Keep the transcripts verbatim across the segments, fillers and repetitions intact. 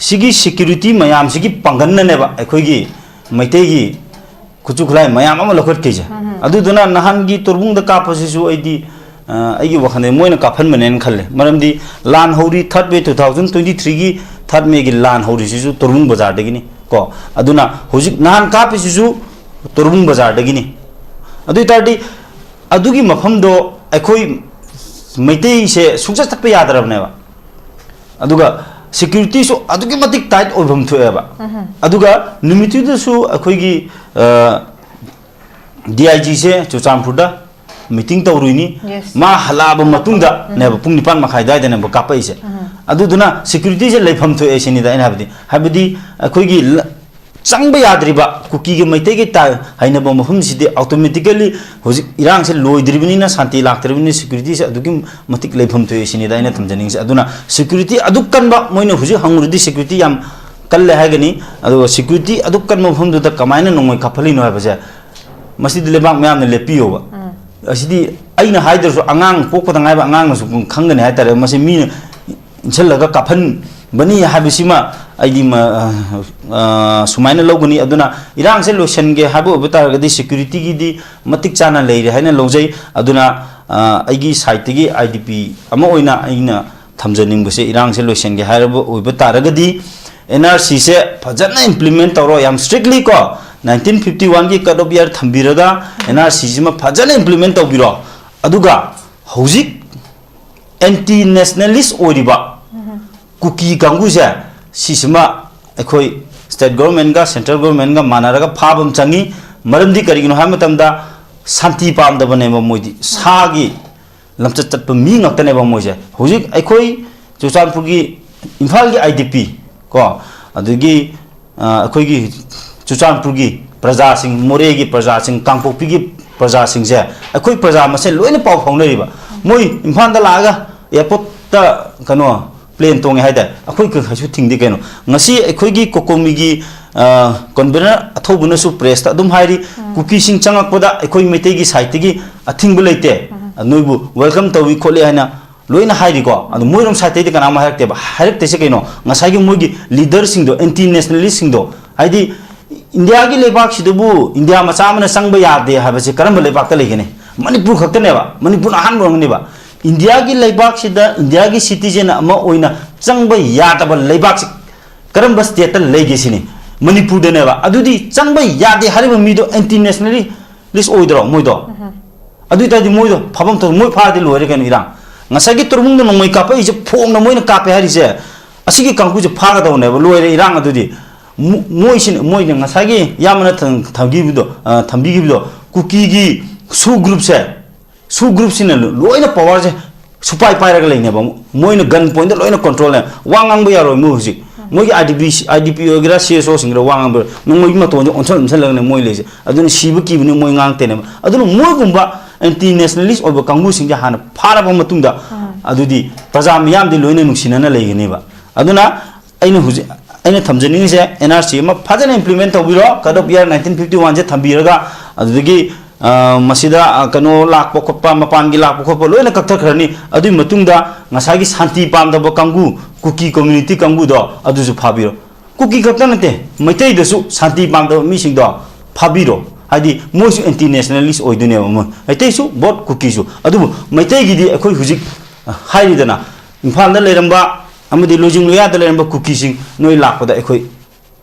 ꯁꯤꯒꯤ ꯁꯦꯀ꯭ꯌꯨꯔꯤꯇꯤ ꯃꯌꯥꯝꯁꯤꯒꯤ ꯄꯥꯡꯒꯜꯅꯅꯦꯕ ꯑꯩꯈꯣꯏꯒꯤ ꯃꯩꯇꯩꯒꯤ ꯈꯨꯠꯁꯨ ꯈꯨꯠꯂꯥꯏ ꯃꯌꯥꯝ ꯑꯃ ꯂꯧꯈꯠꯈꯤꯁꯦ꯫ ꯑꯗꯨꯗꯨꯅ ꯅꯍꯥꯟꯒꯤ ꯇꯣꯔꯕꯨꯡꯗ ꯀꯥꯞꯄꯁꯤꯁꯨ ꯑꯩꯗꯤ, ꯑ, ꯑꯩꯒꯤ ꯋꯥꯈꯜꯗ ꯃꯣꯏꯅ ꯀꯥꯞꯍꯟꯕꯅꯦꯅ ꯈꯜꯂꯦ꯫ ꯃꯔꯝꯗꯤ ꯂꯥꯟ ꯍꯧꯔꯤ, ꯊꯥꯔꯠ ꯃꯦ ꯇꯨ ꯊꯥꯎꯖꯟ ꯇ꯭ꯋꯦꯟꯇꯤ ꯊ꯭ꯔꯤꯒꯤ ꯊꯥꯔꯠ ꯃꯦꯒꯤ ꯂꯥꯟ ꯍꯧꯔꯤꯁꯤꯁꯨ ꯇꯣꯔꯕꯨꯡ ꯕꯖꯥꯔꯗꯒꯤꯅꯤ ꯀꯣ꯫ ꯑꯗꯨꯅ ꯍꯧꯖꯤꯛ ꯅꯍꯥꯟ ꯀꯥꯞꯄꯤꯁꯤꯁꯨ ꯇꯣꯔꯕꯨꯡ ꯕꯖꯥꯔꯗꯒꯤꯅꯤ꯫ ꯑꯗꯨ ꯑꯣꯏ ꯇꯥꯔꯗꯤ ꯑꯗꯨꯒꯤ ꯃꯐꯝꯗꯣ ꯑꯩꯈꯣꯏ ꯃꯩꯇꯩꯁꯦ ꯁꯨꯡꯆꯠ ꯆꯠꯄ ꯌꯥꯗ꯭ꯔꯕꯅꯦꯕ꯫ ꯑꯗꯨꯒ ꯁꯦꯀ꯭ꯌꯨꯔꯤꯇꯤꯁꯨ ꯑꯗꯨꯛꯀꯤ ꯃꯇꯤꯛ ꯇꯥꯏꯠ ꯑꯣꯏꯐꯝ ꯊꯣꯛꯑꯦꯕ꯫ ꯑꯗꯨꯒ ꯅꯨꯃꯤꯠꯇꯨꯗꯁꯨ ꯑꯩꯈꯣꯏꯒꯤ, ꯑ, ꯗꯤ ꯑꯥꯏ ꯖꯤꯁꯦ ꯆꯨꯔꯆꯥꯟꯄꯨꯔꯗ ꯃꯤꯇꯤꯡ ꯇꯧꯔꯨꯏꯅꯤ꯫ Yes. ꯃꯥ ꯍꯜꯂꯛꯑꯕ ꯃꯇꯨꯡꯗꯅꯦꯕ, ꯄꯨꯡ ꯅꯤꯄꯥꯟ ꯃꯈꯥꯏ ꯑꯗꯨꯋꯥꯏꯗꯅꯦꯕ ꯀꯥꯞꯄꯛꯏꯁꯦ꯫ ꯑꯗꯨꯗꯨꯅ ꯁꯦꯀ꯭ꯌꯨꯔꯤꯇꯤꯁꯦ ꯂꯩꯐꯝ ꯊꯣꯛꯑꯦ ꯁꯤꯅꯤꯗ ꯑꯩꯅ ꯍꯥꯏꯕꯗꯤ꯫ ꯍꯥꯏꯕꯗꯤ ꯑꯩꯈꯣꯏꯒꯤ ꯂ-, ꯆꯪꯕ ꯌꯥꯗ꯭ꯔꯤꯕ ꯀꯨꯀꯤꯒ ꯃꯩꯇꯩꯒ ꯇꯥ-, ꯍꯩꯅꯕ ꯃꯐꯝꯁꯤꯗꯤ automatically ꯍꯧꯖꯤꯛ ꯏꯔꯥꯡꯁꯦ ꯂꯣꯏꯗ꯭ꯔꯤꯕꯅꯤꯅ, ꯁꯥꯟꯇꯤ ꯂꯥꯛꯇ꯭ꯔꯤꯕꯅꯤꯅ, ꯁꯦꯀ꯭ꯌꯨꯔꯤꯇꯤꯁꯦ ꯑꯗꯨꯛꯀꯤ ꯃꯇꯤꯛ ꯂꯩꯐꯝ ꯊꯣꯛꯑꯦ ꯁꯤꯅꯤꯗ ꯑꯩꯅ ꯊꯝꯖꯅꯤꯡꯉꯤꯁꯦ꯫ ꯑꯗꯨꯅ ꯁꯦꯀ꯭ꯌꯨꯔꯤꯇꯤ ꯑꯗꯨꯛ ꯀꯟꯕ, ꯃꯣꯏꯅ ꯍꯧꯖꯤꯛ ꯍꯪꯉꯨꯔꯗꯤ ꯁꯦꯀ꯭ꯌꯨꯔꯤꯇꯤ ꯌꯥꯝ ꯀꯜꯂꯦ ꯍꯥꯏꯒꯅꯤ꯫ ꯑꯗꯨꯒ ꯁꯦꯀ꯭ꯌꯨꯔꯤꯇꯤ ꯑꯗꯨꯛ ꯀꯟꯕ ꯃꯐꯝꯗꯨꯗ ꯀꯃꯥꯏꯅ ꯅꯣꯡꯃꯩ ꯀꯥꯞꯍꯜꯂꯤꯅꯣ ꯍꯥꯏꯕꯁꯦ, ꯃꯁꯤꯗꯤ ꯂꯩꯕꯥꯛ ꯃꯌꯥꯝꯅ ꯂꯦꯞꯄꯤꯌꯣꯕ꯫ ꯑꯁꯤꯗꯤ ꯑꯩꯅ ꯍꯥꯏꯗ꯭ꯔꯁꯨ, ꯑꯉꯥꯡ ꯄꯣꯛꯄꯗ ꯉꯥꯏꯕ ꯑꯉꯥꯡꯅꯁꯨ ꯈꯪꯒꯅꯤ ꯍꯥꯏꯇꯥꯔꯦ꯫ ꯃꯁꯤ ꯃꯤꯅ ꯏꯟꯁꯤꯜꯂꯒ ꯀꯥꯞꯍꯟꯕꯅꯤ ꯍꯥꯏꯕꯁꯤꯃ ꯑꯩꯗꯤ ꯃ-, ꯑ, ꯁꯨꯃꯥꯏꯅ ꯂꯧꯒꯅꯤ꯫ ꯑꯗꯨꯅ ꯏꯔꯥꯡꯁꯦ ꯂꯣꯏꯁꯤꯟꯒꯦ ꯍꯥꯏꯕ ꯑꯣꯏꯕ ꯇꯥꯔꯒꯗꯤ ꯁꯦꯀ꯭ꯌꯨꯔꯤꯇꯤꯒꯤꯗꯤ ꯃꯇꯤꯛ ꯆꯥꯅ ꯂꯩꯔꯦ ꯍꯥꯏꯅ ꯂꯧꯖꯩ꯫ ꯑꯗꯨꯅ, ꯑ, ꯑꯩꯒꯤ ꯁꯥꯏꯠꯇꯒꯤ ꯑꯥꯏ ꯗꯤ ꯄꯤ ꯑꯃ ꯑꯣꯏꯅ ꯑꯩꯅ ꯊꯝꯖꯅꯤꯡꯕꯁꯦ, ꯏꯔꯥꯡꯁꯦ ꯂꯣꯏꯁꯤꯟꯒꯦ ꯍꯥꯏꯔꯕ ꯑꯣꯏꯕ ꯇꯥꯔꯒꯗꯤ ꯑꯦꯟ ꯑꯥꯔ ꯁꯤꯁꯦ ꯐꯖꯅ implement ꯇꯧꯔꯣ, ꯌꯥꯝ strictly ꯀꯣ, nineteen fifty one ꯒꯤ cut off year ꯊꯝꯕꯤꯔꯒ ꯑꯦꯟ ꯑꯥꯔ ꯁꯤꯁꯤꯃ ꯐꯖꯅ implement ꯇꯧꯕꯤꯔꯣ꯫ ꯑꯗꯨꯒ ꯍꯧꯖꯤꯛ anti nationalist ꯑꯣꯏꯔꯤꯕ ꯀꯨꯀꯤ ꯀꯥꯡꯕꯨꯁꯦ, ꯁꯤꯁꯤꯃ ꯑꯩꯈꯣꯏ state government ꯀ central government ꯀ ꯃꯥꯟꯅꯔꯒ ꯐꯥꯕ ꯑꯃ ꯆꯪꯉꯤ꯫ ꯃꯔꯝꯗꯤ ꯀꯔꯤꯒꯤꯅꯣ ꯍꯥꯏꯕ ꯃꯇꯝꯗ ꯁꯥꯟꯇꯤ ꯄꯥꯝꯗꯕꯅꯦꯕ ꯃꯣꯏꯗꯤ, ꯁꯥꯒꯤ ꯂꯝꯆꯠ ꯆꯠꯄ ꯃꯤ ꯉꯥꯛꯇꯅꯦꯕ ꯃꯣꯏꯁꯦ꯫ ꯍꯧꯖꯤꯛ ꯑꯩꯈꯣꯏ ꯆꯨꯔꯆꯥꯟꯄꯨꯔꯒꯤ, ꯏꯝꯐꯥꯜꯒꯤ ꯑꯥꯏ ꯗꯤ ꯄꯤ ꯀꯣ, ꯑꯗꯒꯤ, ꯑ, ꯑꯩꯈꯣꯏꯒꯤ ꯆꯨꯔꯆꯥꯟꯄꯨꯔꯒꯤ ꯄ꯭ꯔꯖꯥꯁꯤꯡ, ꯃꯣꯔꯦꯒꯤ ꯄ꯭ꯔꯖꯥꯁꯤꯡ, ꯀꯥꯡꯄꯣꯛꯄꯤꯒꯤ ꯄ꯭ꯔꯖꯥꯁꯤꯡꯁꯦ, ꯑꯩꯈꯣꯏ ꯄ꯭ꯔꯖꯥ ꯃꯁꯦꯟ ꯂꯣꯏꯅ ꯄꯥꯎ ꯐꯥꯎꯅꯔꯤꯕ꯫ ꯃꯣꯏ ꯏꯝꯐꯥꯜꯗ ꯂꯥꯛꯑꯒ airport ꯇ, ꯀꯩꯅꯣ, plane ꯇꯣꯡꯉꯦ ꯍꯥꯏꯇꯥꯔꯦ, ꯑꯩꯈꯣꯏ ꯀꯩꯁꯨ ꯊꯤꯡꯗꯦ ꯀꯩꯅꯣ꯫ ꯉꯁꯤ ꯑꯩꯈꯣꯏꯒꯤ ꯀꯣꯀꯣꯃꯤꯒꯤ, ꯑ, convener ꯑꯊꯧꯕꯅꯁꯨ press ꯇ ꯑꯗꯨꯝ ꯍꯥꯏꯔꯤ, ꯀꯨꯀꯤꯁꯤꯡ ꯆꯪꯉꯛꯄꯗ ꯑꯩꯈꯣꯏ ꯃꯩꯇꯩꯒꯤ side ꯇꯒꯤ ꯑꯊꯤꯡꯕ ꯂꯩꯇꯦ, ꯅꯣꯏꯕꯨ welcome ꯇꯧꯏ ꯈꯣꯠꯂꯤ ꯍꯥꯏꯅ ꯂꯣꯏꯅ ꯍꯥꯏꯔꯤꯀꯣ꯫ ꯑꯗꯨ ꯃꯣꯏꯔꯣꯝ ꯁꯥꯏꯠꯇꯩꯗꯤ ꯀꯅꯥꯝ ꯍꯥꯏꯔꯛꯇꯦꯕ꯫ ꯍꯥꯏꯔꯛꯇ꯭ꯔꯤꯁꯦ ꯀꯩꯅꯣ? ꯉꯁꯥꯏꯒꯤ ꯃꯣꯏꯒꯤ ꯂꯤꯗꯔꯁꯤꯡꯗꯣ, ꯑꯦꯟꯇꯤ ꯅꯦꯁꯅꯦꯂꯤꯁꯁꯤꯡꯗꯣ, ꯍꯥꯏꯗꯤ ꯏꯟꯗꯤꯌꯥꯒꯤ ꯂꯩꯕꯥꯛꯁꯤꯗꯕꯨ ꯏꯟꯗꯤꯌꯥ ꯃꯆꯥ ꯑꯃꯅ ꯆꯪꯕ ꯌꯥꯗꯦ ꯍꯥꯏꯕꯁꯦ ꯀꯔꯝꯕ ꯂꯩꯕꯥꯛꯇ ꯂꯩꯒꯅꯤ? ꯃꯅꯤꯄꯨꯔ ꯈꯛꯇꯅꯦꯕ꯫ ꯃꯅꯤꯄꯨꯔꯅ ꯑꯍꯥꯟꯕ ꯑꯣꯏꯔꯝꯒꯅꯦꯕ꯫ ꯏꯟꯗꯤꯌꯥꯒꯤ ꯂꯩꯕꯥꯛꯁꯤꯗ ꯏꯟꯗꯤꯌꯥꯒꯤ ꯁꯤꯇꯤꯖꯦꯟ ꯑꯃ ꯑꯣꯏꯅ ꯆꯪꯕ ꯌꯥꯗꯕ ꯂꯩꯕꯥꯛꯁꯤ ꯀꯔꯝꯕ ꯁ꯭ꯇꯦꯠꯇ ꯂꯩꯒꯦ ꯁꯤꯅꯤ꯫ ꯃꯅꯤꯄꯨꯔꯗꯅꯦꯕ꯫ ꯑꯗꯨꯗꯤ ꯆꯪꯕ ꯌꯥꯗꯦ ꯍꯥꯏꯔꯤꯕ ꯃꯤꯗꯣ ꯑꯦꯟꯇꯤ ꯅꯦꯁꯅꯦꯂꯤꯁ ꯑꯣꯏꯗ꯭ꯔꯣ ꯃꯣꯏꯗꯣ? ꯑꯗꯨ ꯑꯣꯏ ꯇꯥꯔꯗꯤ ꯃꯣꯏꯗꯣ ꯐꯥꯐꯝ ꯊꯣꯛ-, ꯃꯣꯏ ꯐꯥꯔꯗꯤ ꯂꯣꯏꯔꯦ ꯀꯩꯅꯣ ꯏꯔꯥꯡ꯫ ꯉꯁꯥꯏꯒꯤ ꯇꯣꯔꯕꯨꯡꯗ ꯅꯣꯡꯃꯩ ꯀꯥꯞꯄꯛꯏꯁꯦ, ꯐꯣꯡꯅ ꯃꯣꯏꯅ ꯀꯥꯞꯄꯦ ꯍꯥꯏꯔꯤꯁꯦ, ꯑꯁꯤꯒꯤ ꯀꯥꯡꯕꯨꯁꯦ ꯐꯥꯒꯗꯧꯅꯦꯕ, ꯂꯣꯏꯔꯦ ꯏꯔꯥꯡ ꯑꯗꯨꯗꯤ꯫ ꯃꯣ-, ꯃꯣꯏꯁꯤꯅ, ꯃꯣꯏꯅ ꯉꯁꯥꯏꯒꯤ ꯏꯌꯥꯝꯕꯅ ꯊꯝ-, ꯊꯝꯕꯤꯕꯗꯣ, ꯑ, ꯊꯝꯕꯤꯈꯤꯕꯗꯣ, ꯀꯨꯀꯤꯒꯤ ꯁꯨ ꯒ꯭ꯔꯨꯞꯁꯦ, ꯁꯨ ꯒ꯭ꯔꯨꯞꯁꯤꯅ ꯂꯣ-, ꯂꯣꯏꯅ ꯄꯋꯥꯔꯁꯦ ꯁꯨꯄꯥꯏ ꯄꯥꯏꯔꯒ ꯂꯩꯅꯦꯕ꯫ ꯃꯣꯏꯅ ꯒꯟ ꯄꯣꯏꯟꯗ ꯂꯣꯏꯅ ꯀꯟꯇ꯭ꯔꯣꯜꯅꯦ꯫ ꯋꯥ ꯉꯥꯡꯕ ꯌꯥꯔꯣꯏ ꯃꯣꯏ ꯍꯧꯖꯤꯛ꯫ ꯃꯣꯏꯒꯤ I D P, I D ꯄꯤ ꯑꯣꯏꯒꯦꯔꯥ, ꯁꯤ ꯑꯦꯁ ꯑꯣꯁꯤꯡꯒꯦꯔꯥ, ꯋꯥ ꯉꯥꯡꯕ ꯌꯥꯔꯣꯏ꯫ ꯅꯣꯡꯃꯩꯒꯤ ꯃꯇꯣꯟꯁꯦ ꯑꯣꯟꯁꯤꯜ ꯑꯣꯟꯁꯤꯜꯂꯒꯅꯦ ꯃꯣꯏ ꯂꯩꯁꯦ꯫ ꯑꯗꯨꯅ ꯁꯤꯕ ꯀꯤꯕꯅꯤ ꯃꯣꯏ ꯉꯥꯡꯇꯦꯅꯦꯕ꯫ ꯑꯗꯨꯅ ꯃꯣꯏꯒꯨꯝꯕ ꯑꯦꯟꯇꯤ ꯅꯦꯁꯅꯦꯂꯤꯁ ꯑꯣꯏꯕ ꯀꯥꯡꯕꯨꯁꯤꯡꯁꯦ ꯍꯥꯟꯅ ꯐꯥꯔꯕ ꯃꯇꯨꯡꯗ, ꯑꯗꯨꯗꯤ ꯄ꯭ꯔꯖꯥ ꯃꯤꯌꯥꯝꯗꯤ ꯂꯣꯏꯅ ꯅꯨꯡꯁꯤꯅꯅ ꯂꯩꯒꯅꯦꯕ꯫ ꯑꯗꯨꯅ ꯑꯩꯅ ꯍꯧꯖꯤꯛ, ꯑꯩꯅ ꯊꯝꯖꯅꯤꯡꯉꯤꯁꯦ, ꯑꯦꯟ ꯑꯥꯔ ꯁꯤ ꯑꯃ ꯐꯖꯅ ꯏꯝꯄ꯭ꯂꯤꯃꯦꯟ ꯇꯧꯕꯤꯔꯣ, cut off year nineteen fifty ꯋꯥꯟꯁꯦ ꯊꯝꯕꯤꯔꯒ, ꯑꯗꯨꯗꯒꯤ, ꯑ, ꯃꯁꯤꯗ, ꯑ, ꯀꯩꯅꯣ ꯂꯥꯛꯄ ꯈꯣꯠꯄ, ꯃꯄꯥꯟꯒꯤ ꯂꯥꯛꯄ ꯈꯣꯠꯄ ꯂꯣꯏꯅ ꯀꯛꯊꯈ꯭ꯔꯅꯤ꯫ ꯑꯗꯨꯒꯤ ꯃꯇꯨꯡꯗ ꯉꯁꯥꯏꯒꯤ ꯁꯥꯟꯇꯤ ꯄꯥꯝꯗꯕ ꯀꯥꯡꯕꯨ, ꯀꯨꯀꯤ ꯀꯝꯃ꯭ꯌꯨꯅꯤꯇꯤ ꯀꯥꯡꯕꯨꯗꯣ, ꯑꯗꯨꯁꯨ ꯐꯥꯕꯤꯔꯣ꯫ ꯀꯨꯀꯤ ꯈꯛꯇ ꯅꯠꯇꯦ, ꯃꯩꯇꯩꯗꯁꯨ ꯁꯥꯟꯇꯤ ꯄꯥꯝꯗꯕ ꯃꯤꯁꯤꯡꯗꯣ ꯐꯥꯕꯤꯔꯣ꯫ ꯍꯥꯏꯗꯤ ꯃꯣꯏꯁꯨ ꯑꯦꯟꯇꯤ ꯅꯦꯁꯅꯦꯂꯤꯁ ꯑꯣꯏꯗꯣꯏꯅꯦꯕ, ꯃꯣꯏ ꯃꯩꯇꯩꯁꯨ ꯕꯣꯠ ꯀꯨꯀꯤꯁꯨ꯫ ꯑꯗꯨꯕꯨ ꯃꯩꯇꯩꯒꯤꯗꯤ ꯑꯩꯈꯣꯏ ꯍꯧꯖꯤꯛ ꯍꯥꯏꯔꯤꯗꯅ, ꯏꯝꯐꯥꯜꯗ ꯂꯩꯔꯝꯕ ꯑꯃꯗꯤ ꯂꯣꯏꯖꯤꯡ ꯂꯣꯌꯥꯗ ꯂꯩꯔꯝꯕ ꯀꯨꯀꯤꯁꯤꯡ ꯅꯣꯏ ꯂꯥꯛꯄꯗ ꯑꯩꯈꯣꯏ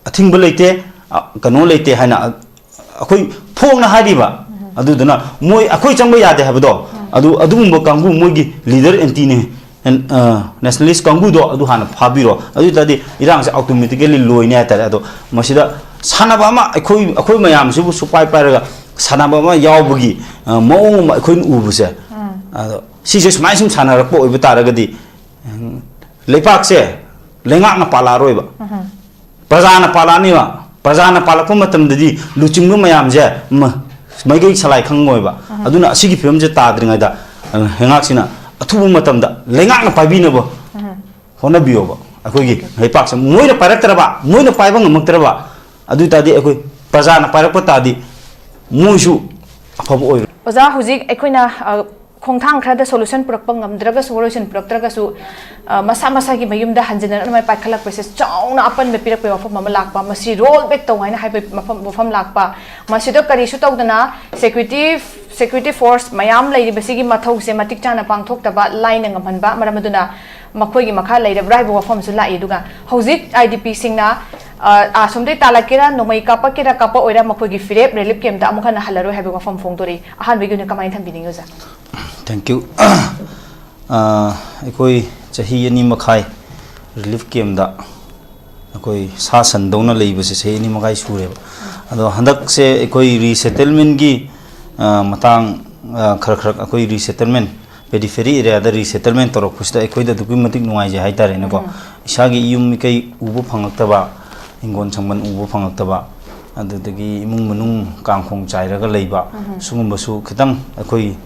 ꯑꯊꯤꯡꯕ ꯂꯩꯇꯦ, ꯑ, ꯀꯩꯅꯣ ꯂꯩꯇꯦ ꯍꯥꯏꯅ ꯑꯩꯈꯣꯏ ꯐꯣꯡꯅ ꯍꯥꯏꯔꯤꯕ꯫ ꯑꯗꯨꯗꯨꯅ ꯃꯣꯏ ꯑꯩꯈꯣꯏ ꯆꯪꯕ ꯌꯥꯗꯦ ꯍꯥꯏꯕꯗꯣ, ꯑꯗꯨ, ꯑꯗꯨꯒꯨꯝꯕ ꯀꯥꯡꯕꯨ ꯃꯣꯏꯒꯤ ꯂꯤꯗꯔ ꯑꯦꯟꯇꯤꯅꯦ, ꯑꯦꯟ-, ꯑ, ꯅꯦꯁꯅꯦꯂꯤꯁ ꯀꯥꯡꯕꯨꯗꯣ ꯑꯗꯨ ꯍꯥꯟꯅ ꯐꯥꯕꯤꯔꯣ꯫ ꯑꯗꯨ ꯑꯣꯏ ꯇꯥꯔꯗꯤ ꯏꯔꯥꯡꯁꯦ ꯑꯣꯇꯣꯃꯦꯇꯤꯀꯦꯂꯤ ꯂꯣꯏꯅꯤ ꯍꯥꯏꯇꯥꯔꯦ꯫ ꯑꯗꯣ ꯃꯁꯤꯗ ꯁꯥꯟꯅꯕ ꯑꯃ ꯑꯩꯈꯣꯏ, ꯑꯩꯈꯣꯏ ꯃꯌꯥꯝꯁꯤꯕꯨ ꯁꯨꯄꯥꯏ ꯄꯥꯏꯔꯒ ꯁꯥꯟꯅꯕ ꯑꯃ ꯌꯥꯎꯕꯒꯤ, ꯑ, ꯃꯑꯣꯡ ꯑꯃ ꯑꯩꯈꯣꯏꯅ ꯎꯕꯁꯦ, ꯑꯗꯣ ꯁꯤꯁꯦ ꯁꯨꯃꯥꯏꯅ ꯁꯨꯝ ꯁꯥꯟꯅꯔꯛꯄ ꯑꯣꯏꯕ ꯇꯥꯔꯒꯗꯤ, ꯎꯝ, ꯂꯩꯄꯥꯛꯁꯦ ꯂꯩꯉꯥꯛꯅ ꯄꯥꯜꯂꯛꯑꯔꯣꯏꯕ꯫ ꯄ꯭ꯔꯖꯥꯅ ꯄꯥꯜꯂꯛꯑꯅꯤꯕ꯫ ꯄ꯭ꯔꯖꯥꯅ ꯄꯥꯜꯂꯛꯄ ꯃꯇꯝꯗꯗꯤ ꯂꯨꯆꯤꯡꯕ ꯃꯌꯥꯝꯁꯦ ꯃ-, ꯃꯥꯏꯀꯩ ꯁꯂꯥꯏ ꯈꯪꯉꯣꯏꯕ꯫ ꯑꯗꯨꯅ ꯑꯁꯤꯒꯤ ꯐꯤꯕꯝꯁꯦ ꯇꯥꯗ꯭ꯔꯤꯉꯩꯗ, ꯑ, ꯂꯩꯉꯥꯛꯁꯤꯅ ꯑꯊꯨꯕ ꯃꯇꯝꯗ ꯂꯩꯉꯥꯛꯅ ꯄꯥꯏꯕꯤꯅꯕ ꯍꯣꯠꯅꯕꯤꯌꯣꯕ꯫ ꯑꯩꯈꯣꯏꯒꯤ ꯂꯩꯄꯥꯛꯁꯦ ꯃꯣꯏꯅ ꯄꯥꯏꯔꯛꯇ꯭ꯔꯕ, ꯃꯣꯏꯅ ꯄꯥꯏꯕ ꯉꯝꯃꯛꯇ꯭ꯔꯕ, ꯑꯗꯨ ꯑꯣꯏ ꯇꯥꯔꯗꯤ ꯑꯩꯈꯣꯏ ꯄ꯭ꯔꯖꯥꯅ ꯄꯥꯏꯔꯛꯄ ꯇꯥꯔꯗꯤ ꯃꯣꯏꯁꯨ ꯑꯐꯕ ꯑꯣꯏꯔꯣꯏ꯫ ꯑꯣꯖꯥ, ꯍꯧꯖꯤꯛ ꯑꯩꯈꯣꯏꯅ, ꯑ, ꯈꯣꯡꯊꯥꯡ ꯈꯔꯗ solution ꯄꯨꯔꯛꯄ ꯉꯝꯗ꯭ꯔꯒꯁꯨ, ꯋꯥꯔꯣꯏꯁꯤꯟ ꯄꯨꯔꯛꯇ꯭ꯔꯒꯁꯨ, ꯑ, ꯃꯁꯥ ꯃꯁꯥꯒꯤ ꯃꯌꯨꯝꯗ ꯍꯟꯖꯤꯟꯅꯅꯕ ꯄꯥꯏꯈꯠꯂꯛꯄꯁꯦ ꯆꯥꯎꯅ ꯑꯄꯟꯕ ꯄꯤꯔꯛꯄꯒꯤ ꯋꯥꯐꯝ ꯑꯃ ꯂꯥꯛꯄ, ꯃꯁꯤ roll back ꯇꯧ ꯍꯥꯏꯅ ꯍꯥꯏꯕ ꯃꯐꯝ, ꯋꯥꯐꯝ ꯂꯥꯛꯄ, ꯃꯁꯤꯗ ꯀꯔꯤꯁꯨ ꯇꯧꯗꯅ security, security force ꯃꯌꯥꯝ ꯂꯩꯔꯤꯕꯁꯤꯒꯤ ꯃꯊꯧꯁꯦ ꯃꯇꯤꯛ ꯆꯥꯅ ꯄꯥꯡꯊꯣꯛꯇꯕ, ꯂꯥꯏꯅ ꯉꯝꯍꯟꯕ, ꯃꯔꯝ ꯑꯗꯨꯅ ꯃꯈꯣꯏꯒꯤ ꯃꯈꯥ ꯂꯩꯔꯕ꯭ꯔꯥ ꯍꯥꯏꯕ ꯋꯥꯐꯝꯁꯨ ꯂꯥꯛꯏ꯫ ꯑꯗꯨꯒ ꯍꯧꯖꯤꯛ IDPꯁꯤꯡꯅ, ꯑ, ꯑꯁꯣꯝꯗꯒꯤ ꯇꯥꯜꯂꯛꯀꯦꯔꯥ, ꯅꯣꯡꯃꯩ ꯀꯥꯞꯄꯛꯀꯦꯔꯥ, ꯀꯥꯞꯄꯛꯑꯣꯏꯔꯥ, ꯃꯈꯣꯏꯒꯤ ꯐꯤꯔꯦꯞ relief campꯇ ꯑꯃꯨꯛ ꯍꯟꯅ ꯍꯜꯂꯔꯣꯏ ꯍꯥꯏꯕꯒꯤ ꯋꯥꯐꯝ ꯐꯣꯡꯗꯣꯔꯛꯏ꯫ ꯑꯍꯥꯟꯕꯒꯤ ꯑꯣꯏꯅ ꯀꯃꯥꯏꯅ ꯊꯝꯕꯤꯅꯤꯡꯉꯤ, ꯑꯣꯖꯥ? Thank you꯫ ꯑ, ꯑꯩꯈꯣꯏ ꯆꯍꯤ ꯑꯅꯤ ꯃꯈꯥꯏ relief campꯇ ꯑꯩꯈꯣꯏ ꯁꯥ ꯁꯟꯗꯧꯅ ꯂꯩꯕꯁꯦ ꯆꯍꯤ ꯑꯅꯤ ꯃꯈꯥꯏ ꯁꯨꯔꯦꯕ꯫ ꯑꯗꯣ ꯍꯟꯗꯛꯁꯦ ꯑꯩꯈꯣꯏ resettlementꯀꯤ, ꯑ, ꯃꯇꯥꯡ, ꯑ, ꯈꯔ ꯈꯔ ꯑꯩꯈꯣꯏ resettlement, periphery areaꯗ resettlement ꯇꯧꯔꯛꯄꯁꯤꯗ ꯑꯩꯈꯣꯏꯗ ꯑꯗꯨꯛꯀꯤ ꯃꯇꯤꯛ ꯅꯨꯡꯉꯥꯏꯖꯩ ꯍꯥꯏꯇꯥꯔꯦꯅꯦꯀꯣ꯫ ꯏꯁꯥꯒꯤ ꯏꯌꯨꯝ ꯏꯀꯩ ꯎꯕ ꯐꯪꯉꯛꯇꯕ, ꯍꯤꯡꯒꯣꯜ ꯁꯝꯕꯜ ꯎꯕ ꯐꯪꯉꯛꯇꯕ, ꯑꯗꯨꯗꯒꯤ ꯏꯃꯨꯡ ꯃꯅꯨꯡ ꯀꯥꯡꯈꯣꯡ ꯆꯥꯏꯔꯒ ꯂꯩꯕ, ꯁꯤꯒꯨꯝꯕꯁꯨ ꯈꯤꯇꯪ ꯑꯩꯈꯣꯏ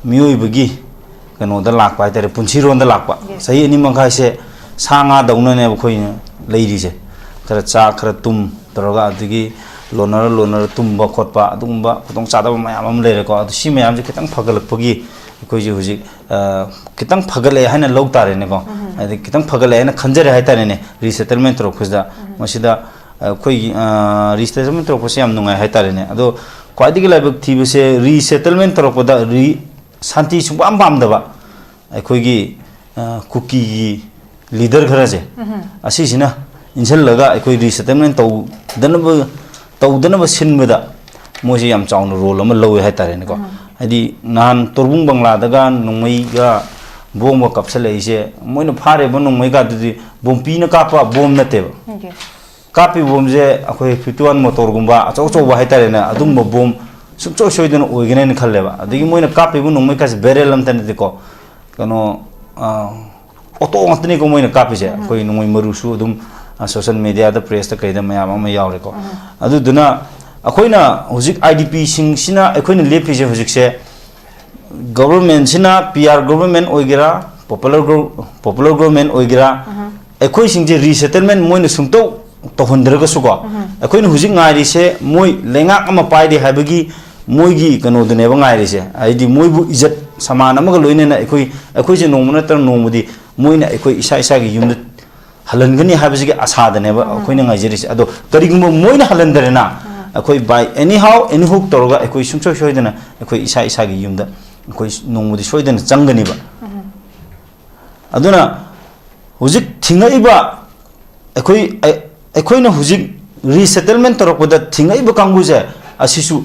ꯃꯤꯑꯣꯏꯕꯒꯤ ꯀꯩꯅꯣꯗ ꯂꯥꯛꯄ ꯍꯥꯏꯇꯥꯔꯦ, ꯄꯨꯟꯁꯤꯔꯣꯟꯗ ꯂꯥꯛꯄ꯫ Yes꯫ ꯆꯍꯤ ꯑꯅꯤ ꯃꯈꯥꯏꯁꯦ ꯁꯥ ꯉꯥꯗꯧꯅꯅꯦꯕ ꯑꯩꯈꯣꯏꯅ ꯂꯩꯔꯤꯁꯦ꯫ ꯈꯔ ꯆꯥ, ꯈꯔ ꯇꯨꯝ ꯇꯧꯔꯒ, ꯑꯗꯒꯤ ꯂꯣꯟꯅꯔ ꯂꯣꯟꯅꯔ ꯇꯨꯝꯕ ꯈꯣꯠꯄ, ꯑꯗꯨꯒꯨꯝꯕ ꯈꯨꯗꯣꯡꯆꯥꯗꯕ ꯃꯌꯥꯝ ꯑꯃ ꯂꯩꯔꯦꯀꯣ꯫ ꯑꯗꯨ ꯁꯤ ꯃꯌꯥꯝꯁꯦ ꯈꯤꯇꯪ ꯐꯒꯠꯂꯛꯄꯒꯤ ꯑꯩꯈꯣꯏꯁꯦ ꯍꯧꯖꯤꯛ, ꯑ, ꯈꯤꯇꯪ ꯐꯒꯠꯂꯛꯑꯦ ꯍꯥꯏꯅ ꯂꯧ ꯇꯥꯔꯦꯅꯦꯀꯣ꯫ ꯍꯥꯏꯗꯤ ꯈꯤꯇꯪ ꯐꯒꯠꯂꯛꯑꯦ ꯍꯥꯏꯅ ꯈꯟꯖꯔꯦ ꯍꯥꯏꯇꯥꯔꯦꯅꯦ, resettlement ꯇꯧꯔꯛꯄꯁꯤꯗ꯫ ꯃꯁꯤꯗ ꯑꯩꯈꯣꯏꯒꯤ, ꯑ, resettlement ꯇꯧꯔꯛꯄꯁꯦ ꯌꯥꯝ ꯅꯨꯡꯉꯥꯏ ꯍꯥꯏꯇꯥꯔꯦꯅꯦ꯫ ꯑꯗꯣ ꯈ꯭ꯋꯥꯏꯗꯒꯤ ꯂꯥꯏꯕꯛ ꯊꯤꯕꯁꯦ, resettlement ꯇꯧꯔꯛꯄꯗ ꯔꯤ-, ꯁꯥꯟꯇꯤ ꯁꯨꯡꯄꯥꯝ ꯄꯥꯝꯗꯕ ꯑꯩꯈꯣꯏꯒꯤ, ꯑ, ꯀꯨꯀꯤꯒꯤ leader ꯈꯔꯁꯦ, ꯑꯁꯤꯁꯤꯅ ꯏꯟꯁꯤꯜꯂꯒ ꯑꯩꯈꯣꯏ resettlement ꯇꯧꯗꯅꯕ, ꯇꯧꯗꯅꯕ ꯁꯤꯟꯕꯗ ꯃꯣꯏꯁꯦ ꯌꯥꯝ ꯆꯥꯎꯅ role ꯑꯃ ꯂꯧꯋꯦ ꯍꯥꯏꯇꯥꯔꯦꯅꯦꯀꯣ꯫ ꯍꯥꯏꯗꯤ ꯅꯍꯥꯟ ꯇꯣꯔꯕꯨꯡ ꯕꯪꯂꯥꯗꯒ ꯅꯣꯡꯃꯩꯒ ꯕꯣꯝꯒ ꯀꯥꯞꯁꯜꯂꯛꯏꯁꯦ, ꯃꯣꯏꯅ ꯐꯥꯔꯤꯕ ꯅꯣꯡꯃꯩꯒꯗꯨꯗꯤ ꯕꯣꯝꯄꯤꯅ ꯀꯥꯞꯄ ꯕꯣꯝ ꯅꯠꯇꯦꯕ꯫ ꯀꯥꯞꯄꯤꯕ ꯕꯣꯝꯁꯦ ꯑꯩꯈꯣꯏ fifty one mortarꯒꯨꯝꯕ ꯑꯆꯧ ꯑꯆꯧꯕ ꯍꯥꯏꯇꯥꯔꯦꯅꯦ, ꯑꯗꯨꯒꯨꯝꯕ ꯕꯣꯝ ꯁꯨꯡꯁꯣꯏ ꯁꯣꯏꯗꯅ ꯑꯣꯏꯒꯅꯦꯅ ꯈꯜꯂꯦꯕ꯫ ꯑꯗꯒꯤ ꯃꯣꯏꯅ ꯀꯥꯞꯄꯤꯕ ꯅꯣꯡꯃꯩ ꯀꯥꯁꯦ barrel ꯑꯝꯇ ꯅꯠꯇꯦꯀꯣ, ꯀꯩꯅꯣ, ꯑ, auto ꯉꯥꯛꯇꯅꯤꯀꯣ ꯃꯣꯏꯅ ꯀꯥꯞꯄꯤꯁꯦ꯫ ꯑꯩꯈꯣꯏ ꯅꯣꯡꯃꯩ ꯃꯔꯨꯁꯨ ꯑꯗꯨꯝ, ꯑ, social mediaꯗ, pressꯇ ꯀꯩꯗ ꯃꯌꯥꯝ ꯑꯃ ꯌꯥꯎꯔꯦꯀꯣ꯫ ꯑꯗꯨꯗꯨꯅ ꯑꯩꯈꯣꯏꯅ ꯍꯧꯖꯤꯛ IDPꯁꯤꯡꯁꯤꯅ ꯑꯩꯈꯣꯏꯅ ꯂꯦꯞꯄꯤꯁꯦ ꯍꯧꯖꯤꯛꯁꯦ, governmentꯁꯤꯅ, PR government ꯑꯣꯏꯒꯦꯔꯥ, popular gov-, popular government ꯑꯣꯏꯒꯦꯔꯥ, ꯑꯩꯈꯣꯏꯁꯤꯡꯁꯦ resettlement ꯃꯣꯏꯅ ꯁꯨꯡꯇꯧ ꯇꯧꯍꯟꯗ꯭ꯔꯒꯁꯨꯀꯣ, ꯑꯩꯈꯣꯏꯅ ꯍꯧꯖꯤꯛ ꯉꯥꯏꯔꯤꯁꯦ ꯃꯣꯏ ꯂꯩꯉꯥꯛ ꯑꯃ ꯄꯥꯏꯔꯦ ꯍꯥꯏꯕꯒꯤ ꯃꯣꯏꯒꯤ ꯀꯩꯅꯣꯗꯨꯅꯦꯕ ꯉꯥꯏꯔꯤꯁꯦ, ꯍꯥꯏꯗꯤ ꯃꯣꯏꯕꯨ ꯏꯖꯠ ꯁꯃꯥꯟ ꯑꯃꯒ ꯂꯣꯏꯅꯅ ꯑꯩꯈꯣꯏ, ꯑꯩꯈꯣꯏꯁꯦ ꯅꯣꯡꯃ ꯅꯠꯇ꯭ꯔꯒ ꯅꯣꯡꯃꯗꯤ ꯃꯣꯏꯅ ꯑꯩꯈꯣꯏ ꯏꯁꯥ ꯏꯁꯥꯒꯤ ꯌꯨꯝꯗ ꯍꯜꯍꯟꯒꯅꯤ ꯍꯥꯏꯕꯁꯤꯒꯤ ꯑꯁꯥꯗꯅꯦꯕ ꯑꯩꯈꯣꯏꯅ ꯉꯥꯏꯖꯔꯤꯁꯦ꯫ ꯑꯗꯣ ꯀꯔꯤꯒꯨꯝꯕ ꯃꯣꯏꯅ ꯍꯜꯍꯟꯗꯔꯦꯅ, ꯑꯩꯈꯣꯏ by anyhow anyhow ꯇꯧꯔꯒ ꯑꯩꯈꯣꯏ ꯁꯨꯡꯁꯣꯏ ꯁꯣꯏꯗꯅ ꯑꯩꯈꯣꯏ ꯏꯁꯥ ꯏꯁꯥꯒꯤ ꯌꯨꯝꯗ ꯑꯩꯈꯣꯏ ꯅꯣꯡꯃꯗꯤ ꯁꯣꯏꯗꯅ ꯆꯪꯒꯅꯤꯕ꯫ ꯑꯗꯨꯅ ꯍꯧꯖꯤꯛ ꯊꯤꯡꯉꯛꯏꯕ ꯑꯩꯈꯣꯏ, ꯑꯩ-, ꯑꯩꯈꯣꯏꯅ ꯍꯧꯖꯤꯛ resettlement ꯇꯧꯔꯛꯄꯗ ꯊꯤꯡꯉꯛꯏꯕ ꯀꯥꯡꯕꯨꯁꯦ, ꯑꯁꯤꯁꯨ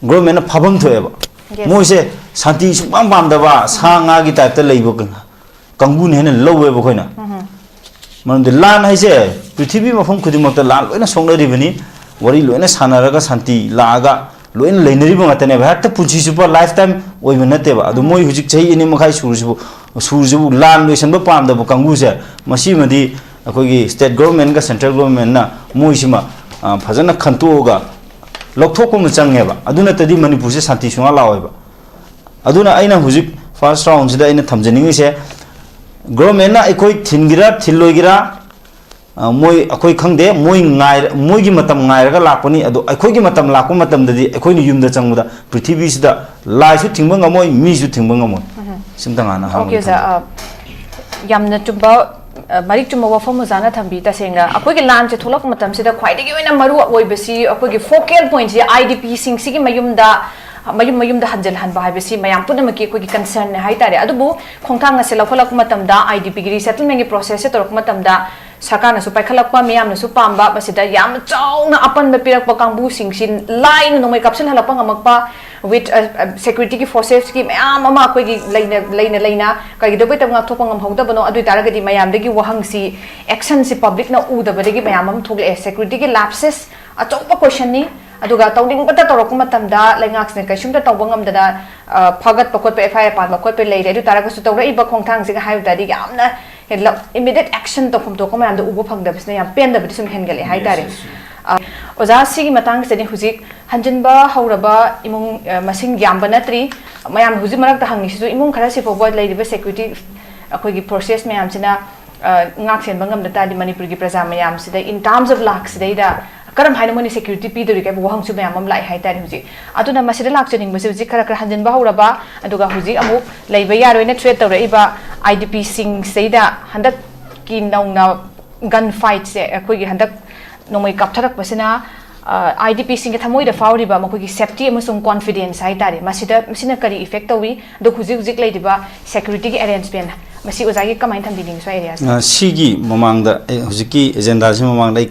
government ꯅ ꯐꯥꯐꯝ ꯊꯣꯛꯑꯦꯕ꯫ Yes. ꯃꯣꯏꯁꯦ ꯁꯥꯟꯇꯤ ꯁꯨꯡꯄꯥꯝ ꯄꯥꯝꯗꯕ, ꯁꯥ ꯉꯥꯒꯤ type ꯇ ꯂꯩꯕ ꯀ-, ꯀꯥꯡꯕꯨꯅ ꯍꯦꯟꯅ ꯂꯧꯋꯦꯕ ꯑꯩꯈꯣꯏꯅ꯫ ꯃꯔꯝꯗꯤ ꯂꯥꯟ ꯍꯥꯏꯁꯦ ꯄ꯭ꯔꯤꯊꯤꯕꯤ ꯃꯐꯝ ꯈꯨꯗꯤꯡꯃꯛꯇ ꯂꯥꯟ ꯂꯣꯏꯅ ꯁꯣꯛꯅꯔꯤꯕꯅꯤ, ꯋꯥꯔꯤ ꯂꯣꯏꯅ ꯁꯥꯟꯅꯔꯒ ꯁꯥꯟꯇꯤ ꯂꯥꯛꯑꯒ ꯂꯣꯏꯅ ꯂꯩꯅꯔꯤꯕ ꯉꯥꯛꯇꯅꯦꯕ꯫ ꯍꯦꯛꯇ ꯄꯨꯟꯁꯤ ꯆꯨꯞꯄ lifetime ꯑꯣꯏꯕ ꯅꯠꯇꯦꯕ꯫ ꯑꯗꯨ ꯃꯣꯏ ꯍꯧꯖꯤꯛ ꯆꯍꯤ ꯑꯅꯤ ꯃꯈꯥꯏ ꯁꯨꯔꯁꯤꯕꯨ, ꯁꯨꯔꯁꯤꯕꯨ ꯂꯥꯟ ꯂꯣꯏꯁꯟꯕ ꯄꯥꯝꯗꯕ ꯀꯥꯡꯕꯨꯁꯦ, ꯃꯁꯤꯃꯗꯤ ꯑꯩꯈꯣꯏꯒꯤ state government ꯀ central government ꯅ ꯃꯣꯏꯁꯤꯃ, ꯑ, ꯐꯖꯅ ꯈꯟꯇꯣꯛꯑꯒ ꯂꯧꯊꯣꯛꯄ ꯑꯃ ꯆꯪꯉꯦꯕ꯫ ꯑꯗꯨ ꯅꯠꯇ꯭ꯔꯗꯤ ꯃꯅꯤꯄꯨꯔꯁꯦ ꯁꯥꯟꯇꯤ ꯁꯨꯡꯂꯥꯛ ꯂꯥꯛꯑꯣꯏꯕ꯫ ꯑꯗꯨꯅ ꯑꯩꯅ ꯍꯧꯖꯤꯛ first round ꯁꯤꯗ ꯑꯩꯅ ꯊꯝꯖꯅꯤꯡꯉꯤꯁꯦ, government ꯅ ꯑꯩꯈꯣꯏ ꯊꯤꯟꯒꯦꯔꯥ ꯊꯤꯜꯂꯣꯏꯒꯦꯔꯥ, ꯑ, ꯃꯣꯏ, ꯑꯩꯈꯣꯏ ꯈꯪꯗꯦ, ꯃꯣꯏ ꯉꯥꯏꯔ-, ꯃꯣꯏꯒꯤ ꯃꯇꯝ ꯉꯥꯏꯔꯒ ꯂꯥꯛꯄꯅꯤ꯫ ꯑꯗꯣ ꯑꯩꯈꯣꯏꯒꯤ ꯃꯇꯝ ꯂꯥꯛꯄ ꯃꯇꯝꯗꯗꯤ ꯑꯩꯈꯣꯏꯅ ꯌꯨꯝꯗ ꯆꯪꯕꯗ ꯄ꯭ꯔꯤꯊꯤꯕꯤꯁꯤꯗ ꯂꯥꯏꯁꯨ ꯊꯤꯡꯕ ꯉꯝꯃꯣꯏ, ꯃꯤꯁꯨ ꯊꯤꯡꯕ ꯉꯝꯃꯣꯏ꯫ ꯁꯤꯝꯇꯪ ꯍꯥꯟꯅ ꯍꯥꯏꯍꯧꯒꯦ꯫ Okay, ꯑꯣꯖꯥ, ꯊꯝꯖꯒꯦ꯫ ꯑ, ꯌꯥꯝꯅ ꯆꯨꯝꯕ, ꯑ, ꯃꯔꯤꯛ ꯆꯨꯝꯕ ꯋꯥꯐꯝ ꯑꯣꯖꯥꯅ ꯊꯝꯕꯤ꯫ ꯇꯁꯦꯡꯅ ꯑꯩꯈꯣꯏꯒꯤ ꯂꯥꯟꯁꯦ ꯊꯣꯛꯂꯛꯄ ꯃꯇꯝꯁꯤꯗ ꯈ꯭ꯋꯥꯏꯗꯒꯤ ꯑꯣꯏꯅ ꯃꯔꯨ ꯑꯣꯏꯕꯁꯤ ꯑꯩꯈꯣꯏꯒꯤ focal point ꯁꯤ IDP ꯁꯤꯡꯁꯤꯒꯤ ꯃꯌꯨꯝꯗ, ꯃꯌꯨꯝ ꯃꯌꯨꯝꯗ ꯍꯟꯖꯤꯜꯍꯟꯕ ꯍꯥꯏꯕꯁꯤ ꯃꯌꯥꯝ ꯄꯨꯝꯅꯃꯛꯀꯤ ꯑꯩꯈꯣꯏꯒꯤ concern ꯅꯦ ꯍꯥꯏꯇꯥꯔꯦ꯫ ꯑꯗꯨꯕꯨ ꯈꯣꯡꯊꯥꯡ ꯑꯁꯤ ꯂꯧꯈꯠꯂꯛꯄ ꯃꯇꯝꯗ, IDP ꯒꯤ resettlement ꯒꯤ process ꯁꯦ ꯇꯧꯔꯛꯄ ꯃꯇꯝꯗ, ꯁꯔꯀꯥꯔꯅꯁꯨ ꯄꯥꯏꯈꯠꯂꯛꯄ, ꯃꯤꯌꯥꯝꯅꯁꯨ ꯄꯥꯝꯕ, ꯃꯁꯤꯗ ꯌꯥꯝꯅ ꯆꯥꯎꯅ ꯑꯄꯟꯕ ꯄꯤꯔꯛꯄ ꯀꯥꯡꯕꯨꯁꯤꯡꯁꯤ ꯂꯥꯏꯅ ꯅꯣꯡꯃꯩ ꯀꯥꯞꯁꯤꯟꯍꯜꯂꯛꯄ ꯉꯝꯃꯛꯄ, with, ꯑ, ꯑ, security ꯒꯤ forces ꯀꯤ ꯃꯌꯥꯝ ꯑꯃ ꯑꯩꯈꯣꯏꯒꯤ ꯂꯩꯅ, ꯂꯩꯅ, ꯂꯩꯅ ꯀꯩꯗꯧꯕꯩ ꯉꯥꯛꯊꯣꯛꯄ ꯉꯝꯍꯧꯗꯕꯅꯣ? ꯑꯗꯨ ꯑꯣꯏ ꯇꯥꯔꯒꯗꯤ ꯃꯌꯥꯝꯗꯒꯤ ꯋꯥꯍꯪꯁꯤ, action ꯁꯤ public ꯅ ꯎꯗꯕꯗꯒꯤ ꯃꯌꯥꯝ ꯑꯃ ꯊꯣꯛꯂꯛꯑꯦ꯫ Security ꯒꯤ lapses ꯑꯆꯧꯕ question ꯅꯤ꯫ ꯑꯗꯨꯒ ꯇꯧꯅꯤꯡꯕꯇ ꯇꯧꯔꯛꯄ ꯃꯇꯝꯗ ꯂꯩꯉꯥꯛꯁꯤꯅ ꯀꯩꯁꯨꯝꯇ ꯇꯧꯕ ꯉꯝꯗꯅ, ꯑ, ꯐꯥꯒꯠꯄ ꯈꯣꯠꯄ, FIR ꯄꯥꯟꯕ ꯈꯣꯠꯄ ꯂꯩꯔꯦ꯫ ꯑꯗꯨ ꯇꯥꯔꯒꯁꯨ ꯇꯧꯔꯛꯏꯕ ꯈꯣꯡꯊꯥꯡꯁꯤꯒ ꯍꯥꯏꯕ ꯇꯥꯔꯗꯤ ꯌꯥꯝꯅ ꯍꯦꯟꯂꯞ-, immediate action ꯇꯧꯐꯝ ꯊꯣꯛꯄ ꯃꯌꯥꯝꯗꯣ ꯎꯕ ꯐꯪꯗꯕꯁꯤꯅ ꯌꯥꯝ ꯄꯦꯟꯗꯕꯗꯤ ꯁꯨꯝ ꯍꯦꯟꯒꯠꯂꯛꯑꯦ ꯍꯥꯏꯇꯥꯔꯦ꯫ Yes, yes, yes. ꯑ, ꯑꯣꯖꯥ, ꯁꯤꯒꯤ ꯃꯇꯥꯡꯁꯤꯗꯗꯤ ꯍꯧꯖꯤꯛ ꯍꯟꯖꯤꯟꯕ ꯍꯧꯔꯕ ꯏꯃꯨꯡ, ꯑ, ꯃꯁꯤꯡ ꯌꯥꯝꯕ ꯅꯠꯇ꯭ꯔꯤ꯫ ꯃꯌꯥꯝ ꯍꯧꯖꯤꯛ ꯃꯔꯛꯇ ꯍꯪꯉꯤꯁꯤꯁꯨ ꯏꯃꯨꯡ ꯈꯔꯁꯤ ꯐꯥꯎꯕ ꯂꯩꯔꯤꯕ security ꯑꯩꯈꯣꯏꯒꯤ forces ꯃꯌꯥꯝꯁꯤꯅ, ꯑ, ꯉꯥꯛ ꯁꯦꯟꯕ ꯉꯝꯗ ꯇꯥꯔꯗꯤ ꯃꯅꯤꯄꯨꯔꯒꯤ ꯄ꯭ꯔꯖꯥ ꯃꯌꯥꯝꯁꯤꯗ in terms of ꯂꯥꯛꯁꯤꯗꯩꯗ ꯀꯔꯝ ꯍꯥꯏꯅ ꯃꯣꯏꯅ ꯁꯦꯀ꯭ꯌꯨꯔꯤꯇꯤ ꯄꯤꯗꯣꯔꯤꯒꯦ ꯍꯥꯏꯕ ꯋꯥꯍꯪꯁꯨ ꯃꯌꯥꯝ ꯑꯃ ꯂꯥꯛꯑꯦ ꯍꯥꯏꯇꯥꯔꯦ ꯍꯧꯖꯤꯛ꯫ ꯑꯗꯨꯅ ꯃꯁꯤꯗ ꯂꯥꯛꯆꯅꯤꯡꯕꯁꯦ ꯍꯧꯖꯤꯛ ꯈꯔ ꯈꯔ ꯍꯟꯖꯤꯟꯕ ꯍꯧꯔꯕ, ꯑꯗꯨꯒ ꯍꯧꯖꯤꯛ ꯑꯃꯨꯛ ꯂꯩꯕ ꯌꯥꯔꯣꯏꯅ ꯊ꯭ꯔꯦꯠ ꯇꯧꯔꯛꯏꯕ ꯑꯥꯏ ꯗꯤ ꯄꯤꯁꯤꯡꯁꯤꯗ ꯍꯟꯗꯛꯀꯤ ꯅꯧꯅ ꯒꯟ ꯐꯥꯏꯠꯁꯦ, ꯑꯩꯈꯣꯏꯒꯤ ꯍꯟꯗꯛ ꯅꯣꯡꯃꯩ ꯀꯥꯞꯊꯔꯛꯄꯁꯤꯅ ꯑꯥꯏ ꯗꯤ ꯄꯤꯁꯤꯡꯒꯤ ꯊꯃꯣꯏꯗ ꯐꯥꯎꯔꯤꯕ ꯃꯈꯣꯏꯒꯤ ꯁꯦꯐꯇꯤ ꯑꯃꯁꯨꯡ ꯀꯣꯟꯐꯤꯗꯦꯟꯁ ꯍꯥꯏꯇꯥꯔꯦ, ꯃꯁꯤꯗ, ꯃꯁꯤꯅ ꯀꯔꯤ ꯏꯐꯦꯛ ꯇꯧꯏ? ꯑꯗꯣ ꯍꯧꯖꯤꯛ ꯍꯧꯖꯤꯛ ꯂꯩꯔꯤꯕ ꯁꯦꯀ꯭ꯌꯨꯔꯤꯇꯤꯒꯤ ꯑꯦꯔꯦꯟꯖꯃꯦꯟ, ꯃꯁꯤ ꯑꯣꯖꯥꯒꯤ ꯀꯃꯥꯏꯅ ꯊꯝꯕꯤꯅꯤꯡꯉꯤ ꯁ꯭ꯋꯥꯏ ꯑꯦꯔꯤꯌꯥꯁꯤꯗ? ꯑ, ꯁꯤꯒꯤ ꯃꯃꯥꯡꯗ ꯑꯩ ꯍꯧꯖꯤꯛꯀꯤ ꯑꯦꯖꯦꯟꯗꯥꯁꯤ ꯃꯃꯥꯡꯗ ꯑꯩ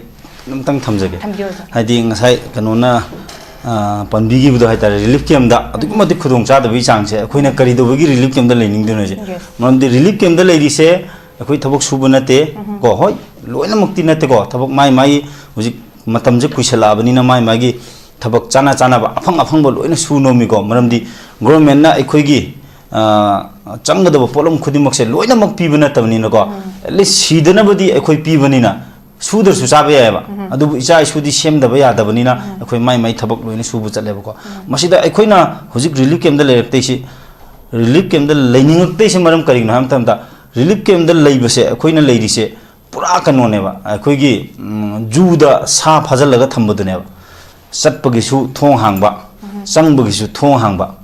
ꯑꯝꯇꯪ ꯊꯝꯖꯒꯦ꯫ ꯊꯝꯕꯤꯌꯨ, ꯑꯣꯖꯥ꯫ ꯍꯥꯏꯗꯤ ꯉꯁꯥꯏ ꯀꯩꯅꯣꯅ, ꯑ, ꯄꯟꯕꯤꯈꯤꯕꯗꯣ ꯍꯥꯏꯇꯥꯔꯦ, ꯔꯤꯂꯤꯐ ꯀꯦꯝꯗ ꯑꯗꯨꯛꯀꯤ ꯃꯇꯤꯛ ꯈꯨꯗꯣꯡ ꯆꯥꯗꯕꯒꯤ ꯆꯥꯡꯁꯦ, ꯑꯩꯈꯣꯏꯅ ꯀꯔꯤ ꯇꯧꯕꯒꯤ ꯔꯤꯂꯤꯐ ꯀꯦꯝꯗ ꯂꯩꯅꯤꯡꯗꯣꯏꯅꯣ ꯍꯥꯏꯁꯦ? ꯌꯦꯁ꯫ ꯃꯔꯝꯗꯤ ꯔꯤꯂꯤꯐ ꯀꯦꯝꯗ ꯂꯩꯔꯤꯁꯦ ꯑꯩꯈꯣꯏ ꯊꯕꯛ ꯁꯨꯕ ꯅꯠꯇꯦ꯫ ꯎꯝ꯫ ꯀꯣ, ꯍꯣꯏ, ꯂꯣꯏꯅꯃꯛꯇꯤ ꯅꯠꯇꯦꯀꯣ, ꯊꯕꯛ ꯃꯥꯏ ꯃꯥꯏ ꯍꯧꯖꯤꯛ ꯃꯇꯝꯁꯦ ꯀꯨꯏꯁꯜꯂꯛꯑꯕꯅꯤꯅ ꯃꯥꯏ ꯃꯥꯒꯤ ꯊꯕꯛ ꯆꯥꯅ ꯆꯥꯅꯕ ꯑꯐꯪ ꯑꯐꯪꯕ ꯂꯣꯏꯅ ꯁꯨ ꯅꯣꯝꯃꯤꯀꯣ꯫ ꯃꯔꯝꯗꯤ ꯒꯣꯔꯃꯦꯟꯅ ꯑꯩꯈꯣꯏꯒꯤ, ꯑ, ꯆꯪꯒꯗꯕ ꯄꯣꯠꯂꯝ ꯈꯨꯗꯤꯡꯃꯛꯁꯦ ꯂꯣꯏꯅꯃꯛ ꯄꯤꯕ ꯅꯠꯇꯕꯅꯤꯅꯀꯣ, ꯎꯝ꯫ ꯑꯦꯠꯂꯤꯁ ꯁꯤꯗꯅꯕꯗꯤ ꯑꯩꯈꯣꯏ ꯄꯤꯕꯅꯤꯅ, ꯁꯨꯗ꯭ꯔꯁꯨ ꯆꯥꯕ ꯌꯥꯏꯑꯕ꯫ ꯎꯝ꯫ ꯑꯗꯨꯕꯨ ꯏꯆꯥ ꯏꯁꯨꯗꯤ ꯁꯦꯝꯗꯕ ꯌꯥꯗꯕꯅꯤꯅ ꯎꯝ꯫ ꯑꯩꯈꯣꯏ ꯃꯥꯏ ꯃꯥꯏ ꯊꯕꯛ ꯂꯣꯏꯅ ꯁꯨꯕ ꯆꯠꯂꯦꯕꯀꯣ꯫ ꯎꯝ꯫ ꯃꯁꯤꯗ ꯑꯩꯈꯣꯏꯅ ꯍꯧꯖꯤꯛ ꯔꯤꯂꯤꯐ ꯀꯦꯝꯗ ꯂꯩꯔꯛꯇꯣꯏꯁꯤ, ꯔꯤꯂꯤꯐ ꯀꯦꯝꯗ ꯂꯩꯅꯤꯡꯉꯛꯇꯣꯏꯁꯤ ꯃꯔꯝ ꯀꯔꯤꯒꯤꯅꯣ ꯍꯥꯏꯕ ꯃꯇꯝꯗ, ꯔꯤꯂꯤꯐ ꯀꯦꯝꯗ ꯂꯩꯕꯁꯦ, ꯑꯩꯈꯣꯏꯅ ꯂꯩꯔꯤꯁꯦ ꯄꯨꯔꯥ ꯀꯩꯅꯣꯅꯦꯕ, ꯑꯩꯈꯣꯏꯒꯤ, ꯎꯝ, ꯖꯨꯗ ꯁꯥ ꯐꯥꯖꯤꯜꯂꯒ ꯊꯝꯕꯗꯨꯅꯦꯕ꯫ ꯆꯠꯄꯒꯤꯁꯨ ꯊꯣꯡ ꯍꯥꯡꯕ, ꯎꯝ꯫ ꯆꯪꯕꯒꯤꯁꯨ ꯊꯣꯡ ꯍꯥꯡꯕ,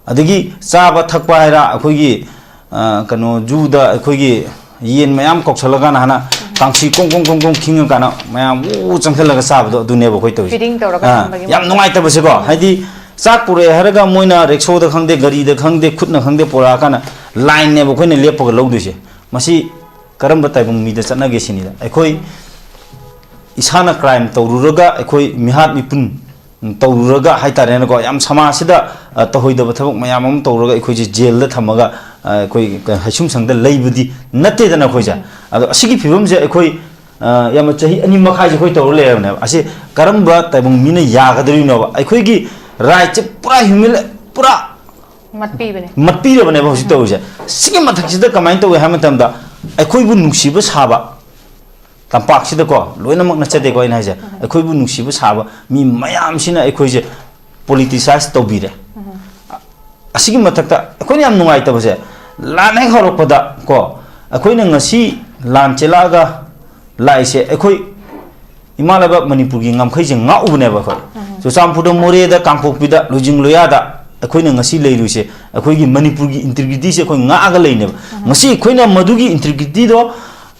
ꯑꯗꯒꯤ ꯆꯥꯕ ꯊꯛꯄ ꯍꯥꯏꯔ ꯑꯩꯈꯣꯏꯒꯤ, ꯑ, ꯀꯩꯅꯣ, ꯖꯨꯗ ꯑꯩꯈꯣꯏꯒꯤ ꯌꯦꯟ ꯃꯌꯥꯝ ꯀꯧꯁꯜꯂꯀꯥꯟꯗ ꯍꯥꯟꯅ ꯀꯥꯡꯁꯤ ꯀꯣꯡ ꯀꯣꯡ ꯀꯣꯡ ꯀꯣꯡ ꯈꯤꯡꯉꯀꯥꯟꯗ ꯃꯌꯥꯝ ꯎ ꯆꯪꯁꯤꯜꯂꯒ ꯆꯥꯕꯗꯣ, ꯑꯗꯨꯅꯦꯕ ꯑꯩꯈꯣꯏ ꯇꯧꯔꯤꯁꯦ꯫ ꯐꯤꯗꯤꯡ ꯇꯧꯔꯒ ꯑ, ꯊꯝꯕꯒꯤ ꯌꯥꯝ ꯃꯑꯣꯡ꯫ ꯅꯨꯡꯉꯥꯏꯇꯕꯁꯦꯀꯣ, ꯎꯝ꯫ ꯍꯥꯏꯗꯤ ꯆꯥꯛ ꯄꯨꯔꯛꯑꯦ ꯍꯥꯏꯔꯒ ꯃꯣꯏꯅ ꯔꯤꯛꯁꯣꯗ ꯈꯪꯗꯦ, ꯒꯥꯔꯤꯗ ꯈꯪꯗꯦ, ꯈꯨꯠꯅ ꯈꯪꯗꯦ ꯄꯨꯔꯛꯑꯀꯥꯟꯗ ꯂꯥꯏꯟꯅꯦꯕ ꯑꯩꯈꯣꯏꯅ ꯂꯦꯞꯄꯒ ꯂꯧꯗꯣꯏꯁꯦ꯫ ꯃꯁꯤ ꯀꯔꯝꯕ ꯇꯥꯏꯕꯪ ꯃꯤꯗ ꯆꯠꯅꯒꯦ ꯁꯤꯅꯤꯗ꯫ ꯑꯩꯈꯣꯏ ꯏꯁꯥꯅ ꯀ꯭ꯔꯥꯏꯝ ꯇꯧꯔꯨꯔꯒ, ꯑꯩꯈꯣꯏ ꯃꯤꯍꯥꯠ ꯃꯤꯄꯨꯟ ꯇꯧꯔꯨꯔꯒ ꯍꯥꯏꯇꯥꯔꯦꯅꯦꯀꯣ, ꯌꯥꯝ ꯁꯃꯥꯖꯁꯤꯗ, ꯑ, ꯇꯧꯍꯣꯏꯗꯕ ꯊꯕꯛ ꯃꯌꯥꯝ ꯑꯃ ꯇꯧꯔꯒ ꯑꯩꯈꯣꯏꯁꯦ ꯖꯦꯜꯗ ꯊꯝꯃꯒ, ꯑ, ꯑꯩꯈꯣꯏ ꯍꯩꯁꯨꯝ ꯁꯪꯗ ꯂꯩꯕꯗꯤ ꯅꯠꯇꯦꯗꯅ ꯑꯩꯈꯣꯏꯁꯦ꯫ ꯑꯗꯣ ꯑꯁꯤꯒꯤ ꯐꯤꯕꯝꯁꯦ ꯑꯩꯈꯣꯏ, ꯑ, ꯌꯥꯝꯅ ꯆꯍꯤ ꯑꯅꯤ ꯃꯈꯥꯏꯁꯦ ꯑꯩꯈꯣꯏ ꯇꯧꯔ ꯂꯩꯔꯕꯅꯦꯕ꯫ ꯑꯁꯤ ꯀꯔꯝꯕ ꯇꯥꯏꯕꯪ ꯃꯤꯅ ꯌꯥꯒꯗꯧꯔꯤꯅꯣꯕ? ꯑꯩꯈꯣꯏꯒꯤ ꯔꯥꯏꯠꯁꯦ ꯄꯨꯔꯥ ꯍ꯭ꯌꯨꯃꯤꯂꯦ-, ꯄꯨꯔꯥ ꯃꯠꯄꯤꯕꯅꯦ꯫ ꯃꯠꯄꯤꯔꯕꯅꯦꯕ ꯍꯧꯖꯤꯛ ꯇꯧꯔꯤꯁꯦ꯫ ꯁꯤꯒꯤ ꯃꯊꯛꯁꯤꯗ ꯀꯃꯥꯏꯅ ꯇꯧꯏ ꯍꯥꯏꯕ ꯃꯇꯝꯗ, ꯑꯩꯈꯣꯏꯕꯨ ꯅꯨꯡꯁꯤꯕ ꯁꯥꯕ, ꯇꯝꯄꯥꯛꯁꯤꯗꯀꯣ, ꯂꯣꯏꯅꯃꯛ ꯅꯠꯆꯗꯦꯀꯣ ꯑꯩꯅ ꯍꯥꯏꯁꯦ, ꯑꯩꯈꯣꯏꯕꯨ ꯅꯨꯡꯁꯤꯕ ꯁꯥꯕ ꯃꯤ ꯃꯌꯥꯝꯁꯤꯅ ꯑꯩꯈꯣꯏꯁꯦ ꯄꯣꯂꯤꯇꯤꯁꯥꯏꯁ ꯇꯧꯕꯤꯔꯦ꯫ ꯑꯁꯤꯒꯤ ꯃꯊꯛꯇ ꯑꯩꯈꯣꯏꯅ ꯌꯥꯝ ꯅꯨꯡꯉꯥꯏꯇꯕꯁꯦ, ꯂꯥꯟ ꯍꯦꯛ ꯍꯧꯔꯛꯄꯗ ꯀꯣ, ꯑꯩꯈꯣꯏꯅ ꯉꯁꯤ ꯂꯥꯟ ꯆꯦꯜꯂꯛꯑꯒ ꯂꯥꯛꯏꯁꯦ, ꯑꯩꯈꯣꯏ ꯏꯃꯥ ꯂꯩꯕꯥꯛ ꯃꯅꯤꯄꯨꯔꯒꯤ ꯉꯝꯈꯩꯁꯦ ꯉꯥꯛꯎꯕꯅꯦꯕ ꯑꯩꯈꯣꯏ꯫ ꯆꯨꯔꯆꯥꯟꯄꯨꯔꯗ, ꯃꯣꯔꯦꯗ, ꯀꯥꯡꯄꯣꯛꯄꯤꯗ, ꯂꯣꯏꯖꯤꯡ ꯂꯣꯌꯥꯗ ꯑꯩꯈꯣꯏꯅ ꯉꯁꯤ ꯂꯩꯔꯨꯁꯦ, ꯑꯩꯈꯣꯏꯒꯤ ꯃꯅꯤꯄꯨꯔꯒꯤ ꯏꯟꯇꯤꯒ꯭ꯔꯤꯇꯤꯁꯦ ꯑꯩꯈꯣꯏ ꯉꯥꯛꯑꯒ ꯂꯩꯅꯦꯕ꯫ ꯉꯁꯤ ꯑꯩꯈꯣꯏꯅ ꯃꯗꯨꯒꯤ ꯏꯟꯇꯤꯒ꯭ꯔꯤꯇꯤꯗꯣ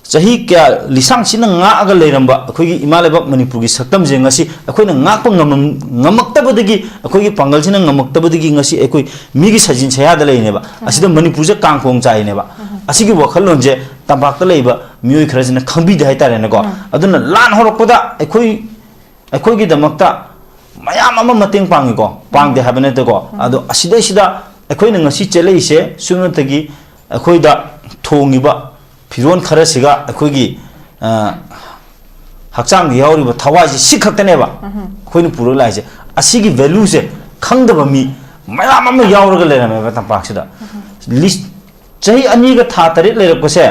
ꯆꯍꯤ ꯀꯌꯥ ꯂꯤꯁꯥꯡꯁꯤꯟꯅ ꯉꯥꯛꯑꯒ ꯂꯩꯔꯝꯕ ꯑꯩꯈꯣꯏꯒꯤ ꯏꯃꯥ ꯂꯩꯕꯥꯛ ꯃꯅꯤꯄꯨꯔꯒꯤ ꯁꯛꯇꯝꯁꯦ ꯉꯁꯤ ꯑꯩꯈꯣꯏꯅ ꯉꯥꯛꯄ ꯉꯝꯃꯝ-, ꯉꯝꯃꯛꯇꯕꯗꯒꯤ, ꯑꯩꯈꯣꯏꯒꯤ ꯄꯥꯡꯒꯜꯁꯤꯅ ꯉꯝꯃꯛꯇꯕꯗꯒꯤ ꯉꯁꯤ ꯑꯩꯈꯣꯏ ꯃꯤꯒꯤ ꯁꯥꯖꯤꯟ ꯁꯌꯥꯗ ꯂꯩꯔꯤꯅꯦꯕ꯫ ꯑꯁꯤꯗ ꯃꯅꯤꯄꯨꯔꯁꯦ ꯀꯥꯡꯈꯣꯡ ꯆꯥꯏꯅꯦꯕ꯫ ꯑꯁꯤꯒꯤ ꯋꯥꯈꯜꯂꯣꯟꯁꯦ ꯇꯝꯄꯥꯛꯇ ꯂꯩꯕ ꯃꯤꯑꯣꯏ ꯈꯔꯁꯤꯅ ꯈꯪꯕꯤꯗꯦ ꯍꯥꯏꯇꯥꯔꯦꯅꯦꯀꯣ꯫ ꯑꯗꯨꯅ ꯂꯥꯟ ꯍꯧꯔꯛꯄꯗ ꯑꯩꯈꯣꯏ, ꯑꯩꯈꯣꯏꯒꯤꯗꯃꯛꯇ ꯃꯌꯥꯝ ꯑꯃ ꯃꯇꯦꯡ ꯄꯥꯡꯉꯤꯀꯣ, ꯄꯥꯡꯗꯦ ꯍꯥꯏꯕ ꯅꯠꯇꯦꯀꯣ꯫ ꯑꯗꯣ ꯑꯁꯤꯗꯩꯁꯤꯗ ꯑꯩꯈꯣꯏꯅ ꯉꯁꯤ ꯆꯦꯜꯂꯛꯏꯁꯦ ꯁꯨꯞꯅꯇꯒꯤ ꯑꯩꯈꯣꯏꯗ ꯊꯣꯡꯉꯤꯕ ꯐꯤꯔꯣꯜ ꯈꯔꯁꯤꯒ ꯑꯩꯈꯣꯏꯒꯤ, ꯑ, ꯍꯛꯆꯥꯡꯗ ꯌꯥꯎꯔꯤꯕ ꯊꯋꯥꯏꯁꯦ ꯁꯤ ꯈꯛꯇꯅꯦꯕ ꯑꯩꯈꯣꯏꯅ ꯄꯨꯔꯒ ꯂꯥꯛꯏꯁꯦ꯫ ꯑꯁꯤꯒꯤ ꯚꯦꯂꯨꯁꯦ ꯈꯪꯗꯕ ꯃꯤ ꯃꯌꯥꯝ ꯑꯃ ꯌꯥꯎꯔꯒ ꯂꯩꯔꯝꯃꯦꯕ ꯇꯝꯄꯥꯛꯁꯤꯗ꯫ ꯂꯤꯁ-, ꯆꯍꯤ ꯑꯅꯤꯒ ꯊꯥ ꯇꯔꯦꯠ ꯂꯩꯔꯛꯄꯁꯦ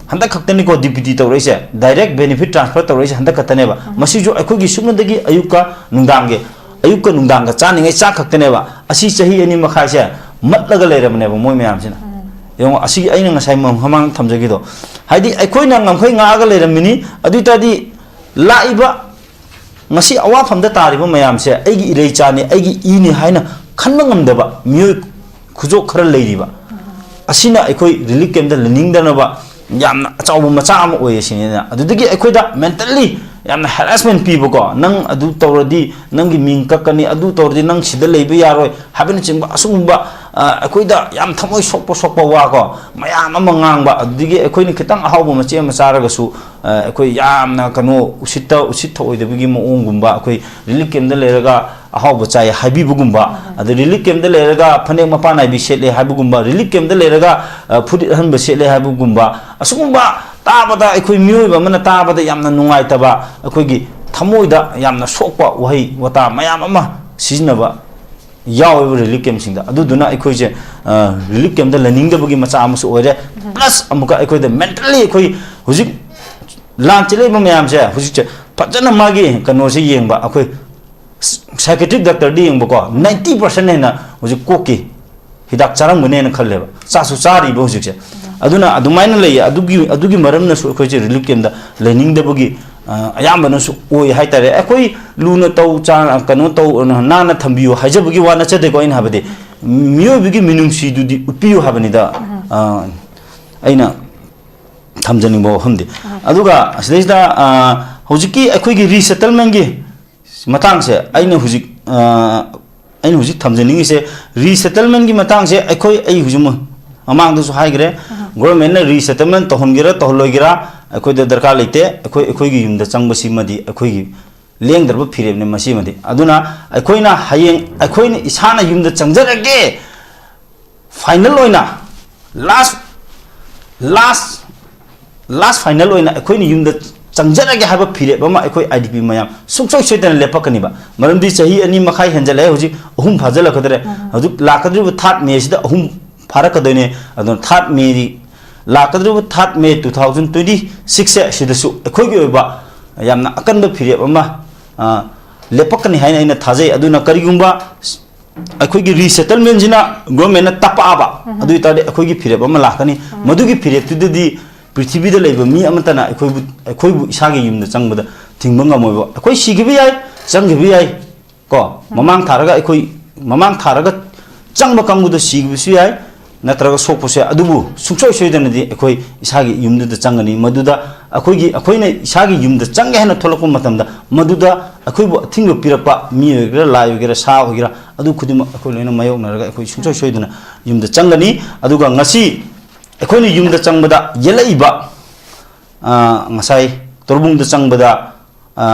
ꯍꯟꯗꯛ ꯈꯛꯇꯅꯤꯀꯣ ꯗꯤ ꯕꯤ ꯇꯤ ꯇꯧꯔꯛꯏꯁꯦ, ꯗꯥꯏꯔꯦꯛ ꯕꯦꯅꯤꯐꯤꯠ ꯇ꯭ꯔꯥꯟꯁꯐꯔ ꯇꯧꯔꯛꯏꯁꯦ ꯍꯟꯗꯛ ꯈꯛꯇꯅꯦꯕ꯫ ꯃꯁꯤꯁꯨ ꯑꯩꯈꯣꯏꯒꯤ ꯁꯨꯞꯅꯗꯒꯤ ꯑꯌꯨꯛꯀ ꯅꯨꯡꯗꯥꯡꯒꯤ, ꯑꯌꯨꯛꯀ ꯅꯨꯡꯗꯥꯡꯒ ꯆꯥꯅꯤꯡꯉꯥꯏ ꯆꯥꯛ ꯈꯛꯇꯅꯦꯕ꯫ ꯑꯁꯤ ꯆꯍꯤ ꯑꯅꯤ ꯃꯈꯥꯏꯁꯦ ꯃꯠꯂꯒ ꯂꯩꯔꯕꯅꯦꯕ ꯃꯣꯏ ꯃꯌꯥꯝꯁꯤꯅ꯫ ꯌꯦꯡꯉꯣ, ꯑꯁꯤꯒꯤ ꯑꯩꯅ ꯉꯁꯥꯏ ꯃꯃꯥꯡ ꯊꯝꯖꯈꯤꯗꯣ, ꯍꯥꯏꯗꯤ ꯑꯩꯈꯣꯏꯅ ꯉꯝꯈꯩ ꯉꯥꯛꯑꯒ ꯂꯩꯔꯝꯃꯤꯅꯤ꯫ ꯑꯗꯨ ꯑꯣꯏ ꯇꯥꯔꯗꯤ ꯂꯥꯛꯏꯕ ꯉꯁꯤ ꯑꯋꯥꯐꯝꯗ ꯇꯥꯔꯤꯕ ꯃꯌꯥꯝꯁꯦ ꯑꯩꯒꯤ ꯏꯔꯩꯆꯥꯅꯤ, ꯑꯩꯒꯤ ꯏꯅꯤ ꯍꯥꯏꯅ ꯈꯟꯕ ꯉꯝꯗꯕ ꯃꯤꯑꯣꯏ ꯈꯨꯖꯣꯞ ꯈꯔ ꯂꯩꯔꯤꯕ ꯑꯁꯤꯅ ꯑꯩꯈꯣꯏ ꯔꯤꯂꯤꯐ ꯀꯦꯝꯞꯇ ꯂꯩꯅꯤꯡꯗꯅꯕ ꯌꯥꯝꯅ ꯑꯆꯧꯕ ꯃꯆꯥꯛ ꯑꯃ ꯑꯣꯏꯌꯦ ꯁꯤꯅꯤꯅ꯫ ꯑꯗꯨꯗꯒꯤ ꯑꯩꯈꯣꯏꯗ ꯃꯦꯟꯇꯜꯂꯤ ꯌꯥꯝꯅ ꯍꯦꯔꯥꯁꯃꯦꯟ ꯄꯤꯕꯀꯣ, "ꯅꯪ ꯑꯗꯨ ꯇꯧꯔꯗꯤ ꯅꯪꯒꯤ ꯃꯤꯡ ꯀꯛꯀꯅꯤ, ꯑꯗꯨ ꯇꯧꯔꯗꯤ ꯅꯪ ꯁꯤꯗ ꯂꯩꯕ ꯌꯥꯔꯣꯏ" ꯍꯥꯏꯕꯅꯆꯤꯡꯕ ꯑꯁꯤꯒꯨꯝꯕ, ꯑ, ꯑꯩꯈꯣꯏꯗ ꯌꯥꯝ ꯊꯃꯣꯏ ꯁꯣꯛꯄ ꯁꯣꯛꯄ ꯋꯥ ꯀꯣ ꯃꯌꯥꯝ ꯑꯃ ꯉꯥꯡꯕ꯫ ꯑꯗꯨꯗꯒꯤ ꯑꯩꯈꯣꯏꯅ ꯈꯤꯇꯪ ꯑꯍꯥꯎꯕ ꯃꯆꯦꯠ ꯑꯃ ꯆꯥꯔꯒꯁꯨ, ꯑ, ꯑꯩꯈꯣꯏ ꯌꯥꯝꯅ ꯀꯩꯅꯣ ꯎꯁꯤꯠꯇ ꯎꯁꯤꯠ ꯊꯑꯣꯏꯗꯕꯒꯤ ꯃꯑꯣꯡꯒꯨꯝꯕ, ꯑꯩꯈꯣꯏ ꯔꯤꯂꯤꯐ ꯀꯦꯝꯞꯇ ꯂꯩꯔꯒ ꯑꯍꯥꯎꯕ ꯆꯥꯏ ꯍꯥꯏꯕꯤꯕꯒꯨꯝꯕ, ꯑꯗ ꯔꯤꯂꯤꯐ ꯀꯦꯝꯞꯇ ꯂꯩꯔꯒ ꯐꯅꯦꯛ ꯃꯄꯥꯟ ꯅꯥꯏꯕꯤ ꯁꯦꯠꯂꯦ ꯍꯥꯏꯕꯒꯨꯝꯕ, ꯔꯤꯂꯤꯐ ꯀꯦꯝꯞꯇ ꯂꯩꯔꯒ, ꯑ, ꯐꯨꯔꯤꯠ ꯑꯍꯟꯕ ꯁꯦꯠꯂꯦ ꯍꯥꯏꯕꯒꯨꯝꯕ, ꯑꯁꯤꯒꯨꯝꯕ ꯇꯥꯕꯗ ꯑꯩꯈꯣꯏ ꯃꯤꯑꯣꯏꯕ ꯑꯃꯅ ꯇꯥꯕꯗ ꯌꯥꯝꯅ ꯅꯨꯡꯉꯥꯏꯇꯕ, ꯑꯩꯈꯣꯏꯒꯤ ꯊꯃꯣꯏꯗ ꯌꯥꯝꯅ ꯁꯣꯛꯄ ꯋꯥꯍꯩ ꯋꯥꯇꯥ ꯃꯌꯥꯝ ꯑꯃ ꯁꯤꯖꯤꯟꯅꯕ ꯌꯥꯎꯋꯦꯕ ꯔꯤꯂꯤꯐ ꯀꯦꯝꯞꯁꯤꯡꯗ꯫ ꯑꯗꯨꯗꯨꯅ ꯑꯩꯈꯣꯏꯁꯦ, ꯑ, ꯔꯤꯂꯤꯐ ꯀꯦꯝꯞꯇ ꯂꯩꯅꯤꯡꯗꯕꯒꯤ ꯃꯆꯥꯛ ꯑꯃꯁꯨ ꯑꯣꯏꯔꯦ꯫ ꯄ꯭ꯂꯁ ꯑꯃꯨꯛꯀ ꯑꯩꯈꯣꯏꯗ ꯃꯦꯟꯇꯜꯂꯤ ꯑꯩꯈꯣꯏ ꯍꯧꯖꯤꯛ ꯂꯥꯟ ꯆꯦꯜꯂꯛꯏꯕ ꯃꯌꯥꯝꯁꯦ ꯍꯧꯖꯤꯛꯁꯦ ꯐꯖꯅ ꯃꯥꯒꯤ ꯀꯩꯅꯣꯁꯦ ꯌꯦꯡꯕ, ꯑꯩꯈꯣꯏ ꯁꯥꯏꯀꯦꯇ꯭ꯔꯤꯛ ꯗꯥꯛꯇꯔꯗ ꯌꯦꯡꯕꯀꯣ, ꯅꯥꯏꯟꯇꯤ ꯄꯥꯔꯁꯦꯟ ꯍꯦꯟꯅ ꯍꯧꯖꯤꯛ ꯀꯣꯛꯀꯤ ꯍꯤꯗꯥꯛ ꯆꯥꯔꯝꯒꯅꯦꯅ ꯈꯜꯂꯦꯕ, ꯆꯥꯁꯨ ꯆꯥꯔꯤꯕ ꯍꯧꯖꯤꯛꯁꯦ꯫ ꯑꯗꯨꯅ ꯑꯗꯨꯃꯥꯏꯅ ꯂꯩꯌꯦ꯫ ꯑꯗꯨꯒꯤ, ꯑꯗꯨꯒꯤ ꯃꯔꯝꯅꯁꯨ ꯑꯩꯈꯣꯏꯁꯦ ꯔꯤꯂꯤꯐ ꯀꯦꯝꯞꯇ ꯂꯩꯅꯤꯡꯗꯕꯒꯤ, ꯑ, ꯑꯌꯥꯝꯕꯅꯁꯨ ꯑꯣꯏ ꯍꯥꯏꯇꯥꯔꯦ꯫ ꯑꯩꯈꯣꯏ ꯂꯨꯅ ꯇꯧ, ꯆꯥ-, ꯀꯩꯅꯣ ꯇꯧ, ꯅꯥꯟꯅ ꯊꯝꯕꯤꯌꯨ ꯍꯥꯏꯖꯕꯒꯤ ꯋꯥ ꯅꯠꯆꯗꯦꯀꯣ꯫ ꯑꯩꯅ ꯍꯥꯏꯕꯗꯤ ꯃꯤꯑꯣꯏꯕꯒꯤ ꯃꯤꯅꯨꯡꯁꯤꯗꯨꯗꯤ ꯎꯠꯄꯤꯌꯨ ꯍꯥꯏꯕꯅꯤꯗ꯫ ꯑ, ꯑꯩꯅ ꯊꯝꯖꯅꯤꯡꯕ ꯋꯥꯐꯝꯗꯤ꯫ ꯑꯗꯨꯒ ꯑꯁꯤꯗꯩꯁꯤꯗ, ꯑ, ꯍꯧꯖꯤꯛꯀꯤ ꯑꯩꯈꯣꯏꯒꯤ resettlement ꯀꯤ ꯃꯇꯥꯡꯁꯦ ꯑꯩꯅ ꯍꯧꯖꯤꯛ, ꯑ, ꯑꯩꯅ ꯍꯧꯖꯤꯛ ꯊꯝꯖꯅꯤꯡꯉꯤꯁꯦ, resettlement ꯀꯤ ꯃꯇꯥꯡꯁꯦ ꯑꯩꯈꯣꯏ, ꯑꯩ ꯍꯧꯖꯤꯛ ꯃ-, ꯃꯃꯥꯡꯗꯁꯨ ꯍꯥꯏꯈ꯭ꯔꯦ, government ꯅ resettlement ꯇꯧꯍꯟꯒꯦꯔꯥ ꯇꯧꯍꯜꯂꯣꯏꯒꯦꯔꯥ ꯑꯩꯈꯣꯏꯗ ꯗꯔꯀꯥꯔ ꯂꯩꯇꯦ꯫ ꯑꯩꯈꯣꯏ, ꯑꯩꯈꯣꯏꯒꯤ ꯌꯨꯝꯗ ꯆꯪꯕꯁꯤꯃꯗꯤ ꯑꯩꯈꯣꯏꯒꯤ ꯂꯦꯡꯗ꯭ꯔꯕ ꯐꯤꯔꯦꯞꯅꯤ ꯃꯁꯤꯃꯗꯤ꯫ ꯑꯗꯨꯅ ꯑꯩꯈꯣꯏꯅ ꯍꯌꯦꯡ ꯑꯩꯈꯣꯏꯅ ꯏꯁꯥꯅ ꯌꯨꯝꯗ ꯆꯪꯖꯔꯒꯦ, final ꯑꯣꯏꯅ, last, last, last final ꯑꯣꯏꯅ ꯑꯩꯈꯣꯏꯅ ꯌꯨꯝꯗ ꯆꯪꯖꯔꯒꯦ ꯍꯥꯏꯕ ꯐꯤꯔꯦꯞ ꯑꯃ ꯑꯩꯈꯣꯏ I D P ꯃꯌꯥꯝ ꯁꯨꯡꯁꯣꯏ ꯁꯣꯏꯗꯅ ꯂꯦꯞꯄꯛꯀꯅꯤꯕ꯫ ꯃꯔꯝꯗꯤ ꯆꯍꯤ ꯑꯅꯤ ꯃꯈꯥꯏ ꯍꯦꯟꯖꯜꯂꯛꯑꯦ, ꯍꯧꯖꯤꯛ ꯑꯍꯨꯝ ꯐꯥꯖꯤꯜꯂꯛꯀꯗ꯭ꯔꯦ꯫ ꯍꯧꯖꯤꯛ ꯂꯥꯛꯀꯗꯧꯔꯤꯕ third May ꯁꯤꯗ ꯑꯍꯨꯝ ꯐꯥꯔꯛꯀꯗꯣꯏꯅꯦ꯫ ꯑꯗꯨꯅ third May ꯗꯤ, ꯂꯥꯛꯀꯗꯧꯔꯤꯕ third May two thousand twenty six ꯁꯦ ꯁꯤꯗꯁꯨ ꯑꯩꯈꯣꯏꯒꯤ ꯑꯣꯏꯕ ꯌꯥꯝꯅ ꯑꯀꯟꯕ ꯐꯤꯔꯦꯞ ꯑꯃ, ꯑ, ꯂꯦꯞꯄꯛꯀꯅꯤ ꯍꯥꯏꯅ ꯑꯩꯅ ꯊꯥꯖꯩ꯫ ꯑꯗꯨꯅ ꯀꯔꯤꯒꯨꯝꯕ ꯑꯩꯈꯣꯏꯒꯤ resettlement ꯁꯤꯅ government ꯅ ꯇꯞꯄꯛꯑꯕ, ꯑꯗꯨ ꯑꯣꯏꯇꯥꯔꯗꯤ ꯑꯩꯈꯣꯏꯒꯤ ꯐꯤꯔꯦꯞ ꯑꯃ ꯂꯥꯛꯀꯅꯤ꯫ ꯃꯗꯨꯒꯤ ꯐꯤꯔꯦꯞꯇꯨꯗꯗꯤ ꯄ꯭ꯔꯤꯊꯤꯕꯤꯗ ꯂꯩꯕ ꯃꯤ ꯑꯃꯠꯇꯅ ꯑꯩꯈꯣꯏꯕꯨ, ꯑꯩꯈꯣꯏꯕꯨ ꯏꯁꯥꯒꯤ ꯌꯨꯝꯗ ꯆꯪꯕꯗ ꯊꯤꯡꯕ ꯉꯝꯃꯣꯏꯕ꯫ ꯑꯩꯈꯣꯏ ꯁꯤꯈꯤꯕ ꯌꯥꯏ, ꯆꯪꯈꯤꯕ ꯌꯥꯏ, ꯀꯣ, ꯃꯃꯥꯡ ꯊꯥꯔꯒ ꯑꯩꯈꯣꯏ, ꯃꯃꯥꯡ ꯊꯥꯔꯒ ꯆꯪꯕ ꯀꯥꯡꯕꯨꯗ ꯁꯤꯈꯤꯕꯁꯨ ꯌꯥꯏ, ꯅꯠꯇ꯭ꯔꯒ ꯁꯣꯛꯄꯁꯨ ꯌꯥꯏ꯫ ꯑꯗꯨꯕꯨ ꯁꯨꯡꯁꯣꯏ ꯁꯣꯏꯗꯅꯗꯤ ꯑꯩꯈꯣꯏ ꯏꯁꯥꯒꯤ ꯌꯨꯝꯗꯨꯗ ꯆꯪꯒꯅꯤ꯫ ꯃꯗꯨꯗ ꯑꯩꯈꯣꯏꯒꯤ, ꯑꯩꯈꯣꯏꯅ ꯏꯁꯥꯒꯤ ꯌꯨꯝꯗ ꯆꯪꯒꯦ ꯍꯥꯏꯅ ꯊꯣꯛꯂꯛꯄ ꯃꯇꯝꯗ, ꯃꯗꯨꯗ ꯑꯩꯈꯣꯏꯕꯨ ꯑꯊꯤꯡꯕ ꯄꯤꯔꯛꯄ ꯃꯤ ꯑꯣꯏꯒꯦꯔꯥ, ꯂꯥꯏ ꯑꯣꯏꯒꯦꯔꯥ, ꯁꯥ ꯑꯣꯏꯒꯦꯔꯥ, ꯑꯗꯨ ꯈꯨꯗꯤꯡꯃꯛ ꯑꯩꯈꯣꯏ ꯂꯣꯏꯅ ꯃꯥꯌꯣꯛꯅꯔꯒ ꯑꯩꯈꯣꯏ ꯁꯨꯡꯁꯣꯏ ꯁꯣꯏꯗꯅ ꯌꯨꯝꯗ ꯆꯪꯒꯅꯤ꯫ ꯑꯗꯨꯒ ꯉꯁꯤ ꯑꯩꯈꯣꯏꯅ ꯌꯨꯝꯗ ꯆꯪꯕꯗ ꯌꯦꯠꯂꯛꯏꯕ, ꯑ, ꯉꯁꯥꯏ ꯇꯣꯔꯕꯨꯡꯗ ꯆꯪꯕꯗ, ꯑ,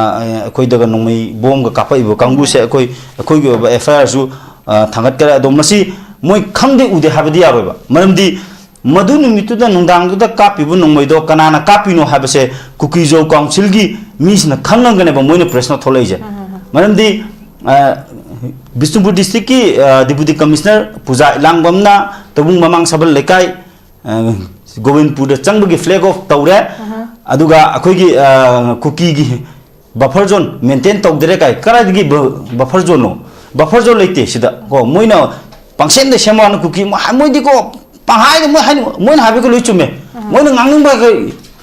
ꯑꯩꯈꯣꯏꯗꯒ ꯅꯣꯡꯃꯩ ꯕꯣꯝꯒ ꯀꯥꯞꯄꯛꯏꯕ ꯀꯥꯡꯕꯨꯁꯦ ꯑꯩꯈꯣꯏ, ꯑꯩꯈꯣꯏꯒꯤ ꯑꯣꯏꯕ F I R ꯁꯨ, ꯑ, ꯊꯥꯡꯒꯠꯈ꯭ꯔꯦ꯫ ꯑꯗꯣ ꯃꯁꯤ ꯃꯣꯏ ꯈꯪꯗꯦ ꯎꯗꯦ ꯍꯥꯏꯕꯗꯤ ꯌꯥꯔꯣꯏꯕ꯫ ꯃꯔꯝꯗꯤ ꯃꯗꯨ ꯅꯨꯃꯤꯠꯇꯨꯗ ꯅꯨꯡꯗꯥꯡꯗꯨꯗ ꯀꯥꯞꯄꯤꯕ ꯅꯣꯡꯃꯩꯗꯣ ꯀꯅꯥꯅ ꯀꯥꯞꯄꯤꯅꯣ ꯍꯥꯏꯕꯁꯦ ꯀꯨꯀꯤꯖꯧ council ꯒꯤ ꯃꯤꯁꯤꯅ ꯈꯪꯉꯒꯅꯦꯕ ꯃꯣꯏꯅ press note ꯊꯣꯛꯂꯛꯏꯁꯦ꯫ ꯃꯔꯝꯗꯤ, ꯑ, ꯕꯤꯁꯅꯨꯄꯨꯔ district ꯀꯤ, ꯑ, Deputy Commissioner ꯄꯨꯖꯥ ꯏꯂꯥꯡꯕꯝꯅ ꯇꯧꯕꯨꯡ ꯃꯃꯥꯡ ꯁꯥꯕꯜ ꯂꯩꯀꯥꯏ, ꯑ, ꯒꯣꯕꯤꯟꯄꯨꯔꯗ ꯆꯪꯕꯒꯤ flag off ꯇꯧꯔꯦ꯫ ꯑꯗꯨꯒ ꯑꯩꯈꯣꯏꯒꯤ, ꯑ, ꯀꯨꯀꯤꯒꯤ buffer zone maintain ꯇꯧꯗꯔꯦ ꯀꯥꯏ꯫ ꯀꯗꯥꯏꯗꯒꯤ bu-, buffer zone ꯅꯣ? Buffer zone ꯂꯩꯇꯦ ꯁꯤꯗ꯫ ꯀꯣ, ꯃꯣꯏꯅ ꯄꯪꯁꯦꯝꯗ ꯁꯦꯝꯃꯛꯑꯅꯨ ꯀꯨꯀꯤ꯫ ꯃꯣꯏ-, ꯃꯣꯏꯗꯤꯀꯣ, ꯄꯪꯍꯥꯏꯗ ꯃꯣꯏ ꯍꯥꯏꯅꯤꯡ-, ꯃꯣꯏꯅ ꯍꯥꯏꯕꯒ ꯂꯣꯏ ꯆꯨꯝꯃꯦ꯫ ꯃꯣꯏꯅ ꯉꯥꯡꯅꯤꯡꯕ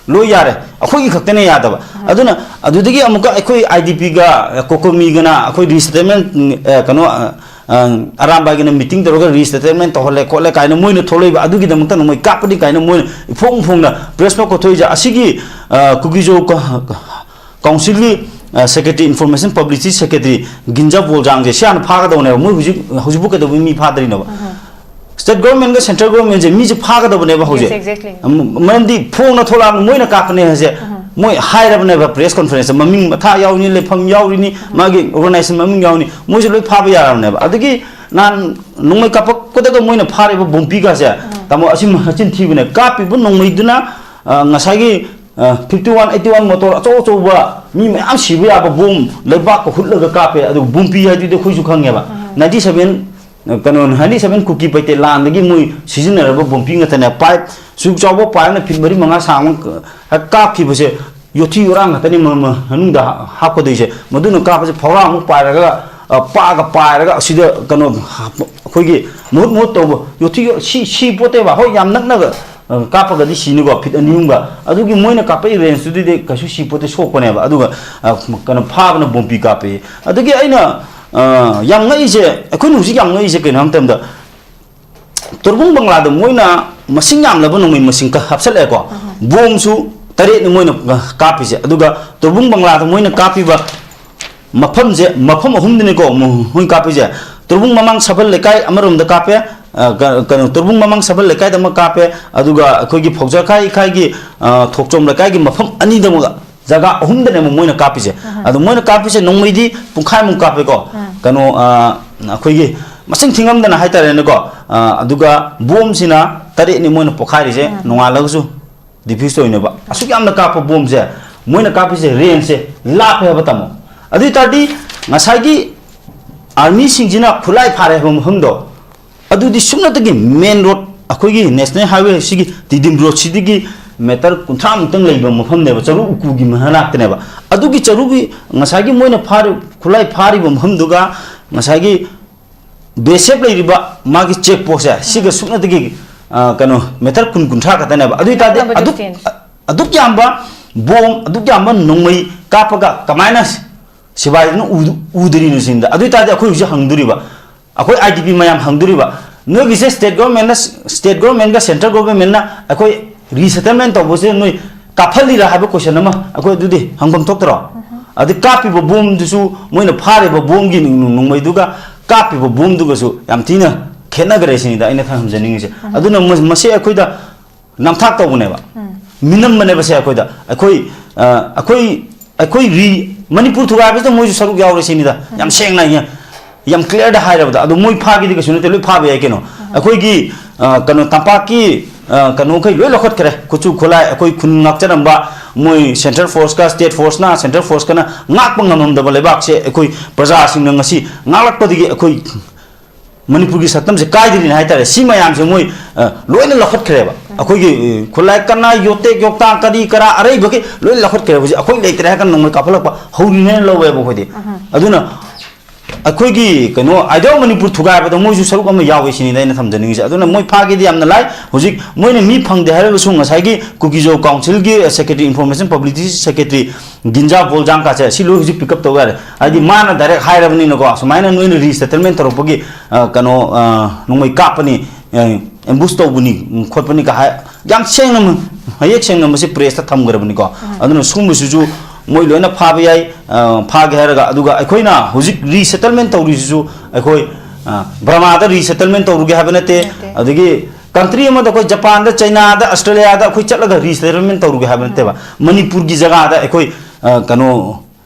ꯂꯣꯏ ꯌꯥꯔꯦ꯫ ꯑꯩꯈꯣꯏꯒꯤ ꯈꯛꯇꯅ ꯌꯥꯗꯕ꯫ ꯑꯗꯨꯅ ꯑꯗꯨꯗꯒꯤ ꯑꯃꯨꯛꯀ ꯑꯩꯈꯣꯏ ꯑꯥꯏ ꯗꯤ ꯄꯤꯒ ꯀꯣꯀꯣꯃꯤꯒꯅ ꯑꯩꯈꯣꯏ ꯔꯤꯁꯦꯇꯜꯃꯦꯟ, ꯀꯩꯅꯣ, ꯑ, ꯑꯔꯥꯝꯕꯥꯏꯒꯤꯅ ꯃꯤꯇꯤꯡ ꯇꯧꯔꯒ ꯔꯤꯁꯦꯇꯜꯃꯦꯟ ꯇꯧꯍꯜꯂꯦ ꯈꯣꯠꯂꯦ ꯀꯥꯏꯅ ꯃꯣꯏꯅ ꯊꯣꯛꯂꯛꯏꯕ, ꯑꯗꯨꯒꯤꯗꯃꯛꯇ ꯅꯣꯡꯃꯩ ꯀꯥꯞꯄꯅꯤ ꯀꯥꯏꯅ ꯃꯣꯏꯅ ꯏꯐꯣꯡ ꯐꯣꯡꯅ ꯄ꯭ꯔꯦꯁ ꯅꯣꯠ ꯀꯣꯊꯣꯛꯏꯁꯦ꯫ ꯑꯁꯤꯒꯤ, ꯑ, ꯀꯨꯀꯤꯖꯣ ꯀ-, ꯀꯥꯎꯟꯁꯤꯜꯒꯤ, ꯑ, ꯁꯦꯀ꯭ꯔꯦꯇꯔꯤ, ꯏꯟꯐꯣꯔꯃꯦꯁꯟ ꯄꯕ꯭ꯂꯤꯁꯤꯇꯤ ꯁꯦꯀ꯭ꯔꯦꯇꯔꯤ ꯒꯤꯟꯖꯥ ꯕꯣꯜꯖꯥꯡꯁꯦ ꯁꯤ ꯍꯥꯟꯅ ꯐꯥꯒꯗꯧꯅꯦꯕ꯫ ꯃꯣꯏ ꯍꯧꯖꯤꯛ, ꯍꯧꯖꯤꯛꯄꯨ ꯀꯩꯗꯧꯕꯩ ꯃꯤ ꯐꯥꯗ꯭ꯔꯤꯅꯣꯕ? ꯁ꯭ꯇꯦꯠ ꯒꯣꯔꯃꯦꯟꯒ ꯁꯦꯟꯇ꯭ꯔꯦꯜ ꯒꯣꯔꯃꯦꯟꯁꯦ ꯃꯤꯁꯦ ꯐꯥꯒꯗꯕꯅꯦꯕ ꯍꯧꯖꯤꯛ꯫ Yes, exactly. ꯃ-, ꯃꯔꯝꯗꯤ ꯐꯣꯡꯅ ꯊꯣꯛꯂꯛꯑꯕꯅꯤ ꯃꯣꯏꯅ ꯀꯥꯞꯄꯅꯦ ꯍꯥꯏꯁꯦ꯫ ꯃꯣꯏ ꯍꯥꯏꯔꯕꯅꯦꯕ ꯄ꯭ꯔꯦꯁ ꯀꯣꯟꯐꯔꯦꯟꯁꯇ, ꯃꯃꯤꯡ ꯃꯊꯥ ꯌꯥꯎꯔꯤꯅꯤ, ꯂꯩꯐꯝ ꯌꯥꯎꯔꯤꯅꯤ, ꯃꯥꯒꯤ ꯑꯣꯔꯒꯅꯥꯏꯖꯦꯁꯟ ꯃꯃꯤꯡ ꯌꯥꯎꯔꯤꯅꯤ, ꯃꯣꯏꯁꯨ ꯂꯣꯏ ꯐꯥꯕ ꯌꯥꯔꯕꯅꯦꯕ꯫ ꯑꯗꯒꯤ ꯅꯍꯥꯟ ꯅꯣꯡꯃꯩ ꯀꯥꯞꯄꯛꯄꯗꯒ ꯃꯣꯏꯅ ꯐꯥꯔꯤꯕ ꯕꯣꯝꯄꯤꯒꯁꯦ, ꯇꯥꯃꯣ, ꯑꯁꯤ ꯃꯆꯤꯟ ꯊꯤꯕꯅꯦ꯫ ꯀꯥꯞꯄꯤꯕ ꯅꯣꯡꯃꯩꯗꯨꯅ, ꯑ, ꯉꯁꯥꯏꯒꯤ, ꯑ, fifty one eighty one motor ꯑꯆꯧ ꯑꯆꯧꯕ ꯃꯤ ꯃꯌꯥꯝ ꯁꯤꯕ ꯌꯥꯕ ꯕꯣꯝ ꯂꯩꯕꯥꯛꯀ ꯍꯨꯠꯂꯒ ꯀꯥꯞꯄꯦ꯫ ꯑꯗꯨꯒ ꯕꯣꯝꯄꯤ ꯍꯥꯏꯗꯨꯗꯤ ꯑꯩꯈꯣꯏꯁꯨ ꯈꯪꯉꯦꯕ꯫ Ninety seven, ꯀꯩꯅꯣ, ninety seven ꯀꯨꯀꯤ ꯄꯩꯇꯦ ꯂꯥꯟꯗꯒꯤ ꯃꯣꯏ ꯁꯤꯖꯤꯟꯅꯔꯕ ꯕꯣꯝꯄꯤ ꯉꯥꯛꯇꯅꯦ꯫ ꯄꯥꯏꯞ ꯁꯨꯛ ꯆꯥꯎꯕ ꯄꯥꯏꯞꯅ ꯐꯤꯠ ꯃꯔꯤ ꯃꯉꯥ ꯁꯥꯡꯕ ꯍꯦꯛ ꯀꯥꯞꯈꯤꯕꯁꯦ ꯌꯣꯠꯊꯤ ꯌꯣꯔꯥꯡ ꯉꯥꯛꯇꯅꯤ ꯃ-, ꯃ-, ꯃꯅꯨꯡꯗ ꯍꯥ-, ꯍꯥꯞꯀꯗꯣꯏꯁꯦ꯫ ꯃꯗꯨꯅ ꯀꯥꯞꯄꯁꯦ ꯐꯧꯔꯥꯃꯨꯛ ꯄꯥꯏꯔꯒ, ꯑ, ꯄꯥꯛꯑꯒ ꯄꯥꯏꯔꯒ ꯑꯁꯤꯗ ꯀꯩꯅꯣ ꯍꯥꯞꯄ, ꯑꯩꯈꯣꯏꯒꯤ ꯃꯍꯨꯠ ꯃꯍꯨꯠ ꯇꯧꯕ ꯌꯣꯠꯊꯤ ꯌꯣ-, ꯁꯤ, ꯁꯤ ꯄꯣꯠꯇꯦꯕ꯫ ꯍꯣꯏ, ꯌꯥꯝ ꯅꯛꯅꯒ, ꯑ, ꯀꯥꯞꯄꯒꯗꯤ ꯁꯤꯅꯤꯀꯣ, ꯐꯤꯠ ꯑꯅꯤ ꯑꯍꯨꯝꯒ꯫ ꯑꯗꯨꯒꯤ ꯃꯣꯏꯅ ꯀꯥꯞꯄꯛꯏ ꯔꯦꯟꯖꯇꯨꯗꯤ ꯀꯩꯁꯨ ꯁꯤ ꯄꯣꯠꯇꯦ, ꯁꯣꯛꯄꯅꯦꯕ꯫ ꯑꯗꯨꯒ, ꯑ, ꯀꯩꯅꯣ, ꯐꯥꯕꯅ ꯕꯣꯝꯄꯤ ꯀꯥꯞꯄꯤ꯫ ꯑꯗꯒꯤ ꯑꯩꯅ, ꯑ, ꯌꯥꯝ ꯉꯛꯏꯁꯦ, ꯑꯩꯈꯣꯏꯅ ꯍꯧꯖꯤꯛ ꯌꯥꯝ ꯉꯛꯏꯁꯦ ꯀꯩꯅꯣ ꯍꯥꯏꯕ ꯃꯇꯝꯗ, ꯇꯣꯔꯕꯨꯡ ꯕꯪꯂꯥꯗ ꯃꯣꯏꯅ ꯃꯁꯤꯡ ꯌꯥꯝꯂꯕ ꯅꯣꯡꯃꯩ ꯃꯁꯤꯡ ꯀ-, ꯍꯥꯞꯆꯜꯂꯛꯑꯦꯀꯣ꯫ ꯕꯣꯝꯁꯨ ꯇꯔꯦꯠꯅꯤ ꯃꯣꯏꯅ, ꯑ, ꯀꯥꯞꯄꯤꯁꯦ꯫ ꯑꯗꯨꯒ ꯇꯣꯔꯕꯨꯡ ꯕꯪꯂꯥꯗ ꯃꯣꯏꯅ ꯀꯥꯞꯄꯤꯕ ꯃꯐꯝꯁꯦ, ꯃꯐꯝ ꯑꯍꯨꯝꯗꯅꯤꯀꯣ ꯃꯣꯏ ꯀꯥꯞꯄꯤꯁꯦ꯫ ꯇꯣꯔꯕꯨꯡ ꯃꯃꯥꯡ ꯁꯥꯕꯜ ꯂꯩꯀꯥꯏ ꯑꯃꯔꯣꯝꯗ ꯀꯥꯞꯄꯦ, ꯑ, ꯀ-, ꯀꯩꯅꯣ, ꯇꯣꯔꯕꯨꯡ ꯃꯃꯥꯡ ꯁꯥꯕꯜ ꯂꯩꯀꯥꯏꯗ ꯑꯃ ꯀꯥꯞꯄꯦ, ꯑꯗꯨꯒ ꯑꯩꯈꯣꯏꯒꯤ ꯐꯧꯖꯈꯥꯏ ꯏꯈꯥꯏꯒꯤ, ꯑ, ꯊꯣꯛꯆꯣꯝ ꯂꯩꯀꯥꯏꯒꯤ ꯃꯐꯝ ꯑꯅꯤꯗꯃꯛ ꯖꯒꯥ ꯑꯍꯨꯝꯗꯅꯦꯕ ꯃꯣꯏꯅ ꯀꯥꯞꯄꯤꯁꯦ꯫ ꯑꯗꯣ ꯃꯣꯏꯅ ꯀꯥꯞꯄꯤꯁꯦ ꯅꯣꯡꯃꯩꯗꯤ ꯄꯨꯡꯈꯥꯏꯃꯨꯛ ꯀꯥꯞꯄꯦꯀꯣ꯫ ꯀꯩꯅꯣ, ꯑ, ꯑꯩꯈꯣꯏꯒꯤ ꯃꯁꯤꯡ ꯊꯤꯉꯝꯗꯅ ꯍꯥꯏꯇꯥꯔꯦꯅꯦꯀꯣ꯫ ꯑ, ꯑꯗꯨꯒ ꯕꯣꯝꯁꯤꯅ ꯇꯔꯦꯠꯅꯤ ꯃꯣꯏꯅ ꯄꯣꯈꯥꯏꯔꯤꯁꯦ, ꯅꯣꯡꯉꯥꯜꯂꯒꯁꯨ ꯗꯤꯐ꯭ꯌꯨꯁ ꯇꯧꯔꯤꯅꯦꯕ꯫ ꯑꯁꯨꯛ ꯌꯥꯝꯅ ꯀꯥꯞꯄ ꯕꯣꯝꯁꯦ ꯃꯣꯏꯅ ꯀꯥꯞꯄꯤꯁꯦ ꯔꯦꯟꯖꯁꯦ ꯂꯥꯞꯄꯦ ꯍꯥꯏꯕ ꯇꯥꯃꯣ꯫ ꯑꯗꯨ ꯑꯣꯏ ꯇꯥꯔꯗꯤ ꯉꯁꯥꯏꯒꯤ ꯑꯥꯔꯃꯤꯁꯤꯡꯁꯤꯅ ꯈꯨꯠꯂꯥꯏ ꯐꯥꯔꯦ ꯍꯥꯏꯕ ꯃꯐꯝꯗꯣ, ꯑꯗꯨꯗꯤ ꯁꯨꯞꯅꯇꯒꯤ ꯃꯦꯟ ꯔꯣꯗ, ꯑꯩꯈꯣꯏꯒꯤ ꯅꯦꯁꯅꯦꯜ ꯍꯥꯏꯋꯦ ꯁꯤꯒꯤ ꯇꯤꯗꯤꯝ ꯔꯣꯗꯁꯤꯗꯒꯤ ꯃꯦꯇꯔ ꯀꯨꯟꯊ꯭ꯔꯥꯃꯨꯛꯇꯪ ꯂꯩꯕ ꯃꯐꯝꯅꯦꯕ, ꯆꯔꯨ ꯎꯀꯨꯒꯤ ꯃꯅꯥꯛꯇꯅꯦꯕ꯫ ꯑꯗꯨꯒꯤ ꯆꯔꯨꯒꯤ ꯉꯁꯥꯏꯒꯤ ꯃꯣꯏꯅ ꯐꯥꯔꯤ-, ꯈꯨꯠꯂꯥꯏ ꯐꯥꯔꯤꯕ ꯃꯐꯝꯗꯨꯒ ꯉꯁꯥꯏꯒꯤ ꯕꯤ ꯑꯦꯁ ꯑꯦꯐ ꯂꯩꯔꯤꯕ ꯃꯥꯒꯤ ꯆꯦꯛ ꯄꯣꯁꯁꯦ ꯁꯤꯒ ꯁꯨꯞꯅꯇꯒꯤ, ꯑ, ꯀꯩꯅꯣ, ꯃꯦꯇꯔ ꯀꯨꯟ ꯀꯨꯟꯊ꯭ꯔꯥ ꯈꯛꯇꯅꯦꯕ꯫ ꯑꯗꯨ ꯑꯣꯏ ꯇꯥꯔꯗꯤ ꯅꯛꯅꯕ ꯑꯗꯨꯛ, distance꯫ ꯑꯗꯨꯛ ꯌꯥꯝꯕ ꯕꯣꯝ ꯑꯗꯨꯛ ꯌꯥꯝꯕ ꯅꯣꯡꯃꯩ ꯀꯥꯞꯄꯒ ꯀꯃꯥꯏꯅ ꯁꯤꯐꯥꯏꯗꯨꯅ ꯎꯗ-, ꯎꯗ꯭ꯔꯤꯅꯣ ꯁꯤꯅꯤꯗ꯫ ꯑꯗꯨ ꯑꯣꯏ ꯇꯥꯔꯗꯤ ꯑꯩꯈꯣꯏ ꯍꯧꯖꯤꯛ ꯍꯪꯗꯣꯔꯤꯕ, ꯑꯩꯈꯣꯏ ꯑꯥꯏ ꯗꯤ ꯄꯤ ꯃꯌꯥꯝ ꯍꯪꯗꯣꯔꯤꯕ, ꯅꯣꯏꯒꯤꯁꯦ state government ꯅ, state government ꯀ central government ꯅ ꯑꯩꯈꯣꯏ resettlement ꯇꯧꯕꯁꯦ ꯅꯣꯏ ꯀꯥꯞꯍꯜꯂꯤꯔꯥ ꯍꯥꯏꯕ question ꯑꯃ ꯑꯩꯈꯣꯏ ꯑꯗꯨꯗꯤ ꯍꯪꯐꯝ ꯊꯣꯛꯇ꯭ꯔꯣ? ꯑꯗꯩ ꯀꯥꯞꯄꯤꯕ ꯕꯣꯝꯗꯨꯁꯨ, ꯃꯣꯏꯅ ꯐꯥꯔꯤꯕ ꯕꯣꯝꯒꯤ ꯅꯣꯡ-, ꯅꯣꯡꯃꯩꯗꯨꯒ ꯀꯥꯞꯄꯤꯕ ꯕꯣꯝꯗꯨꯒꯁꯨ ꯌꯥꯝ ꯊꯤꯅ ꯈꯦꯠꯅꯈ꯭ꯔꯦ ꯁꯤꯅꯤꯗ ꯑꯩꯅ ꯊꯝꯖꯅꯤꯡꯉꯤꯁꯦ꯫ ꯑꯗꯨꯅ ꯃ-, ꯃꯁꯤ ꯑꯩꯈꯣꯏꯗ ꯅꯝꯊꯥꯛ ꯇꯧꯕꯅꯦꯕ꯫ ꯃꯤꯅꯝꯕꯅꯦꯕ ꯁꯦ ꯑꯩꯈꯣꯏꯗ꯫ ꯑꯩꯈꯣꯏ, ꯑ, ꯑꯩꯈꯣꯏ, ꯑꯩꯈꯣꯏ ꯔꯤ-, ꯃꯅꯤꯄꯨꯔ ꯊꯨꯒꯥꯏꯕꯁꯤꯗ ꯃꯣꯏꯁꯨ ꯁꯔꯨꯛ ꯌꯥꯎꯔꯦ ꯁꯤꯅꯤꯗ꯫ ꯌꯥꯝ ꯁꯦꯡꯅ ꯌꯥ-, ꯌꯥꯝ clear ꯗ ꯍꯥꯏꯔꯕꯗ꯫ ꯑꯗꯣ ꯃꯣꯏ ꯐꯥꯒꯦꯗꯤ ꯀꯩꯁꯨ ꯅꯠꯇꯦ, ꯂꯣꯏ ꯐꯥꯕ ꯌꯥꯏ ꯀꯩꯅꯣ꯫ ꯑꯩꯈꯣꯏꯒꯤ, ꯑ, ꯀꯩꯅꯣ, ꯇꯝꯄꯥꯛꯀꯤ, ꯑ, ꯀꯩꯅꯣꯈꯩ ꯂꯣꯏ ꯂꯧꯈꯠꯈ꯭ꯔꯦ꯫ ꯈꯨꯠꯁꯨ ꯈꯨꯠꯂꯥꯏ, ꯑꯩꯈꯣꯏ ꯈꯨꯟ ꯉꯥꯛꯆꯔꯝꯕ ꯃꯣꯏ central force ꯀ state force ꯅ, central force ꯀꯅ ꯉꯥꯛꯄ ꯉꯝꯃꯝꯗꯕ ꯂꯩꯕꯥꯛꯁꯦ ꯑꯩꯈꯣꯏ ꯄ꯭ꯔꯖꯥꯁꯤꯡꯅ ꯉꯁꯤ ꯉꯥꯛꯂꯛꯄꯗꯒꯤ ꯑꯩꯈꯣꯏ ꯃꯅꯤꯄꯨꯔꯒꯤ ꯁꯛꯇꯝꯁꯦ ꯀꯥꯏꯗ꯭ꯔꯤꯅꯦ ꯍꯥꯏꯇꯥꯔꯦ꯫ ꯁꯤ ꯃꯌꯥꯝꯁꯦ ꯃꯣꯏ, ꯑ, ꯂꯣꯏꯅ ꯂꯧꯈꯠꯈ꯭ꯔꯦꯕ꯫ ꯑꯩꯈꯣꯏꯒꯤ, ꯑ, ꯈꯨꯠꯂꯥꯏ ꯀꯅꯥ, ꯌꯣꯠꯇꯦꯛ ꯌꯣꯛꯇꯥꯡ ꯀꯔꯤ ꯀꯔꯥ ꯑꯔꯩꯕꯒꯤ ꯂꯣꯏꯅ ꯂꯧꯈꯠꯈ꯭ꯔꯦꯕ꯫ ꯍꯧꯖꯤꯛ ꯑꯩꯈꯣꯏ ꯂꯩꯇ꯭ꯔꯦ ꯍꯥꯏꯔ ꯀꯥꯟꯗ ꯅꯣꯡꯃꯩ ꯀꯥꯞꯍꯠꯂꯛꯄ ꯍꯧꯔꯤꯅꯦꯅ ꯂꯧꯋꯦꯕ ꯑꯩꯈꯣꯏꯗꯤ꯫ ꯑꯗꯨꯅ ꯑꯩꯈꯣꯏꯒꯤ ꯀꯩꯅꯣ, ꯑꯥꯏꯗꯤꯌꯥ ꯃꯅꯤꯄꯨꯔ ꯊꯨꯒꯥꯏꯕꯗ ꯃꯣꯏꯁꯨ ꯁꯔꯨꯛ ꯑꯃ ꯌꯥꯎꯋꯦ ꯁꯤꯅꯤꯗ ꯑꯩꯅ ꯊꯝꯖꯅꯤꯡꯉꯤꯁꯦ꯫ ꯑꯗꯨꯅ ꯃꯣꯏ ꯐꯥꯒꯦꯗꯤ ꯌꯥꯝꯅ ꯂꯥꯏ꯫ ꯍꯧꯖꯤꯛ ꯃꯣꯏꯅ ꯃꯤ ꯐꯪꯗꯦ ꯍꯥꯏꯔꯒꯁꯨ ꯉꯁꯥꯏꯒꯤ ꯀꯨꯀꯤꯖꯣ council ꯒꯤ secretary, information publicity secretary ꯒꯤꯟꯖꯥ ꯕꯣꯜꯖꯥꯡꯀꯥꯁꯦ ꯁꯤ ꯂꯣꯏ ꯍꯧꯖꯤꯛ pick up ꯇꯧ ꯌꯥꯔꯦ꯫ ꯍꯥꯏꯗꯤ ꯃꯥꯅ direct ꯍꯥꯏꯔꯕꯅꯤꯅꯀꯣ, ꯁꯨꯃꯥꯏꯅ ꯅꯣꯏꯅ resettlement ꯇꯧꯔꯛꯄꯒꯤ, ꯑ, ꯀꯩꯅꯣ, ꯑ, ꯅꯣꯡꯃꯩ ꯀꯥꯞꯄꯅꯤ, ꯑ, ambush ꯇꯧꯕꯅꯤ, ꯎꯝ, ꯈꯣꯠꯄꯅꯤꯒ ꯍꯥꯏ, ꯌꯥꯝ ꯁꯦꯡꯅ, ꯃ-, ꯃꯌꯦꯛ ꯁꯦꯡꯅ ꯃꯁꯤ press ꯇ ꯊꯝꯈ꯭ꯔꯕꯅꯤꯀꯣ꯫ ꯑꯗꯨꯅ ꯁꯨꯝꯕꯁꯤꯁꯨ ꯃꯣꯏ ꯂꯣꯏꯅ ꯐꯥꯕ ꯌꯥꯏ, ꯑ, ꯐꯥꯒꯦ ꯍꯥꯏꯔꯒ꯫ ꯑꯗꯨꯒ ꯑꯩꯈꯣꯏꯅ ꯍꯧꯖꯤꯛ resettlement ꯇꯧꯔꯤꯁꯤꯁꯨ ꯑꯩꯈꯣꯏ, ꯑ, ꯕꯔꯃꯥꯗ resettlement ꯇꯧꯔꯨꯒꯦ ꯍꯥꯏꯕ ꯅꯠꯇꯦ, ꯅꯠꯇꯦ꯫ ꯑꯗꯒꯤ country ꯑꯃꯗ ꯑꯩꯈꯣꯏ ꯖꯄꯥꯟꯗ, ꯆꯩꯅꯥꯗ, ꯑꯁꯇ꯭ꯔꯦꯂꯤꯌꯥꯗ ꯑꯩꯈꯣꯏ ꯆꯠꯂꯒ resettlement ꯇꯧꯔꯨꯒꯦ ꯍꯥꯏꯕ ꯅꯠꯇꯦꯕ꯫ ꯃꯅꯤꯄꯨꯔꯒꯤ ꯖꯒꯥꯗ ꯑꯩꯈꯣꯏ, ꯑ, ꯀꯩꯅꯣ,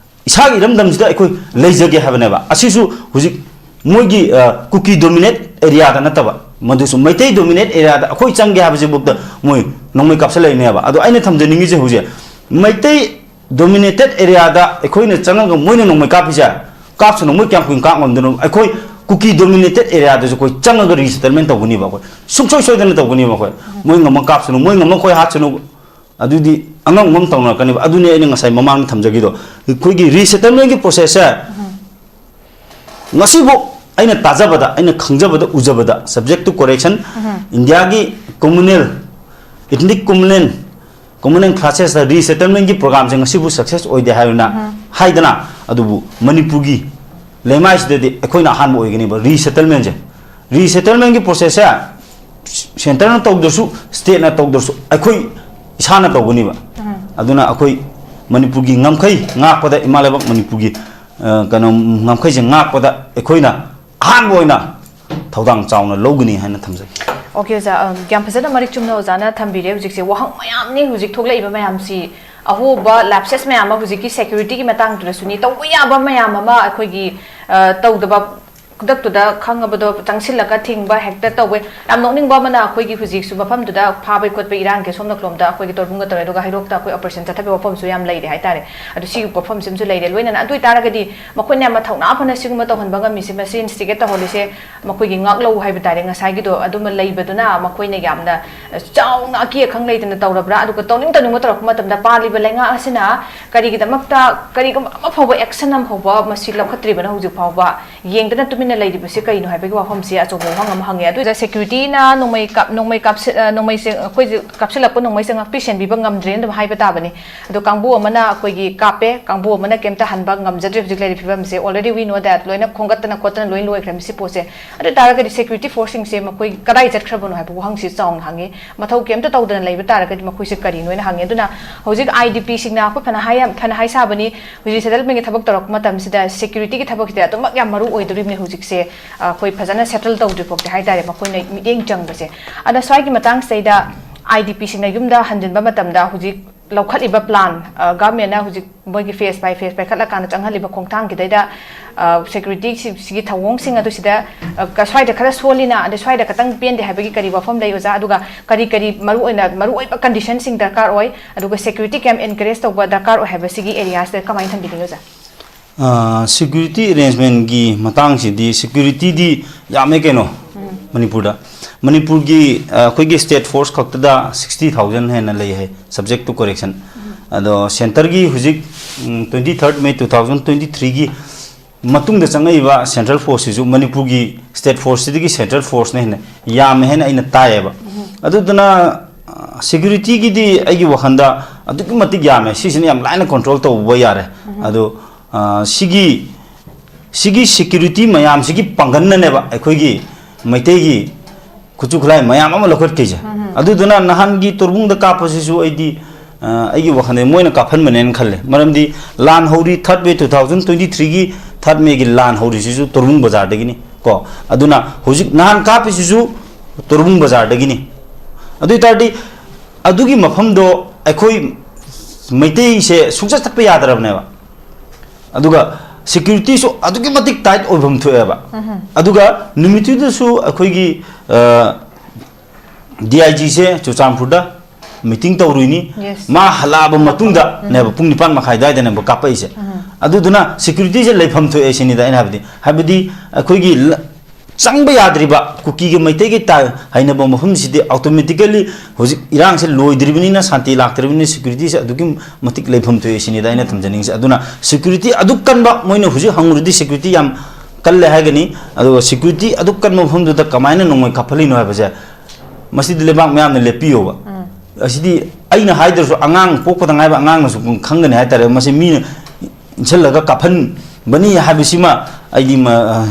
ꯏꯁꯥꯒꯤ ꯏꯔꯝꯗꯝꯁꯤꯗ ꯑꯩꯈꯣꯏ ꯂꯩꯖꯒꯦ ꯍꯥꯏꯕꯅꯦꯕ꯫ ꯑꯁꯤꯁꯨ ꯍꯧꯖꯤꯛ ꯃꯣꯏꯒꯤ, ꯑ, ꯀꯨꯀꯤ dominate area ꯗ ꯅꯠꯇꯕ, ꯃꯗꯨꯁꯨ ꯃꯩꯇꯩ dominate area ꯗ ꯑꯩꯈꯣꯏ ꯆꯪꯒꯦ ꯍꯥꯏꯕꯁꯤꯐꯥꯎꯗ ꯃꯣꯏ ꯅꯣꯡꯃꯩ ꯀꯥꯞꯁꯤꯜꯂꯛꯏꯅꯦꯕ꯫ ꯑꯗꯣ ꯑꯩꯅ ꯊꯝꯖꯅꯤꯡꯉꯤꯁꯦ ꯍꯧꯖꯤꯛ ꯃꯩꯇꯩ dominated area ꯗ ꯑꯩꯈꯣꯏꯅ ꯆꯪꯉꯒ ꯃꯣꯏꯅ ꯅꯣꯡꯃꯩ ꯀꯥꯞꯄꯤꯁꯦ, ꯀꯥꯞꯁꯅꯨ, ꯃꯣꯏ ꯀꯌꯥꯝ ꯀꯨꯏꯅ ꯀꯥꯞ ꯉꯝꯗꯣꯏꯅꯣ? ꯑꯩꯈꯣꯏ ꯀꯨꯀꯤ dominated area ꯗꯁꯨ ꯑꯩꯈꯣꯏ ꯆꯪꯉꯒ resettlement ꯇꯧꯒꯅꯤꯕ꯫ ꯑꯩꯈꯣꯏ ꯁꯨꯡꯁꯣꯏ ꯁꯣꯏꯗꯅ ꯇꯧꯒꯅꯤꯕ꯫ ꯑꯩꯈꯣꯏ ꯃꯣꯏ ꯉꯝꯃ ꯀꯥꯞꯁꯅꯨ, ꯃꯣꯏ ꯉꯝꯃ ꯑꯩꯈꯣꯏ ꯍꯥꯠꯁꯅꯨ꯫ ꯑꯗꯨꯗꯤ ꯑꯉꯝ ꯑꯉꯝ ꯇꯧꯅꯔꯛꯀꯅꯦꯕ꯫ ꯑꯗꯨꯅꯤ ꯑꯩꯅ ꯉꯁꯥꯏ ꯃꯃꯥꯡꯗ ꯊꯝꯖꯈꯤꯗꯣ꯫ ꯑꯩꯈꯣꯏꯒꯤ resettlement ꯒꯤ process ꯁꯦ ꯉꯁꯤꯐꯥꯎ ꯑꯩꯅ ꯇꯥꯖꯕꯗ, ꯑꯩꯅ ꯈꯪꯖꯕꯗ, ꯎꯖꯕꯗ, subject to correction, ꯏꯟꯗꯤꯌꯥꯒꯤ communal, ethnic communal Women and Classes resettlement ꯒꯤ program ꯁꯦ ꯉꯁꯤꯕꯨ success ꯑꯣꯏꯗꯦ ꯍꯥꯏꯗꯨꯅ ꯍꯥꯏꯗꯅ, ꯑꯗꯨꯕꯨ ꯃꯅꯤꯄꯨꯔꯒꯤ ꯂꯩꯃꯥꯏꯁꯤꯗꯗꯤ ꯑꯩꯈꯣꯏꯅ ꯑꯍꯥꯟꯕ ꯑꯣꯏꯒꯅꯦꯕ resettlement ꯁꯦ꯫ Resettlement ꯒꯤ process ꯁꯦ centre ꯅ ꯇꯧꯗ꯭ꯔꯁꯨ, state ꯅ ꯇꯧꯗ꯭ꯔꯁꯨ, ꯑꯩꯈꯣꯏ ꯏꯁꯥꯅ ꯇꯧꯒꯅꯦꯕ꯫ ꯑꯗꯨꯅ ꯑꯩꯈꯣꯏ ꯃꯅꯤꯄꯨꯔꯒꯤ ꯉꯝꯈꯩ ꯉꯥꯛꯄꯗ, ꯏꯃꯥ ꯂꯩꯕꯥꯛ ꯃꯅꯤꯄꯨꯔꯒꯤ, ꯑ, ꯀꯩꯅꯣ, ꯉꯝꯈꯩꯁꯦ ꯉꯥꯛꯄꯗ ꯑꯩꯈꯣꯏꯅ ꯑꯍꯥꯟꯕ ꯑꯣꯏꯅ ꯊꯧꯗꯥꯡ ꯆꯥꯎꯅ ꯂꯧꯒꯅꯤ ꯍꯥꯏꯅ ꯊꯝꯖꯒꯦ꯫ ꯑꯣꯀꯦ ꯑꯣꯖꯥ, ꯑꯝ, ꯌꯥꯝ ꯐꯖꯅ ꯃꯔꯤꯛ ꯆꯨꯝꯅ ꯑꯣꯖꯥꯅ ꯊꯝꯕꯤꯔꯦ꯫ ꯍꯧꯖꯤꯛꯁꯦ ꯋꯥꯍꯪ ꯃꯌꯥꯝꯅꯤ ꯍꯧꯖꯤꯛ ꯊꯣꯛꯂꯛꯏꯕ ꯃꯌꯥꯝꯁꯤ, ꯑꯍꯣꯕ lapses ꯃꯌꯥꯝ ꯑꯃ ꯍꯧꯖꯤꯛꯀꯤ security ꯒꯤ ꯃꯇꯥꯡꯗꯨꯗꯁꯨꯅꯤ, ꯇꯧꯕ ꯌꯥꯕ ꯃꯌꯥꯝ ꯑꯃ ꯑꯩꯈꯣꯏꯒꯤ, ꯑ, ꯇꯧꯗꯕ, ꯈꯨꯗꯛꯇꯨꯗ ꯈꯪꯉꯕꯗꯣ ꯆꯪꯁꯤꯜꯂꯒ ꯊꯤꯡꯕ ꯍꯦꯛꯇ ꯇꯧꯋꯦ꯫ ꯌꯥꯝ ꯅꯣꯛꯅꯤꯡꯕ ꯑꯃꯅ, ꯑꯩꯈꯣꯏꯒꯤ ꯍꯧꯖꯤꯛꯁꯨ ꯃꯐꯝꯗꯨꯗ ꯐꯥꯕꯩ ꯈꯣꯠꯄꯩ ꯏꯔꯥꯡꯒꯤ ꯁꯣꯝ ꯅꯥꯀꯂꯣꯝꯗ ꯑꯩꯈꯣꯏꯒꯤ ꯇꯣꯔꯕꯨꯡꯒ ꯇꯧꯔꯦ, ꯑꯗꯨꯒ ꯍꯩꯔꯣꯛꯇ ꯑꯩꯈꯣꯏ operation ꯆꯠꯊꯕ ꯃꯐꯝꯁꯨ ꯌꯥꯝ ꯂꯩꯔꯦ ꯍꯥꯏꯇꯥꯔꯦ꯫ ꯑꯗꯨ ꯁꯤꯒꯤ ꯋꯥꯐꯝꯁꯤꯃꯁꯨ ꯂꯩꯔꯦ꯫ ꯂꯣꯏꯅꯅ ꯑꯗꯨ ꯑꯣꯏꯇꯥꯔꯒꯗꯤ ꯃꯈꯣꯏꯅ ꯌꯥꯝꯅ ꯊꯧꯅꯥ ꯐꯅ ꯁꯤꯒꯨꯝꯕ ꯇꯧꯍꯟꯕ ꯉꯝꯃꯤꯁꯦ, ꯃꯁꯤ instigate ꯇꯧꯍꯜꯂꯤꯁꯦ ꯃꯈꯣꯏꯒꯤ ꯉꯥꯛꯂꯧ ꯍꯥꯏꯕ ꯇꯥꯔꯦ, ꯉꯁꯥꯏꯒꯤꯗꯣ ꯑꯗꯨꯃ ꯂꯩꯕꯗꯨꯅ ꯃꯈꯣꯏꯅ ꯌꯥꯝꯅ ꯆꯥꯎꯅ ꯑꯀꯤ ꯑꯈꯪ ꯂꯩꯇꯅ ꯇꯧꯔꯕ꯭ꯔꯥ? ꯑꯗꯨꯒ ꯇꯧꯅꯤꯡ ꯇꯧꯅꯤꯡꯕ ꯇꯧꯔꯛꯄ ꯃꯇꯝꯗ ꯄꯥꯜꯂꯤꯕ ꯂꯩꯉꯥꯛ ꯑꯁꯤꯅ ꯀꯔꯤꯒꯤꯗꯃꯛꯇ, ꯀꯔꯤꯒꯨꯝꯕ ꯑꯃ ꯐꯥꯎꯕ action ꯑꯃ ꯐꯥꯎꯕ ꯃꯁꯤ ꯂꯧꯈꯠꯇ꯭ꯔꯤꯕꯅꯣ ꯍꯧꯖꯤꯛ ꯐꯥꯎꯕ? ꯌꯦꯡꯗꯅ ꯇꯨꯃꯤꯟꯅ ꯂꯩꯔꯤꯕꯁꯤ ꯀꯩꯅꯣ ꯍꯥꯏꯕꯒꯤ ꯋꯥꯐꯝꯁꯤ ꯑꯆꯧꯕ ꯋꯥꯍꯪ ꯑꯃ ꯍꯪꯉꯦ꯫ ꯑꯗꯨꯗ security ꯅ ꯅꯣꯡꯃꯩ ꯀꯥꯞ-, ꯅꯣꯡꯃꯩ ꯀꯥꯞꯁꯤ-, ꯑ, ꯅꯣꯡꯃꯩꯁꯦ ꯑꯩꯈꯣꯏꯁꯦ ꯀꯥꯞꯁꯤꯜꯂꯛꯄ ꯅꯣꯡꯃꯩꯁꯦ ꯉꯥꯛꯄꯤ ꯁꯦꯟꯕꯤꯕ ꯉꯝꯗ꯭ꯔꯦꯅ ꯑꯗꯨꯝ ꯍꯥꯏꯕ ꯇꯥꯕꯅꯤ꯫ ꯑꯗꯣ ꯀꯥꯡꯕꯨ ꯑꯃꯅ ꯑꯩꯈꯣꯏꯒꯤ ꯀꯥꯞꯄꯦ, ꯀꯥꯡꯕꯨ ꯑꯃꯅ ꯀꯩꯝꯇ ꯍꯟꯕ ꯉꯝꯖꯗ꯭ꯔꯦ ꯍꯧꯖꯤꯛ ꯂꯩꯔꯤꯕ ꯐꯤꯕꯝꯁꯦ꯫ Already we know that ꯂꯣꯏꯅ ꯈꯣꯝꯒꯠꯇꯅ ꯈꯣꯠꯇꯅ ꯂꯣꯏ ꯂꯣꯏꯈ꯭ꯔꯦ ꯃꯁꯤ ꯄꯣꯠꯁꯦ꯫ ꯑꯗꯨ ꯑꯣꯏ ꯇꯥꯔꯒꯗꯤ security force ꯁꯤꯡꯁꯦ ꯃꯈꯣꯏ ꯀꯗꯥꯏ ꯆꯠꯈ꯭ꯔꯕꯅꯣ ꯍꯥꯏꯕ ꯋꯥꯍꯪꯁꯤ ꯆꯥꯎꯅ ꯍꯪꯉꯤ꯫ ꯃꯊꯧ ꯀꯩꯝꯇ ꯇꯧꯗꯅ ꯂꯩꯕ ꯇꯥꯔꯒꯗꯤ ꯃꯈꯣꯏꯁꯦ ꯀꯔꯤꯅꯣꯅ ꯍꯪꯉꯤ꯫ ꯑꯗꯨꯅ ꯍꯧꯖꯤꯛ I D P ꯁꯤꯡꯅ ꯑꯩꯈꯣꯏ ꯐꯅ ꯍꯥꯏ, ꯐꯅ ꯍꯥꯏ ꯁꯥꯕꯅꯤ, ꯍꯧꯖꯤꯛ resettlement ꯒꯤ ꯊꯕꯛ ꯇꯧꯔꯛꯄ ꯃꯇꯝꯁꯤꯗ security ꯒꯤ ꯊꯕꯛꯁꯤꯗꯤ ꯑꯗꯨꯃꯛ ꯌꯥꯝ ꯃꯔꯨ ꯑꯣꯏꯗꯣꯔꯤꯕꯅꯤ ꯍꯧꯖꯤꯛꯁꯦ꯫ ꯑ, ꯑꯩꯈꯣꯏ ꯐꯖꯅ settle ꯇꯧꯗ꯭ꯔꯤ ꯐꯥꯎꯗꯤ ꯍꯥꯏꯇꯥꯔꯦ ꯃꯈꯣꯏꯅ ꯃꯤꯠꯌꯦꯡ ꯆꯪꯕꯁꯦ꯫ ꯑꯗ ꯁ꯭ꯋꯥꯏꯒꯤ ꯃꯇꯥꯡꯁꯤꯗꯩꯗ I D P ꯁꯤꯡꯅ ꯌꯨꯝꯗ ꯍꯟꯖꯤꯟꯕ ꯃꯇꯝꯗ ꯍꯧꯖꯤꯛ ꯂꯧꯈꯠꯂꯤꯕ plan, ꯑ, government ꯅ ꯍꯧꯖꯤꯛ ꯃꯣꯏꯒꯤ phase by phase ꯄꯥꯏꯈꯠꯂꯀꯥꯟꯗ ꯆꯪꯍꯜꯂꯤꯕ ꯈꯣꯡꯊꯥꯡꯒꯤꯗꯩꯗ, ꯑ, security ꯁꯤ-, ꯁꯤꯒꯤ ꯊꯧꯑꯣꯡꯁꯤꯡ ꯑꯗꯨ ꯁꯤꯗ, ꯑ, ꯀ-, ꯁ꯭ꯋꯥꯏꯗ ꯈꯔ ꯁꯣꯜꯂꯤꯅ, ꯑꯗꯩ ꯁ꯭ꯋꯥꯏꯗ ꯈꯇꯪ ꯄꯦꯟꯗꯦ ꯍꯥꯏꯕꯒꯤ ꯀꯔꯤ ꯋꯥꯐꯝ ꯂꯩ ꯑꯣꯖꯥ? ꯑꯗꯨꯒ ꯀꯔꯤ ꯀꯔꯤ ꯃꯔꯨꯑꯣꯏꯅ, ꯃꯔꯨꯑꯣꯏꯕ condition ꯁꯤꯡ ꯗꯔꯀꯥꯔ ꯑꯣꯏ, ꯑꯗꯨꯒ security ꯀꯌꯥꯝ encourage ꯇꯧꯕ ꯗꯔꯀꯥꯔ ꯑꯣꯏ ꯍꯥꯏꯕꯁꯤꯒꯤ area ꯁꯤꯗ ꯀꯃꯥꯏꯅ ꯊꯝꯕꯤꯅꯤꯡꯉꯤ ꯑꯣꯖꯥ? ꯑ, security arrangement ꯒꯤ ꯃꯇꯥꯡꯁꯤꯗꯤ, security ꯗꯤ ꯌꯥꯝꯃꯦ ꯀꯩꯅꯣ ꯃꯅꯤꯄꯨꯔꯗ꯫ ꯃꯅꯤꯄꯨꯔꯒꯤ, ꯑ, ꯑꯩꯈꯣꯏꯒꯤ state force ꯈꯛꯇꯗ sixty thousand ꯍꯦꯟꯅ ꯂꯩ ꯍꯥꯏ, subject to correction꯫ ꯑꯗꯣ centre ꯒꯤ ꯍꯧꯖꯤꯛ, ꯎꯝ, twenty third May two thousand twenty three ꯒꯤ ꯃꯇꯨꯡꯗ ꯆꯪꯉꯛꯏꯕ central force ꯁꯤꯁꯨ ꯃꯅꯤꯄꯨꯔꯒꯤ state force ꯁꯤꯗꯒꯤ central force ꯅ ꯍꯦꯟꯅ ꯌꯥꯝꯃꯦ ꯍꯥꯏꯅ ꯑꯩꯅ ꯇꯥꯏꯌꯦꯕ꯫ ꯑꯗꯨꯗꯨꯅ, ꯑ, ꯁꯦꯀ꯭ꯌꯨꯔꯤꯇꯤꯒꯤꯗꯤ ꯑꯩꯒꯤ ꯋꯥꯈꯜꯗ ꯑꯗꯨꯛꯀꯤ ꯃꯇꯤꯛ ꯌꯥꯝꯃꯦ, ꯁꯤꯁꯤꯅ ꯌꯥꯝ ꯂꯥꯏꯅ ꯀꯟꯇ꯭ꯔꯣꯜ ꯇꯧꯕ ꯌꯥꯔꯦ꯫ ꯑꯗꯣ, ꯑ, ꯁꯤꯒꯤ, ꯁꯤꯒꯤ ꯁꯦꯀ꯭ꯌꯨꯔꯤꯇꯤ ꯃꯌꯥꯝꯁꯤꯒꯤ ꯄꯥꯡꯒꯜꯅꯅꯦꯕ ꯑꯩꯈꯣꯏꯒꯤ ꯃꯩꯇꯩꯒꯤ ꯈꯨꯠꯁꯨ ꯈꯨꯠꯂꯥꯏ ꯃꯌꯥꯝ ꯑꯃ ꯂꯧꯈꯠꯈꯤꯁꯦ꯫ ꯑꯗꯨꯗꯨꯅ ꯅꯍꯥꯟꯒꯤ ꯇꯣꯔꯕꯨꯡꯗ ꯀꯥꯞꯄꯁꯤꯁꯨ ꯑꯩꯗꯤ, ꯑ, ꯑꯩꯒꯤ ꯋꯥꯈꯜꯗ ꯃꯣꯏꯅ ꯀꯥꯞꯍꯟꯕꯅꯦꯅ ꯈꯜꯂꯦ꯫ ꯃꯔꯝꯗꯤ ꯂꯥꯟ ꯍꯧꯔꯤ, ꯊꯥꯔꯠ ꯋꯦ, ꯇꯨ ꯊꯥꯎꯖꯟ ꯇ꯭ꯋꯦꯟꯇꯤ ꯊ꯭ꯔꯤꯒꯤ ꯊꯥꯔꯠ ꯃꯦꯒꯤ ꯂꯥꯟ ꯍꯧꯔꯤꯁꯤꯁꯨ ꯇꯣꯔꯕꯨꯡ ꯕꯖꯥꯔꯗꯒꯤꯅꯤ ꯀꯣ꯫ ꯑꯗꯨꯅ ꯍꯧꯖꯤꯛ ꯅꯍꯥꯟ ꯀꯥꯞꯄꯤꯁꯤꯁꯨ ꯇꯣꯔꯕꯨꯡ ꯕꯖꯥꯔꯗꯒꯤꯅꯤ꯫ ꯑꯗꯨ ꯑꯣꯏ ꯇꯥꯔꯗꯤ ꯑꯗꯨꯒꯤ ꯃꯐꯝꯗꯣ ꯑꯩꯈꯣꯏ ꯃꯩꯇꯩꯁꯦ ꯁꯨꯡꯆꯠ ꯆꯠꯄ ꯌꯥꯗ꯭ꯔꯕꯅꯦꯕ꯫ ꯑꯗꯨꯒ ꯁꯦꯀ꯭ꯌꯨꯔꯤꯇꯤꯁꯨ ꯑꯗꯨꯛꯀꯤ ꯃꯇꯤꯛ ꯇꯥꯏꯠ ꯑꯣꯏꯐꯝ ꯊꯣꯛꯑꯦꯕ꯫ ꯑꯗꯨꯒ ꯅꯨꯃꯤꯠꯇꯨꯗꯁꯨ ꯑꯩꯈꯣꯏꯒꯤ, ꯑ, ꯗꯤ ꯑꯥꯏ ꯖꯤꯁꯦ ꯆꯨꯔꯆꯥꯟꯄꯨꯔꯗ ꯃꯤꯇꯤꯡ ꯇꯧꯔꯨꯏꯅꯤ꯫ Yes. ꯃꯥ ꯍꯜꯂꯛꯑꯕ ꯃꯇꯨꯡꯗꯅꯦꯕ, ꯄꯨꯡ ꯅꯤꯄꯥꯟ ꯃꯈꯥꯏ ꯑꯗꯨꯋꯥꯏꯗꯅꯦꯕ ꯀꯥꯞꯄꯛꯏꯁꯦ꯫ ꯑꯗꯨꯗꯨꯅ ꯁꯦꯀ꯭ꯌꯨꯔꯤꯇꯤꯁꯦ ꯂꯩꯐꯝ ꯊꯣꯛꯑꯦ ꯁꯤꯅꯤꯗ ꯑꯩꯅ ꯍꯥꯏꯕꯗꯤ꯫ ꯍꯥꯏꯕꯗꯤ ꯑꯩꯈꯣꯏꯒꯤ ꯂ-, ꯆꯪꯕ ꯌꯥꯗ꯭ꯔꯤꯕ ꯀꯨꯀꯤꯒ ꯃꯩꯇꯩꯒ ꯇꯥ-, ꯍꯩꯅꯕ ꯃꯐꯝꯁꯤꯗꯤ automatically ꯍꯧꯖꯤꯛ ꯏꯔꯥꯡꯁꯦ ꯂꯣꯏꯗ꯭ꯔꯤꯕꯅꯤꯅ, ꯁꯥꯟꯇꯤ ꯂꯥꯛꯇ꯭ꯔꯤꯕꯅꯤꯅ ꯁꯦꯀ꯭ꯌꯨꯔꯤꯇꯤꯁꯦ ꯑꯗꯨꯛꯀꯤ ꯃꯇꯤꯛ ꯂꯩꯐꯝ ꯊꯣꯛꯑꯦ ꯁꯤꯅꯤꯗ ꯑꯩꯅ ꯊꯝꯖꯅꯤꯡꯉꯤꯁꯦ꯫ ꯑꯗꯨꯅ ꯁꯦꯀ꯭ꯌꯨꯔꯤꯇꯤ ꯑꯗꯨꯛ ꯀꯟꯕ, ꯃꯣꯏꯅ ꯍꯧꯖꯤꯛ ꯍꯪꯉꯨꯔꯗꯤ ꯁꯦꯀ꯭ꯌꯨꯔꯤꯇꯤ ꯌꯥꯝ ꯀꯜꯂꯦ ꯍꯥꯏꯒꯅꯤ, ꯑꯗꯨꯒ ꯁꯦꯀ꯭ꯌꯨꯔꯤꯇꯤ ꯑꯗꯨꯛ ꯀꯟꯕ ꯃꯐꯝꯗꯨꯗ ꯀꯃꯥꯏꯅ ꯅꯣꯡꯃꯩ ꯀꯥꯞꯍꯜꯂꯤꯅꯣ ꯍꯥꯏꯕꯁꯦ, ꯃꯁꯤꯗꯤ ꯂꯩꯕꯥꯛ ꯃꯌꯥꯝꯅ ꯂꯦꯞꯄꯤꯌꯣꯕ꯫ ꯑꯁꯤꯗꯤ ꯑꯩꯅ ꯍꯥꯏꯗ꯭ꯔꯁꯨ ꯑꯉꯥꯡ ꯄꯣꯛꯄꯗ ꯉꯥꯏꯕ ꯑꯉꯥꯡꯅꯁꯨ ꯈꯪꯒꯅꯤ ꯍꯥꯏꯇꯥꯔꯦ꯫ ꯃꯁꯤ ꯃꯤꯅ ꯏꯟꯁꯤꯜꯂꯒ ꯀꯥꯞꯍꯟꯕꯅꯤ ꯍꯥꯏꯕꯁꯤꯃ ꯑꯩꯗꯤ ꯃ-,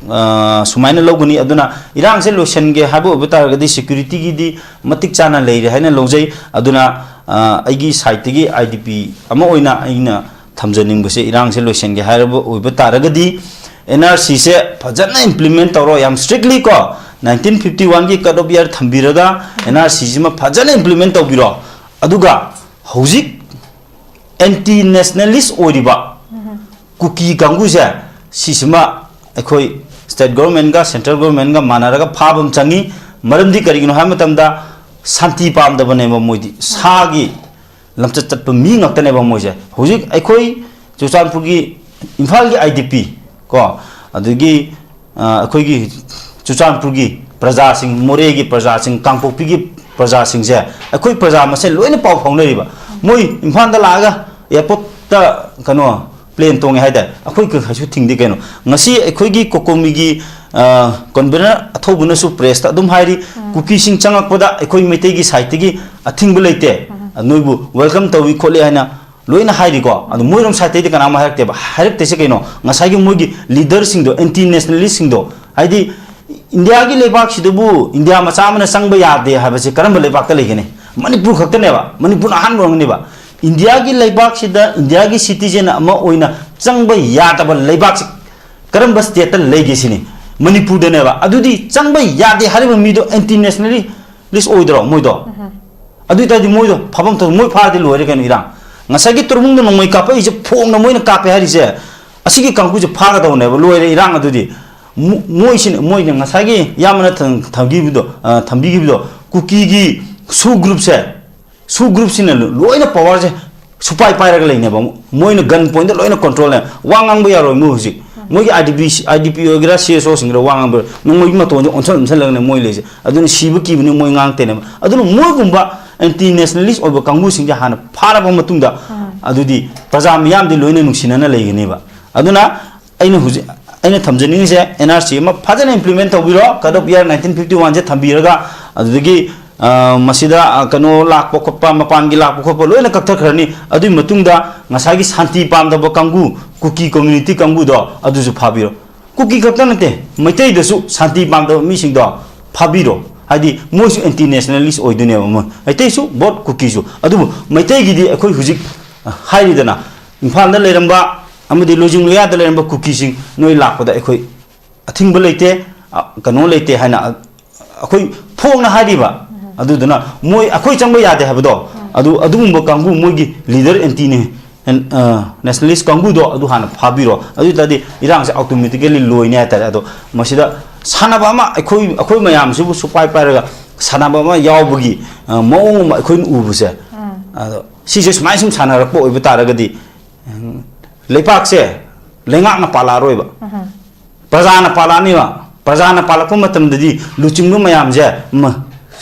ꯑ, ꯁꯨꯃꯥꯏꯅ ꯂꯧꯒꯅꯤ꯫ ꯑꯗꯨꯅ ꯏꯔꯥꯡꯁꯦ ꯂꯣꯏꯁꯤꯟꯒꯦ ꯍꯥꯏꯕ ꯑꯣꯏꯕ ꯇꯥꯔꯒꯗꯤ ꯁꯦꯀ꯭ꯌꯨꯔꯤꯇꯤꯒꯤꯗꯤ ꯃꯇꯤꯛ ꯆꯥꯅ ꯂꯩꯔꯦ ꯍꯥꯏꯅ ꯂꯧꯖꯩ꯫ ꯑꯗꯨꯅ, ꯑ, ꯑꯩꯒꯤ ꯁꯥꯏꯠꯇꯒꯤ ꯑꯥꯏ ꯗꯤ ꯄꯤ ꯑꯃ ꯑꯣꯏꯅ ꯑꯩꯅ ꯊꯝꯖꯅꯤꯡꯕꯁꯦ, ꯏꯔꯥꯡꯁꯦ ꯂꯣꯏꯁꯤꯟꯒꯦ ꯍꯥꯏꯔꯕ ꯑꯣꯏꯕ ꯇꯥꯔꯒꯗꯤ ꯑꯦꯟ ꯑꯥꯔ ꯁꯤꯁꯦ ꯐꯖꯅ ꯏꯝꯄ꯭ꯂꯤꯃꯦꯟ ꯇꯧꯔꯣ, ꯌꯥꯝ ꯁ꯭ꯇ꯭ꯔꯤꯛꯂꯤ ꯀꯣ, ꯅꯥꯏꯟꯇꯤꯟ ꯐꯤꯐꯇꯤ ꯋꯥꯟꯒꯤ ꯀꯠ ꯑꯣꯐ ꯏꯌꯥꯔ ꯊꯝꯕꯤꯔꯒ ꯑꯦꯟ ꯑꯥꯔ ꯁꯤꯁꯤꯃ ꯐꯖꯅ ꯏꯝꯄ꯭ꯂꯤꯃꯦꯟ ꯇꯧꯕꯤꯔꯣ꯫ ꯑꯗꯨꯒ ꯍꯧꯖꯤꯛ ꯑꯦꯟꯇꯤ ꯅꯦꯁꯅꯦꯂꯤꯁ ꯑꯣꯏꯔꯤꯕ ꯀꯨꯀꯤ ꯀꯥꯡꯕꯨꯁꯦ, ꯁꯤꯁꯤꯃ ꯑꯩꯈꯣꯏ ꯁ꯭ꯇꯦꯠ ꯒꯣꯔꯃꯦꯟꯒ ꯁꯦꯟꯇ꯭ꯔꯦꯜ ꯒꯣꯔꯃꯦꯟꯒ ꯃꯥꯟꯅꯔꯒ ꯐꯥꯕ ꯑꯃ ꯆꯪꯉꯤ꯫ ꯃꯔꯝꯗꯤ ꯀꯔꯤꯒꯤꯅꯣ ꯍꯥꯏꯕ ꯃꯇꯝꯗ ꯁꯥꯟꯇꯤ ꯄꯥꯝꯗꯕꯅꯦꯕ ꯃꯣꯏꯗꯤ, ꯁꯥꯒꯤ ꯂꯝꯆꯠ ꯆꯠꯄ ꯃꯤ ꯉꯥꯛꯇꯅꯦꯕ ꯃꯣꯏꯁꯦ꯫ ꯍꯧꯖꯤꯛ ꯑꯩꯈꯣꯏ ꯆꯨꯔꯆꯥꯟꯄꯨꯔꯒꯤ, ꯏꯝꯐꯥꯜꯒꯤ ꯑꯥꯏ ꯗꯤ ꯄꯤ ꯀꯣ, ꯑꯗꯒꯤ, ꯑ, ꯑꯩꯈꯣꯏꯒꯤ ꯆꯨꯔꯆꯥꯟꯄꯨꯔꯒꯤ ꯄ꯭ꯔꯖꯥꯁꯤꯡ, ꯃꯣꯔꯦꯒꯤ ꯄ꯭ꯔꯖꯥꯁꯤꯡ, ꯀꯥꯡꯄꯣꯛꯄꯤꯒꯤ ꯄ꯭ꯔꯖꯥꯁꯤꯡꯁꯦ ꯑꯩꯈꯣꯏ ꯄ꯭ꯔꯖꯥ ꯃꯁꯦꯟ ꯂꯣꯏꯅ ꯄꯥꯎ ꯐꯥꯎꯅꯔꯤꯕ꯫ ꯃꯣꯏ ꯏꯝꯐꯥꯜꯗ ꯂꯥꯛꯑꯒ ꯑꯦꯌꯥꯔꯄꯣꯔꯠꯇ ꯀꯩꯅꯣ ꯄ꯭ꯂꯦꯟ ꯇꯣꯡꯉꯦ ꯍꯥꯏꯇꯥꯔꯦ, ꯑꯩꯈꯣꯏ ꯀꯩꯁꯨ ꯊꯤꯡꯗꯦ ꯀꯩꯅꯣ꯫ ꯉꯁꯤ ꯑꯩꯈꯣꯏꯒꯤ ꯀꯣꯀꯣꯃꯤꯒꯤ ꯀꯟꯚꯦꯅꯔ ꯑꯊꯧꯕꯅꯁꯨ ꯄ꯭ꯔꯦꯁꯇ ꯑꯗꯨꯝ ꯍꯥꯏꯔꯤ, ꯀꯨꯀꯤꯁꯤꯡ ꯆꯪꯉꯛꯄꯗ ꯑꯩꯈꯣꯏ ꯃꯩꯇꯩꯒꯤ ꯁꯥꯏꯠꯇꯒꯤ ꯑꯊꯤꯡꯕ ꯂꯩꯇꯦ, ꯅꯣꯏꯕꯨ ꯋꯦꯜꯀꯝ ꯇꯧꯏ ꯈꯣꯠꯂꯤ ꯍꯥꯏꯅ ꯂꯣꯏꯅ ꯍꯥꯏꯔꯤꯀꯣ꯫ ꯑꯗꯨ ꯃꯣꯏꯔꯣꯝ ꯁꯥꯏꯠꯇꯩꯗꯤ ꯀꯅꯥꯝ ꯍꯥꯏꯔꯛꯇꯦꯕ꯫ ꯍꯥꯏꯔꯛꯇꯦꯁꯦ ꯀꯩꯅꯣ? ꯉꯁꯥꯏꯒꯤ ꯃꯣꯏꯒꯤ ꯂꯤꯗꯔꯁꯤꯡꯗꯣ, ꯑꯦꯟꯇꯤ ꯅꯦꯁꯅꯦꯂꯤꯁꯁꯤꯡꯗꯣ, ꯍꯥꯏꯗꯤ ꯏꯟꯗꯤꯌꯥꯒꯤ ꯂꯩꯕꯥꯛꯁꯤꯗꯕꯨ ꯏꯟꯗꯤꯌꯥ ꯃꯆꯥ ꯑꯃꯅ ꯆꯪꯕ ꯌꯥꯗꯦ ꯍꯥꯏꯕꯁꯦ ꯀꯔꯝꯕ ꯂꯩꯕꯥꯛꯇ ꯂꯩꯒꯅꯤ? ꯃꯅꯤꯄꯨꯔ ꯈꯛꯇꯅꯦꯕ, ꯃꯅꯤꯄꯨꯔꯅ ꯑꯍꯥꯟꯕ ꯑꯣꯏꯔꯝꯒꯅꯦꯕ꯫ ꯏꯟꯗꯤꯌꯥꯒꯤ ꯂꯩꯕꯥꯛꯁꯤꯗ ꯏꯟꯗꯤꯌꯥꯒꯤ ꯁꯤꯇꯤꯖꯦꯟ ꯑꯃ ꯑꯣꯏꯅ ꯆꯪꯕ ꯌꯥꯗꯕ ꯂꯩꯕꯥꯛꯁꯤ ꯀꯔꯝꯕ ꯁ꯭ꯇꯦꯠꯇ ꯂꯩꯒꯦ ꯁꯤꯅꯤ? ꯃꯅꯤꯄꯨꯔꯗꯅꯦꯕ꯫ ꯑꯗꯨꯗꯤ ꯆꯪꯕ ꯌꯥꯗꯦ ꯍꯥꯏꯔꯤꯕ ꯃꯤꯗꯣ ꯑꯦꯟꯇꯤ ꯅꯦꯁꯅꯦꯂꯤ ꯂꯤꯁ ꯑꯣꯏꯗ꯭ꯔꯣ ꯃꯣꯏꯗꯣ? ꯑꯗꯨ ꯑꯣꯏ ꯇꯥꯔꯗꯤ ꯃꯣꯏꯗꯣ ꯐꯥꯐꯝ ꯊꯣꯛ-, ꯃꯣꯏ ꯐꯥꯔꯗꯤ ꯂꯣꯏꯔꯦ ꯀꯩꯅꯣ ꯏꯔꯥꯡ꯫ ꯉꯁꯥꯏꯒꯤ ꯇꯣꯔꯕꯨꯡꯗ ꯅꯣꯡꯃꯩ ꯀꯥꯞꯄꯛꯏꯁꯦ, ꯐꯣꯡꯅ ꯃꯣꯏꯅ ꯀꯥꯞꯄꯦ ꯍꯥꯏꯔꯤꯁꯦ, ꯑꯁꯤꯒꯤ ꯀꯥꯡꯕꯨꯁꯦ ꯐꯥꯒꯗꯧꯅꯦꯕ, ꯂꯣꯏꯔꯦ ꯏꯔꯥꯡ꯫ ꯑꯗꯨꯗꯤ ꯃꯣ-, ꯃꯣꯏꯁꯤꯅ, ꯃꯣꯏꯅ ꯉꯁꯥꯏꯒꯤ ꯏꯌꯥꯝꯕꯅ ꯊꯝ-, ꯊꯝꯕꯤꯕꯗꯣ, ꯑ, ꯊꯝꯕꯤꯈꯤꯕꯗꯣ, ꯀꯨꯀꯤꯒꯤ ꯁꯨ ꯒ꯭ꯔꯨꯞꯁꯦ, ꯁꯨ ꯒ꯭ꯔꯨꯞꯁꯤꯅ ꯂꯣ-, ꯂꯣꯏꯅ ꯄꯋꯥꯔꯁꯦ ꯁꯨꯄꯥꯏ ꯄꯥꯏꯔꯒ ꯂꯩꯅꯦꯕ꯫ ꯃꯣꯏꯅ ꯒꯟ ꯄꯣꯏꯟꯗ ꯂꯣꯏꯅ ꯀꯟꯇ꯭ꯔꯣꯜꯅꯦ꯫ ꯋꯥ ꯉꯥꯡꯕ ꯌꯥꯔꯣꯏ ꯃꯣꯏ ꯍꯧꯖꯤꯛ꯫ ꯃꯣꯏꯒꯤ I D P, I D ꯄꯤ ꯑꯣꯏꯒꯦꯔꯥ, ꯁꯤ ꯑꯦꯁ ꯑꯣꯁꯤꯡꯒꯤꯔ ꯋꯥ ꯉꯥꯡꯕ ꯌꯥꯔꯣꯏ꯫ ꯅꯣꯡꯃꯩꯒꯤ ꯃꯇꯣꯟꯁꯦ ꯑꯣꯟꯁꯜ ꯑꯣꯟꯁꯜꯂꯒꯅꯦ ꯃꯣꯏ ꯂꯩꯁꯦ꯫ ꯑꯗꯨꯅ ꯁꯤꯕ ꯀꯤꯕꯅꯤ ꯃꯣꯏ ꯉꯥꯡꯇꯦꯅꯦꯕ꯫ ꯑꯗꯨꯅ ꯃꯣꯏꯒꯨꯝꯕ ꯑꯦꯟꯇꯤ ꯅꯦꯁꯅꯦꯂꯤꯁ ꯑꯣꯏꯕ ꯀꯥꯡꯕꯨꯁꯤꯡꯁꯦ ꯍꯥꯟꯅ ꯐꯥꯔꯕ ꯃꯇꯨꯡꯗ, ꯑꯗꯨꯗꯤ ꯄ꯭ꯔꯖꯥ ꯃꯤꯌꯥꯝꯗꯤ ꯂꯣꯏꯅ ꯅꯨꯡꯁꯤꯅꯅ ꯂꯩꯒꯅꯦꯕ꯫ ꯑꯗꯨꯅ ꯑꯩꯅ ꯍꯧꯖꯤꯛ, ꯑꯩꯅ ꯊꯝꯖꯅꯤꯡꯉꯤꯁꯦ, ꯑꯦꯟ ꯑꯥꯔ ꯁꯤ ꯑꯃ ꯐꯖꯅ ꯏꯝꯄ꯭ꯂꯤꯃꯦꯟ ꯇꯧꯕꯤꯔꯣ, cut off year nineteen fifty ꯋꯥꯟꯁꯦ ꯊꯝꯕꯤꯔꯒ, ꯑꯗꯨꯗꯒꯤ, ꯑ, ꯃꯁꯤꯗ, ꯑ, ꯀꯩꯅꯣ ꯂꯥꯛꯄ ꯈꯣꯠꯄ, ꯃꯄꯥꯟꯒꯤ ꯂꯥꯛꯄ ꯈꯣꯠꯄ ꯂꯣꯏꯅ ꯀꯛꯊꯈ꯭ꯔꯅꯤ꯫ ꯑꯗꯨꯒꯤ ꯃꯇꯨꯡꯗ ꯉꯁꯥꯏꯒꯤ ꯁꯥꯟꯇꯤ ꯄꯥꯝꯗꯕ ꯀꯥꯡꯕꯨ, ꯀꯨꯀꯤ ꯀꯝꯃ꯭ꯌꯨꯅꯤꯇꯤ ꯀꯥꯡꯕꯨꯗꯣ, ꯑꯗꯨꯁꯨ ꯐꯥꯕꯤꯔꯣ꯫ ꯀꯨꯀꯤ ꯈꯛꯇ ꯅꯠꯇꯦ, ꯃꯩꯇꯩꯗꯁꯨ ꯁꯥꯟꯇꯤ ꯄꯥꯝꯗꯕ ꯃꯤꯁꯤꯡꯗꯣ ꯐꯥꯕꯤꯔꯣ꯫ ꯍꯥꯏꯗꯤ ꯃꯣꯏꯁꯨ ꯑꯦꯟꯇꯤ ꯅꯦꯁꯅꯦꯂꯤꯁ ꯑꯣꯏꯗꯣꯏꯅꯦꯕ, ꯃꯣꯏ ꯃꯩꯇꯩꯁꯨ ꯕꯣꯠ ꯀꯨꯀꯤꯁꯨ꯫ ꯑꯗꯨꯕꯨ ꯃꯩꯇꯩꯒꯤꯗꯤ ꯑꯩꯈꯣꯏ ꯍꯧꯖꯤꯛ ꯍꯥꯏꯔꯤꯗꯅ, ꯏꯝꯐꯥꯜꯗ ꯂꯩꯔꯝꯕ ꯑꯃꯗꯤ ꯂꯣꯏꯖꯤꯡ ꯂꯣꯌꯥꯗ ꯂꯩꯔꯝꯕ ꯀꯨꯀꯤꯁꯤꯡ ꯅꯣꯏ ꯂꯥꯛꯄꯗ ꯑꯩꯈꯣꯏ ꯑꯊꯤꯡꯕ ꯂꯩꯇꯦ, ꯑ, ꯀꯩꯅꯣ ꯂꯩꯇꯦ ꯍꯥꯏꯅ, ꯑ, ꯑꯩꯈꯣꯏ ꯐꯣꯡꯅ ꯍꯥꯏꯔꯤꯕ꯫ ꯑꯗꯨꯗꯨꯅ ꯃꯣꯏ ꯑꯩꯈꯣꯏ ꯆꯪꯕ ꯌꯥꯗꯦ ꯍꯥꯏꯕꯗꯣ, ꯑꯗꯨ, ꯑꯗꯨꯒꯨꯝꯕ ꯀꯥꯡꯕꯨ ꯃꯣꯏꯒꯤ ꯂꯤꯗꯔ ꯑꯦꯟꯇꯤꯅꯦ, ꯑꯦꯟ-, ꯑ, ꯅꯦꯁꯅꯦꯂꯤꯁ ꯀꯥꯡꯕꯨꯗꯣ ꯑꯗꯨ ꯍꯥꯟꯅ ꯐꯥꯕꯤꯔꯣ꯫ ꯑꯗꯨ ꯑꯣꯏ ꯇꯥꯔꯗꯤ ꯏꯔꯥꯡꯁꯦ ꯑꯣꯇꯣꯃꯦꯇꯤꯀꯦꯂꯤ ꯂꯣꯏꯅꯦ ꯍꯥꯏꯇꯥꯔꯦ꯫ ꯑꯗꯣ ꯃꯁꯤꯗ ꯁꯥꯟꯅꯕ ꯑꯃ ꯑꯩꯈꯣꯏ, ꯑꯩꯈꯣꯏ ꯃꯌꯥꯝꯁꯤꯕꯨ ꯁꯨꯄꯥꯏ ꯄꯥꯏꯔꯒ ꯁꯥꯟꯅꯕ ꯑꯃ ꯌꯥꯎꯕꯒꯤ, ꯑ, ꯃꯑꯣꯡ ꯑꯃ ꯑꯩꯈꯣꯏꯅ ꯎꯕꯁꯦ, ꯑꯗꯣ ꯁꯤꯁꯦ ꯁꯨꯃꯥꯏꯅ ꯁꯨꯝ ꯁꯥꯟꯅꯔꯛꯄ ꯑꯣꯏꯕ ꯇꯥꯔꯒꯗꯤ, ꯎꯝ, ꯂꯩꯄꯥꯛꯁꯦ ꯂꯩꯉꯥꯛꯅ ꯄꯥꯜꯂꯛꯑꯔꯣꯏꯕ꯫ ꯄ꯭ꯔꯖꯥꯅ ꯄꯥꯜꯂꯛꯑꯅꯤꯕ꯫ ꯄ꯭ꯔꯖꯥꯅ ꯄꯥꯜꯂꯛꯄ ꯃꯇꯝꯗꯗꯤ ꯂꯨꯆꯤꯡꯕ ꯃꯌꯥꯝꯁꯦ ꯃ-,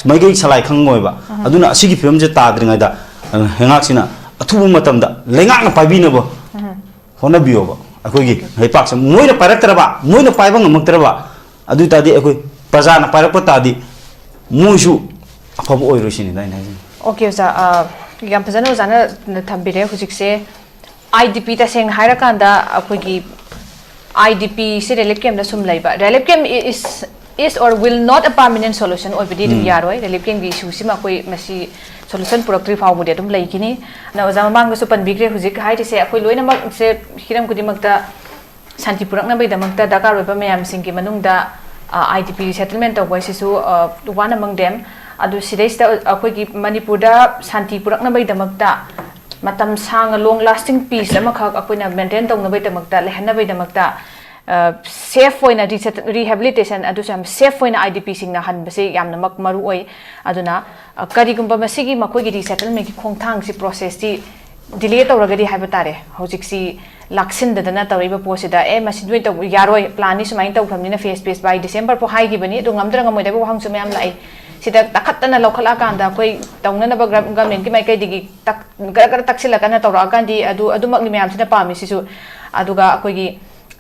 ꯃꯥꯏꯀꯩ ꯁꯂꯥꯏ ꯈꯪꯉꯣꯏꯕ꯫ ꯑꯗꯨꯅ ꯑꯁꯤꯒꯤ ꯐꯤꯕꯝꯁꯦ ꯇꯥꯗ꯭ꯔꯤꯉꯩꯗ, ꯑ, ꯂꯩꯉꯥꯛꯁꯤꯅ ꯑꯊꯨꯕ ꯃꯇꯝꯗ ꯂꯩꯉꯥꯛꯅ ꯄꯥꯏꯕꯤꯅꯕ ꯍꯣꯠꯅꯕꯤꯌꯣꯕ꯫ ꯑꯩꯈꯣꯏꯒꯤ ꯂꯩꯄꯥꯛꯁꯦ ꯃꯣꯏꯅ ꯄꯥꯏꯔꯛꯇ꯭ꯔꯕ, ꯃꯣꯏꯅ ꯄꯥꯏꯕ ꯉꯝꯃꯛꯇ꯭ꯔꯕ, ꯑꯗꯨ ꯑꯣꯏ ꯇꯥꯔꯗꯤ ꯑꯩꯈꯣꯏ ꯄ꯭ꯔꯖꯥꯅ ꯄꯥꯏꯔꯛꯄ ꯇꯥꯔꯗꯤ ꯃꯣꯏꯁꯨ ꯑꯐꯕ ꯑꯣꯏꯔꯣꯏ ꯁꯤꯅꯤꯗ ꯑꯩꯅ ꯍꯥꯏꯖꯅꯤꯡꯉꯤ꯫ ꯑꯣꯀꯦ ꯑꯣꯖꯥ, ꯑ, ꯌꯥꯝ ꯐꯖꯅ ꯑꯣꯖꯥꯅ ꯊꯝꯕꯤꯔꯦ꯫ ꯍꯧꯖꯤꯛꯁꯦ ꯑꯥꯏ ꯗꯤ ꯄꯤ, ꯇꯁꯦꯡꯅ ꯍꯥꯏꯔꯀꯥꯟꯗ ꯑꯩꯈꯣꯏꯒꯤ ꯑꯥꯏ ꯗꯤ ꯄꯤꯁꯦ ꯔꯤꯂꯤꯐ ꯀꯦꯝꯞꯇ ꯁꯨꯝ ꯂꯩꯕ, relief camp is is or will not a permanent solution ꯑꯣꯏꯕꯗꯤ ꯑꯗꯨꯝ ꯎꯝ꯫ ꯌꯥꯔꯣꯏ꯫ ꯔꯤꯂꯤꯐ ꯀꯦꯝꯞꯀꯤ ꯏꯁꯨꯁꯤꯃ ꯑꯩꯈꯣꯏ ꯃꯁꯤ ꯁꯣꯂꯨꯁꯟ ꯄꯨꯔꯛꯇ꯭ꯔꯤ ꯐꯥꯎꯕꯗꯤ ꯑꯗꯨꯝ ꯂꯩꯈꯤꯅꯤ꯫ ꯑꯗꯨꯅ ꯑꯣꯖꯥ ꯃꯃꯥꯡꯗꯁꯨ ꯄꯟꯕꯤꯈ꯭ꯔꯦ, ꯍꯧꯖꯤꯛ ꯍꯥꯏꯔꯤꯁꯦ ꯑꯩꯈꯣꯏ ꯂꯣꯏꯅꯃꯛꯁꯦ ꯍꯤꯔꯝ ꯈꯨꯗꯤꯡꯃꯛꯇ ꯁꯥꯟꯇꯤ ꯄꯨꯔꯛꯅꯕꯒꯤꯗꯃꯛꯇ ꯗꯔꯀꯥꯔ ꯑꯣꯏꯕ ꯃꯌꯥꯝꯁꯤꯡꯒꯤ ꯃꯅꯨꯡꯗ, ꯑ, ꯑꯥꯏ ꯗꯤ ꯄꯤ ꯔꯤꯁꯦꯇꯜꯃꯦꯟ ꯇꯧꯕ ꯍꯥꯏꯁꯤꯁꯨ, ꯑ, one among them꯫ ꯑꯗꯨ ꯁꯤꯗꯩꯁꯤꯗ ꯑꯩꯈꯣꯏꯒꯤ ꯃꯅꯤꯄꯨꯔꯗ ꯁꯥꯟꯇꯤ ꯄꯨꯔꯛꯅꯕꯒꯤꯗꯃꯛꯇ ꯃꯇꯝ ꯁꯥꯡꯅ long lasting peace ꯑꯃꯈꯛ ꯑꯩꯈꯣꯏꯅ ꯃꯦꯟꯇꯦꯟ ꯇꯧꯅꯕꯒꯤꯗꯃꯛꯇ, ꯂꯩꯍꯟꯅꯕꯒꯤꯗꯃꯛꯇ, ꯑ, ꯁꯦꯐ ꯑꯣꯏꯅ ꯔꯤꯁꯦꯠ-, ꯔꯤꯍꯦꯕꯤꯂꯤꯇꯦꯁꯟ ꯑꯗꯨꯁꯨ ꯌꯥꯝ ꯁꯦꯐ ꯑꯣꯏꯅ ꯑꯥꯏ ꯗꯤ ꯄꯤꯁꯤꯡꯅ ꯍꯟꯕꯁꯦ ꯌꯥꯝꯅꯃꯛ ꯃꯔꯨ ꯑꯣꯏ꯫ ꯑꯗꯨꯅ, ꯑ, ꯀꯔꯤꯒꯨꯝꯕ ꯃꯁꯤꯒꯤ ꯃꯈꯣꯏꯒꯤ ꯔꯤꯁꯦꯇꯜꯃꯦꯟꯒꯤ ꯈꯣꯡꯊꯥꯡꯁꯤ, ꯄ꯭ꯔꯣꯁꯦꯁꯇꯤ ꯗꯤꯂꯦ ꯇꯧꯔꯒꯗꯤ ꯍꯥꯏꯕ ꯇꯥꯔꯦ, ꯍꯧꯖꯤꯛꯁꯤ ꯂꯥꯛꯁꯤꯟꯗꯗꯅ ꯇꯧꯔꯛꯏꯕ ꯄꯣꯠꯁꯤꯗ, "ꯑꯦ, ꯃꯁꯤ ꯅꯣꯏ ꯇꯧꯕ ꯌꯥꯔꯣꯏ, ꯄ꯭ꯂꯥꯟꯅꯤ ꯁꯨꯃꯥꯏꯅ ꯇꯧꯈ꯭ꯔꯕꯅꯤꯅ ꯐꯦꯁ ꯐꯦꯁ ꯕꯥꯏ ꯗꯤꯁꯦꯝꯕꯔ ꯐꯥꯎ" ꯍꯥꯏꯈꯤꯕꯅꯤ꯫ ꯑꯗꯨ ꯉꯝꯗ꯭ꯔ ꯉꯝꯃꯣꯏꯗꯕ ꯋꯥꯍꯪꯁꯨ ꯃꯌꯥꯝ ꯂꯥꯛꯏ꯫ ꯁꯤꯗ ꯇꯛꯈꯠꯇꯅ ꯂꯧꯈꯠꯂꯛꯑꯀꯥꯟꯗ ꯑꯩꯈꯣꯏ ꯇꯧꯅꯅꯕ ꯒ꯭ꯔ-, ꯒꯃꯦꯟꯒꯤ ꯃꯥꯏꯀꯩꯗꯒꯤ ꯇꯛ-, ꯒꯔ ꯒꯔ ꯇꯛꯁꯤꯜꯂꯛꯀꯅ ꯇꯧꯔꯛꯑꯀꯥꯟꯗꯤ ꯑꯗꯨ, ꯑꯗꯨꯃꯛꯅꯤ ꯃꯌꯥꯝꯁꯤꯅ ꯄꯥꯝꯃꯤꯁꯤꯁꯨ꯫ ꯑꯗꯨꯒ ꯑꯩꯈꯣꯏꯒꯤ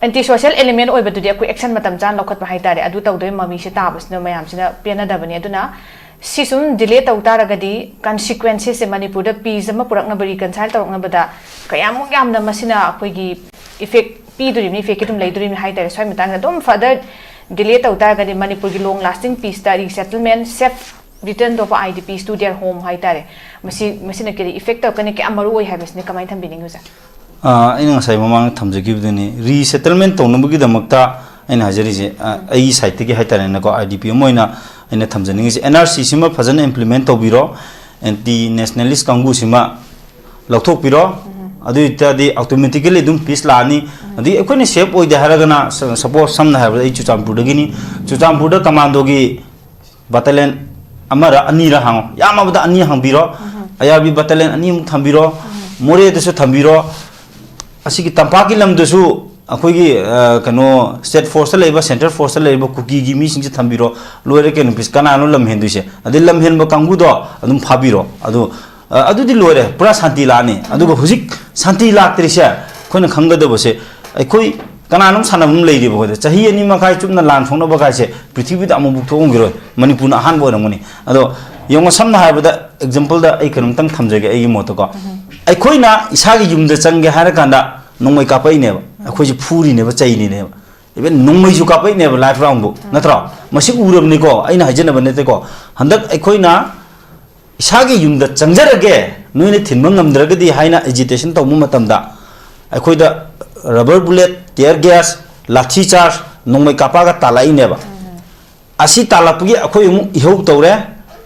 ꯑꯦꯟꯇꯤ ꯁꯣꯁꯤꯌꯦꯜ ꯑꯦꯂꯤꯃꯦꯟ ꯑꯣꯏꯕꯗꯨꯗꯤ ꯑꯩꯈꯣꯏ ꯑꯦꯛꯁꯟ ꯃꯇꯝ ꯆꯥꯅ ꯂꯧꯈꯠꯄ ꯍꯥꯏ ꯇꯥꯔꯦ꯫ ꯑꯗꯨ ꯇꯧꯗꯣꯏ ꯃꯃꯤꯁꯦ ꯇꯥꯕꯁꯤꯅ ꯃꯌꯥꯝꯁꯤꯅ ꯄꯦꯟꯅꯗꯕꯅꯤ꯫ ꯑꯗꯨꯅ ꯁꯤ ꯁꯨꯝ ꯗꯤꯂꯦ ꯇꯧ ꯇꯥꯔꯒꯗꯤ ꯀꯟꯁꯤꯀ꯭ꯋꯦꯟꯁꯦꯁꯁꯦ ꯃꯅꯤꯄꯨꯔꯗ ꯄꯤꯁ ꯑꯃ ꯄꯨꯔꯛꯅꯕ, ꯔꯤꯀꯟꯁꯥꯏꯜ ꯇꯧꯔꯛꯅꯕꯗ ꯀꯌꯥꯃꯨꯛ ꯌꯥꯝꯅ ꯃꯁꯤꯅ ꯑꯩꯈꯣꯏꯒꯤ ꯏꯐꯦꯛ ꯄꯤꯗꯣꯔꯤꯕꯅꯤ, ꯏꯐꯦꯛꯀꯤ ꯑꯗꯨꯝ ꯂꯩꯗꯣꯔꯤꯕꯅꯤ ꯍꯥꯏ ꯇꯥꯔꯦ꯫ ꯁ꯭ꯋꯥꯏ ꯃꯇꯥꯡꯗ ꯑꯗꯨꯝ ꯐꯔꯗꯔ ꯗꯤꯂꯦ ꯇꯧ ꯇꯥꯔꯒꯗꯤ ꯃꯅꯤꯄꯨꯔꯒꯤ long lasting peaceꯇ resettlement, safe return of I D Ps to their home ꯍꯥꯏ ꯇꯥꯔꯦ, ꯃꯁꯤ, ꯃꯁꯤꯅ ꯀꯔꯤ ꯏꯐꯦꯛ ꯇꯧꯔꯛꯀꯅꯤ, ꯀꯌꯥꯝ ꯃꯔꯨ ꯑꯣꯏ ꯍꯥꯏꯕꯁꯤꯅ ꯀꯃꯥꯏꯅ ꯊꯝꯕꯤꯅꯤꯡꯉꯤ ꯑꯣꯖꯥ? ꯑ, ꯑꯩꯅ ꯉꯁꯥꯏ ꯃꯃꯥꯡꯗ ꯊꯝꯖꯈꯤꯕꯗꯨꯅꯤ, ꯔꯤꯁꯦꯇꯜꯃꯦꯟ ꯇꯧꯅꯕꯒꯤꯗꯃꯛꯇ ꯑꯩꯅ ꯍꯥꯏꯖꯔꯤꯁꯦ, ꯑ, ꯑꯩꯒꯤ ꯁꯥꯏꯠꯇꯒꯤ ꯍꯥꯏ ꯇꯥꯔꯦꯅꯦꯀꯣ, ꯑꯥꯏ ꯗꯤ ꯄꯤ ꯑꯃ ꯑꯣꯏꯅ ꯑꯩꯅ ꯊꯝꯖꯅꯤꯡꯉꯤꯁꯦ, ꯑꯦꯟ ꯑꯥꯔ ꯁꯤꯁꯤꯃ ꯐꯖꯅ ꯏꯝꯄ꯭ꯂꯤꯃꯦꯟ ꯇꯧꯕꯤꯔꯣ, ꯑꯦꯟꯇꯤ ꯅꯦꯁꯅꯦꯂꯤꯁ ꯀꯥꯡꯕꯨꯁꯤꯃ ꯂꯧꯊꯣꯛꯄꯤꯔꯣ, ꯑꯗꯨ ꯑꯣꯏꯇꯥꯔꯗꯤ ꯑꯣꯇꯣꯃꯦꯇꯤꯀꯦꯂꯤ ꯑꯗꯨꯝ ꯄꯤꯁ ꯂꯥꯛꯑꯅꯤ꯫ ꯑꯗꯒꯤ ꯑꯩꯈꯣꯏꯅ ꯁꯦꯐ ꯑꯣꯏꯗꯦ ꯍꯥꯏꯔꯒꯅ, ꯁ-, ꯁꯄꯣꯁ ꯁꯝꯅ ꯍꯥꯏꯔꯕꯗ ꯑꯩ ꯆꯨꯔꯆꯥꯟꯄꯨꯔꯗꯒꯤꯅꯤ, ꯆꯨꯔꯆꯥꯟꯄꯨꯔꯗ ꯀꯃꯥꯟꯗꯣꯒꯤ ꯕꯇꯥꯂꯤꯌꯟ ꯑꯃꯔ ꯑꯅꯤꯔ ꯍꯥꯡꯉꯣ, ꯌꯥꯝꯃꯕꯗ ꯑꯅꯤ ꯍꯥꯡꯕꯤꯔꯣ, ꯑꯌꯥꯔꯕꯤ ꯕꯇꯥꯂꯤꯌꯟ ꯑꯅꯤꯃꯨꯛ ꯊꯝꯕꯤꯔꯣ, ꯃꯣꯔꯦꯗꯁꯨ ꯊꯝꯕꯤꯔꯣ꯫ ꯑꯁꯤꯒꯤ ꯇꯝꯄꯥꯛꯀꯤ ꯂꯝꯗꯁꯨ ꯑꯩꯈꯣꯏꯒꯤ, ꯑ, ꯀꯩꯅꯣ, ꯁ꯭ꯇꯦꯠ ꯐꯣꯔꯁꯇ ꯂꯩꯕ, ꯁꯦꯟꯇ꯭ꯔꯦꯜ ꯐꯣꯔꯁꯇ ꯂꯩꯔꯤꯕ ꯀꯨꯀꯤꯒꯤ ꯃꯤꯁꯤꯡꯁꯦ ꯊꯝꯕꯤꯔꯣ꯫ ꯂꯣꯏꯔꯦ ꯀꯩꯅꯣ, ꯄꯤꯁ ꯀꯅꯥꯅꯣ ꯂꯝ ꯍꯦꯟꯗꯣꯏꯁꯦ? ꯑꯗꯩ ꯂꯝ ꯍꯦꯟꯕ ꯀꯥꯡꯕꯨꯗꯣ ꯑꯗꯨꯝ ꯐꯥꯕꯤꯔꯣ꯫ ꯑꯗꯨ, ꯑ, ꯑꯗꯨꯗꯤ ꯂꯣꯏꯔꯦ, ꯄꯨꯔꯥ ꯁꯥꯟꯇꯤ ꯂꯥꯛꯑꯅꯤ꯫ ꯑꯗꯨꯒ ꯍꯧꯖꯤꯛ ꯁꯥꯟꯇꯤ ꯂꯥꯛꯇ꯭ꯔꯤꯁꯦ ꯑꯩꯈꯣꯏꯅ ꯈꯪꯒꯗꯕꯁꯦ, ꯑꯩꯈꯣꯏ ꯀꯅꯥꯅꯣꯝ ꯁꯥꯟꯅꯕ ꯑꯃ ꯂꯩꯔꯤꯕ ꯑꯩꯈꯣꯏꯗ꯫ ꯆꯍꯤ ꯑꯅꯤ ꯃꯈꯥꯏ ꯆꯨꯞꯅ ꯂꯥꯟ ꯁꯣꯛꯅꯕ ꯀꯥꯏꯁꯦ ꯄ꯭ꯔꯤꯊꯤꯕꯤꯗ ꯑꯃꯨꯛꯐꯥꯎ ꯊꯣꯛꯑꯝꯈꯤꯔꯣꯏ, ꯃꯅꯤꯄꯨꯔꯅ ꯑꯍꯥꯟꯕ ꯑꯣꯏꯔꯝꯒꯅꯤ꯫ ꯑꯗꯣ ꯌꯦꯡꯉꯣ, ꯁꯝꯅ ꯍꯥꯏꯔꯕꯗ example ꯗ ꯑꯩ ꯀꯩꯅꯣꯝꯇꯪ ꯊꯝꯖꯒꯦ ꯑꯩꯒꯤ ꯃꯣꯠꯇꯀꯣ꯫ ꯑꯩꯈꯣꯏꯅ ꯏꯁꯥꯒꯤ ꯌꯨꯝꯗ ꯆꯪꯒꯦ ꯍꯥꯏꯔꯀꯥꯟꯗ ꯅꯣꯡꯃꯩ ꯀꯥꯞꯄꯛꯏꯅꯦꯕ, ꯑꯩꯈꯣꯏꯁꯦ ꯐꯨꯔꯤꯅꯦꯕ, ꯆꯩꯔꯤꯅꯦꯕ, even ꯅꯣꯡꯃꯩꯁꯨ ꯀꯥꯞꯄꯛꯏꯅꯦꯕ live round ꯕꯨ, ꯅꯠꯇ꯭ꯔꯣ? ꯃꯁꯤ ꯎꯔꯕꯅꯤꯀꯣ, ꯑꯩꯅ ꯍꯥꯏꯖꯅꯕ ꯅꯠꯇꯦꯀꯣ꯫ ꯍꯟꯗꯛ ꯑꯩꯈꯣꯏꯅ ꯏꯁꯥꯒꯤ ꯌꯨꯝꯗ ꯆꯪꯖꯔꯒꯦ, ꯅꯣꯏꯅ ꯊꯤꯡꯕ ꯉꯝꯗ꯭ꯔꯒꯗꯤ ꯍꯥꯏꯅ agitation ꯇꯧꯕ ꯃꯇꯝꯗ ꯑꯩꯈꯣꯏꯗ rubber bullet, tear gas, lathi charge, ꯅꯣꯡꯃꯩ ꯀꯥꯞꯄꯛꯑꯒ ꯇꯥꯜꯂꯛꯏꯅꯦꯕ꯫ ꯑꯁꯤ ꯇꯥꯜꯂꯛꯄꯒꯤ ꯑꯩꯈꯣꯏ ꯑꯃꯨꯛ ꯏꯍꯧ ꯇꯧꯔꯦ꯫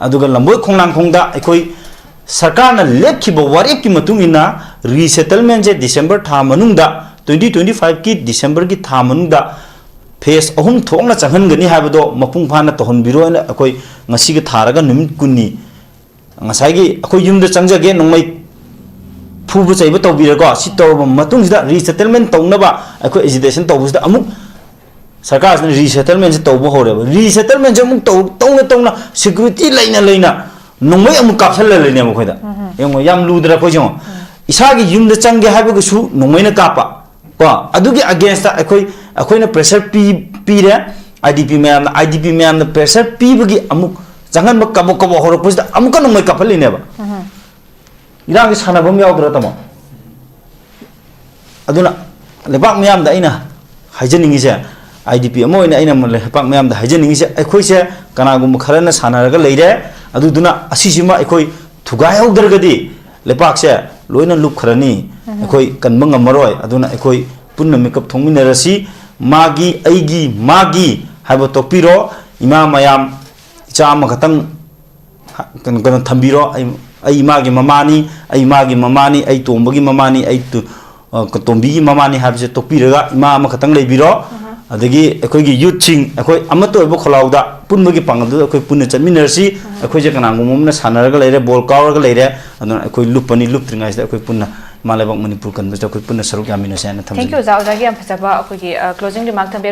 ꯑꯗꯨꯒ ꯂꯝꯕꯣꯏ ꯈꯣꯡꯅꯥꯡꯈꯣꯡꯗ ꯑꯩꯈꯣꯏ ꯁꯔꯀꯥꯔꯅ ꯂꯦꯞꯈꯤꯕ ꯋꯥꯔꯦꯞꯀꯤ ꯃꯇꯨꯡ ꯏꯟꯅ resettlement ꯁꯦ December ꯊꯥ ꯃꯅꯨꯡꯗ, twenty twenty five ꯀꯤ December ꯒꯤ ꯊꯥ ꯃꯅꯨꯡꯗ phase ꯑꯍꯨꯝ ꯊꯣꯛꯅ ꯆꯪꯍꯟꯒꯅꯤ ꯍꯥꯏꯕꯗꯣ ꯃꯄꯨꯡ ꯐꯥꯅ ꯇꯧꯍꯟꯕꯤꯔꯣ ꯍꯥꯏꯅ ꯑꯩꯈꯣꯏ ꯉꯁꯤꯒ ꯊꯥꯔꯒ ꯅꯨꯃꯤꯠ ꯀꯨꯟꯅꯤ ꯉꯁꯥꯏꯒꯤ ꯑꯩꯈꯣꯏ ꯌꯨꯝꯗ ꯆꯪꯖꯒꯦ, ꯅꯣꯡꯃꯩ ꯐꯨꯕ ꯆꯩꯕ ꯇꯧꯕꯤꯔꯦꯀꯣ꯫ ꯁꯤ ꯇꯧꯔꯕ ꯃꯇꯨꯡꯁꯤꯗ resettlement ꯇꯧꯅꯕ ꯑꯩꯈꯣꯏ agitation ꯇꯧꯕꯁꯤꯗ ꯑꯃꯨꯛ ꯁꯔꯀꯥꯔꯁꯤꯅ resettlement ꯁꯦ ꯇꯧꯕ ꯍꯧꯔꯦꯕ꯫ Resettlement ꯁꯦ ꯑꯃꯨꯛ ꯇꯧ-, ꯇꯧꯅ ꯇꯧꯅ security ꯂꯩꯅ ꯂꯩꯅ ꯅꯣꯡꯃꯩ ꯑꯃꯨꯛ ꯀꯥꯞꯁꯜꯂ ꯂꯩꯅꯦꯕ ꯑꯩꯈꯣꯏꯗ꯫ ꯌꯦꯡꯉꯣ, ꯌꯥꯝ ꯂꯨꯗ꯭ꯔꯥ ꯑꯩꯈꯣꯏꯁꯦ? ꯌꯦꯡꯉꯣ, ꯏꯁꯥꯒꯤ ꯌꯨꯝꯗ ꯆꯪꯒꯦ ꯍꯥꯏꯕꯒꯁꯨ ꯅꯣꯡꯃꯩꯅ ꯀꯥꯞꯄ꯫ ꯀꯣ, ꯑꯗꯨꯒꯤ against ꯇ ꯑꯩꯈꯣꯏ, ꯑꯩꯈꯣꯏꯅ pressure ꯄꯤ-, ꯄꯤꯔꯦ꯫ IDP ꯃꯌꯥꯝꯅ, IDP ꯃꯌꯥꯝꯅ pressure ꯄꯤꯕꯒꯤ ꯑꯃꯨꯛ ꯆꯪꯍꯟꯕ ꯀꯕꯛ ꯀꯕꯛ ꯍꯧꯔꯛꯄꯁꯤꯗ ꯑꯃꯨꯛꯀ ꯅꯣꯡꯃꯩ ꯀꯥꯞꯍꯜꯂꯤꯅꯦꯕ꯫ ꯏꯔꯥꯡꯁꯦ ꯁꯥꯟꯅꯐꯝ ꯌꯥꯎꯗ꯭ꯔꯥ, ꯇꯥꯃꯣ? ꯑꯗꯨꯅ ꯂꯩꯕꯥꯛ ꯃꯤꯌꯥꯝꯗ ꯑꯩꯅ ꯍꯥꯏꯖꯅꯤꯡꯉꯤꯁꯦ, IDP ꯑꯃ ꯑꯣꯏꯅ ꯑꯩꯅ ꯂꯩꯕꯥꯛ ꯃꯤꯌꯥꯝꯗ ꯍꯥꯏꯖꯅꯤꯡꯉꯤꯁꯦ, ꯑꯩꯈꯣꯏꯁꯦ ꯀꯅꯥꯒꯨꯝꯕ ꯈꯔꯅ ꯁꯥꯟꯅꯔꯒ ꯂꯩꯔꯦ, ꯑꯗꯨꯗꯨꯅ ꯑꯁꯤꯁꯤꯃ ꯑꯩꯈꯣꯏ ꯊꯨꯒꯥꯏꯍꯧꯗ꯭ꯔꯒꯗꯤ ꯂꯩꯄꯥꯛꯁꯦ ꯂꯣꯏꯅ ꯂꯨꯞꯈ꯭ꯔꯅꯤ꯫ ꯑꯩꯈꯣꯏ ꯀꯟꯕ ꯉꯝꯃꯔꯣꯏ꯫ ꯑꯗꯨꯅ ꯑꯩꯈꯣꯏ ꯄꯨꯟꯅ ꯃꯤꯀꯞ ꯊꯣꯛꯃꯤꯟꯅꯔꯁꯤ꯫ ꯃꯥꯒꯤ, ꯑꯩꯒꯤ, ꯃꯥꯒꯤ ꯍꯥꯏꯕ ꯇꯣꯛꯄꯤꯔꯣ꯫ ꯏꯃꯥ ꯃꯌꯥꯝ, ꯏꯆꯥ ꯑꯃꯈꯛꯇꯪ ꯀꯩꯅꯣ, ꯀꯩꯅꯣ ꯊꯝꯕꯤꯔꯣ꯫ ꯑꯩ, ꯑꯩ ꯏꯃꯥꯒꯤ ꯃꯃꯥꯅꯤ, ꯑꯩ ꯏꯃꯥꯒꯤ ꯃꯃꯥꯅꯤ, ꯑꯩ ꯇꯣꯝꯕꯒꯤ ꯃꯃꯥꯅꯤ, ꯑꯩ ꯇꯨ-, ꯑ, ꯇꯣꯝꯕꯤꯒꯤ ꯃꯃꯥꯅꯤ ꯍꯥꯏꯕꯁꯦ ꯇꯣꯛꯄꯤꯔꯒ, ꯏꯃꯥ ꯑꯃꯈꯛꯇꯪ ꯂꯩꯕꯤꯔꯣ꯫ ꯑꯗꯒꯤ ꯑꯩꯈꯣꯏꯒꯤ youth ꯁꯤꯡ, ꯑꯩꯈꯣꯏ ꯑꯃꯠꯇ ꯑꯣꯏꯕ ꯈꯣꯜꯂꯥꯎꯗ ꯄꯨꯟꯕꯒꯤ ꯄꯥꯡꯒꯜꯗꯨꯗ ꯑꯩꯈꯣꯏ ꯄꯨꯟꯅ ꯆꯠꯃꯤꯟꯅꯔꯁꯤ꯫ ꯑꯩꯈꯣꯏꯁꯦ ꯀꯅꯥꯒꯨꯝꯕ ꯑꯃꯅ ꯁꯥꯟꯅꯔꯒ ꯂꯩꯔꯦ, ꯕꯣꯜ ꯀꯥꯎꯔꯒ ꯂꯩꯔꯦ, ꯑꯗꯨꯅ ꯑꯩꯈꯣꯏ ꯂꯨꯞꯄꯅꯤ, ꯂꯨꯞꯇ꯭ꯔꯤꯉꯩꯁꯤꯗ ꯑꯩꯈꯣꯏ ꯄꯨꯟꯅ ꯏꯃꯥ ꯂꯩꯕꯥꯛ ꯃꯅꯤꯄꯨꯔ ꯀꯟꯕꯁꯤꯗ ꯑꯩꯈꯣꯏ ꯄꯨꯟꯅ ꯁꯔꯨꯛ ꯌꯥꯃꯤꯟꯅꯁꯦ ꯍꯥꯏꯅ ꯊꯝꯖꯒꯦ꯫ Thank you, ꯑꯣꯖꯥ꯫ ꯑꯣꯖꯥꯒꯤ ꯌꯥꯝ ꯐꯖꯕ ꯑꯩꯈꯣꯏꯒꯤ, ꯑ, closing remark ꯊꯝꯕꯤꯔꯝꯃꯦ꯫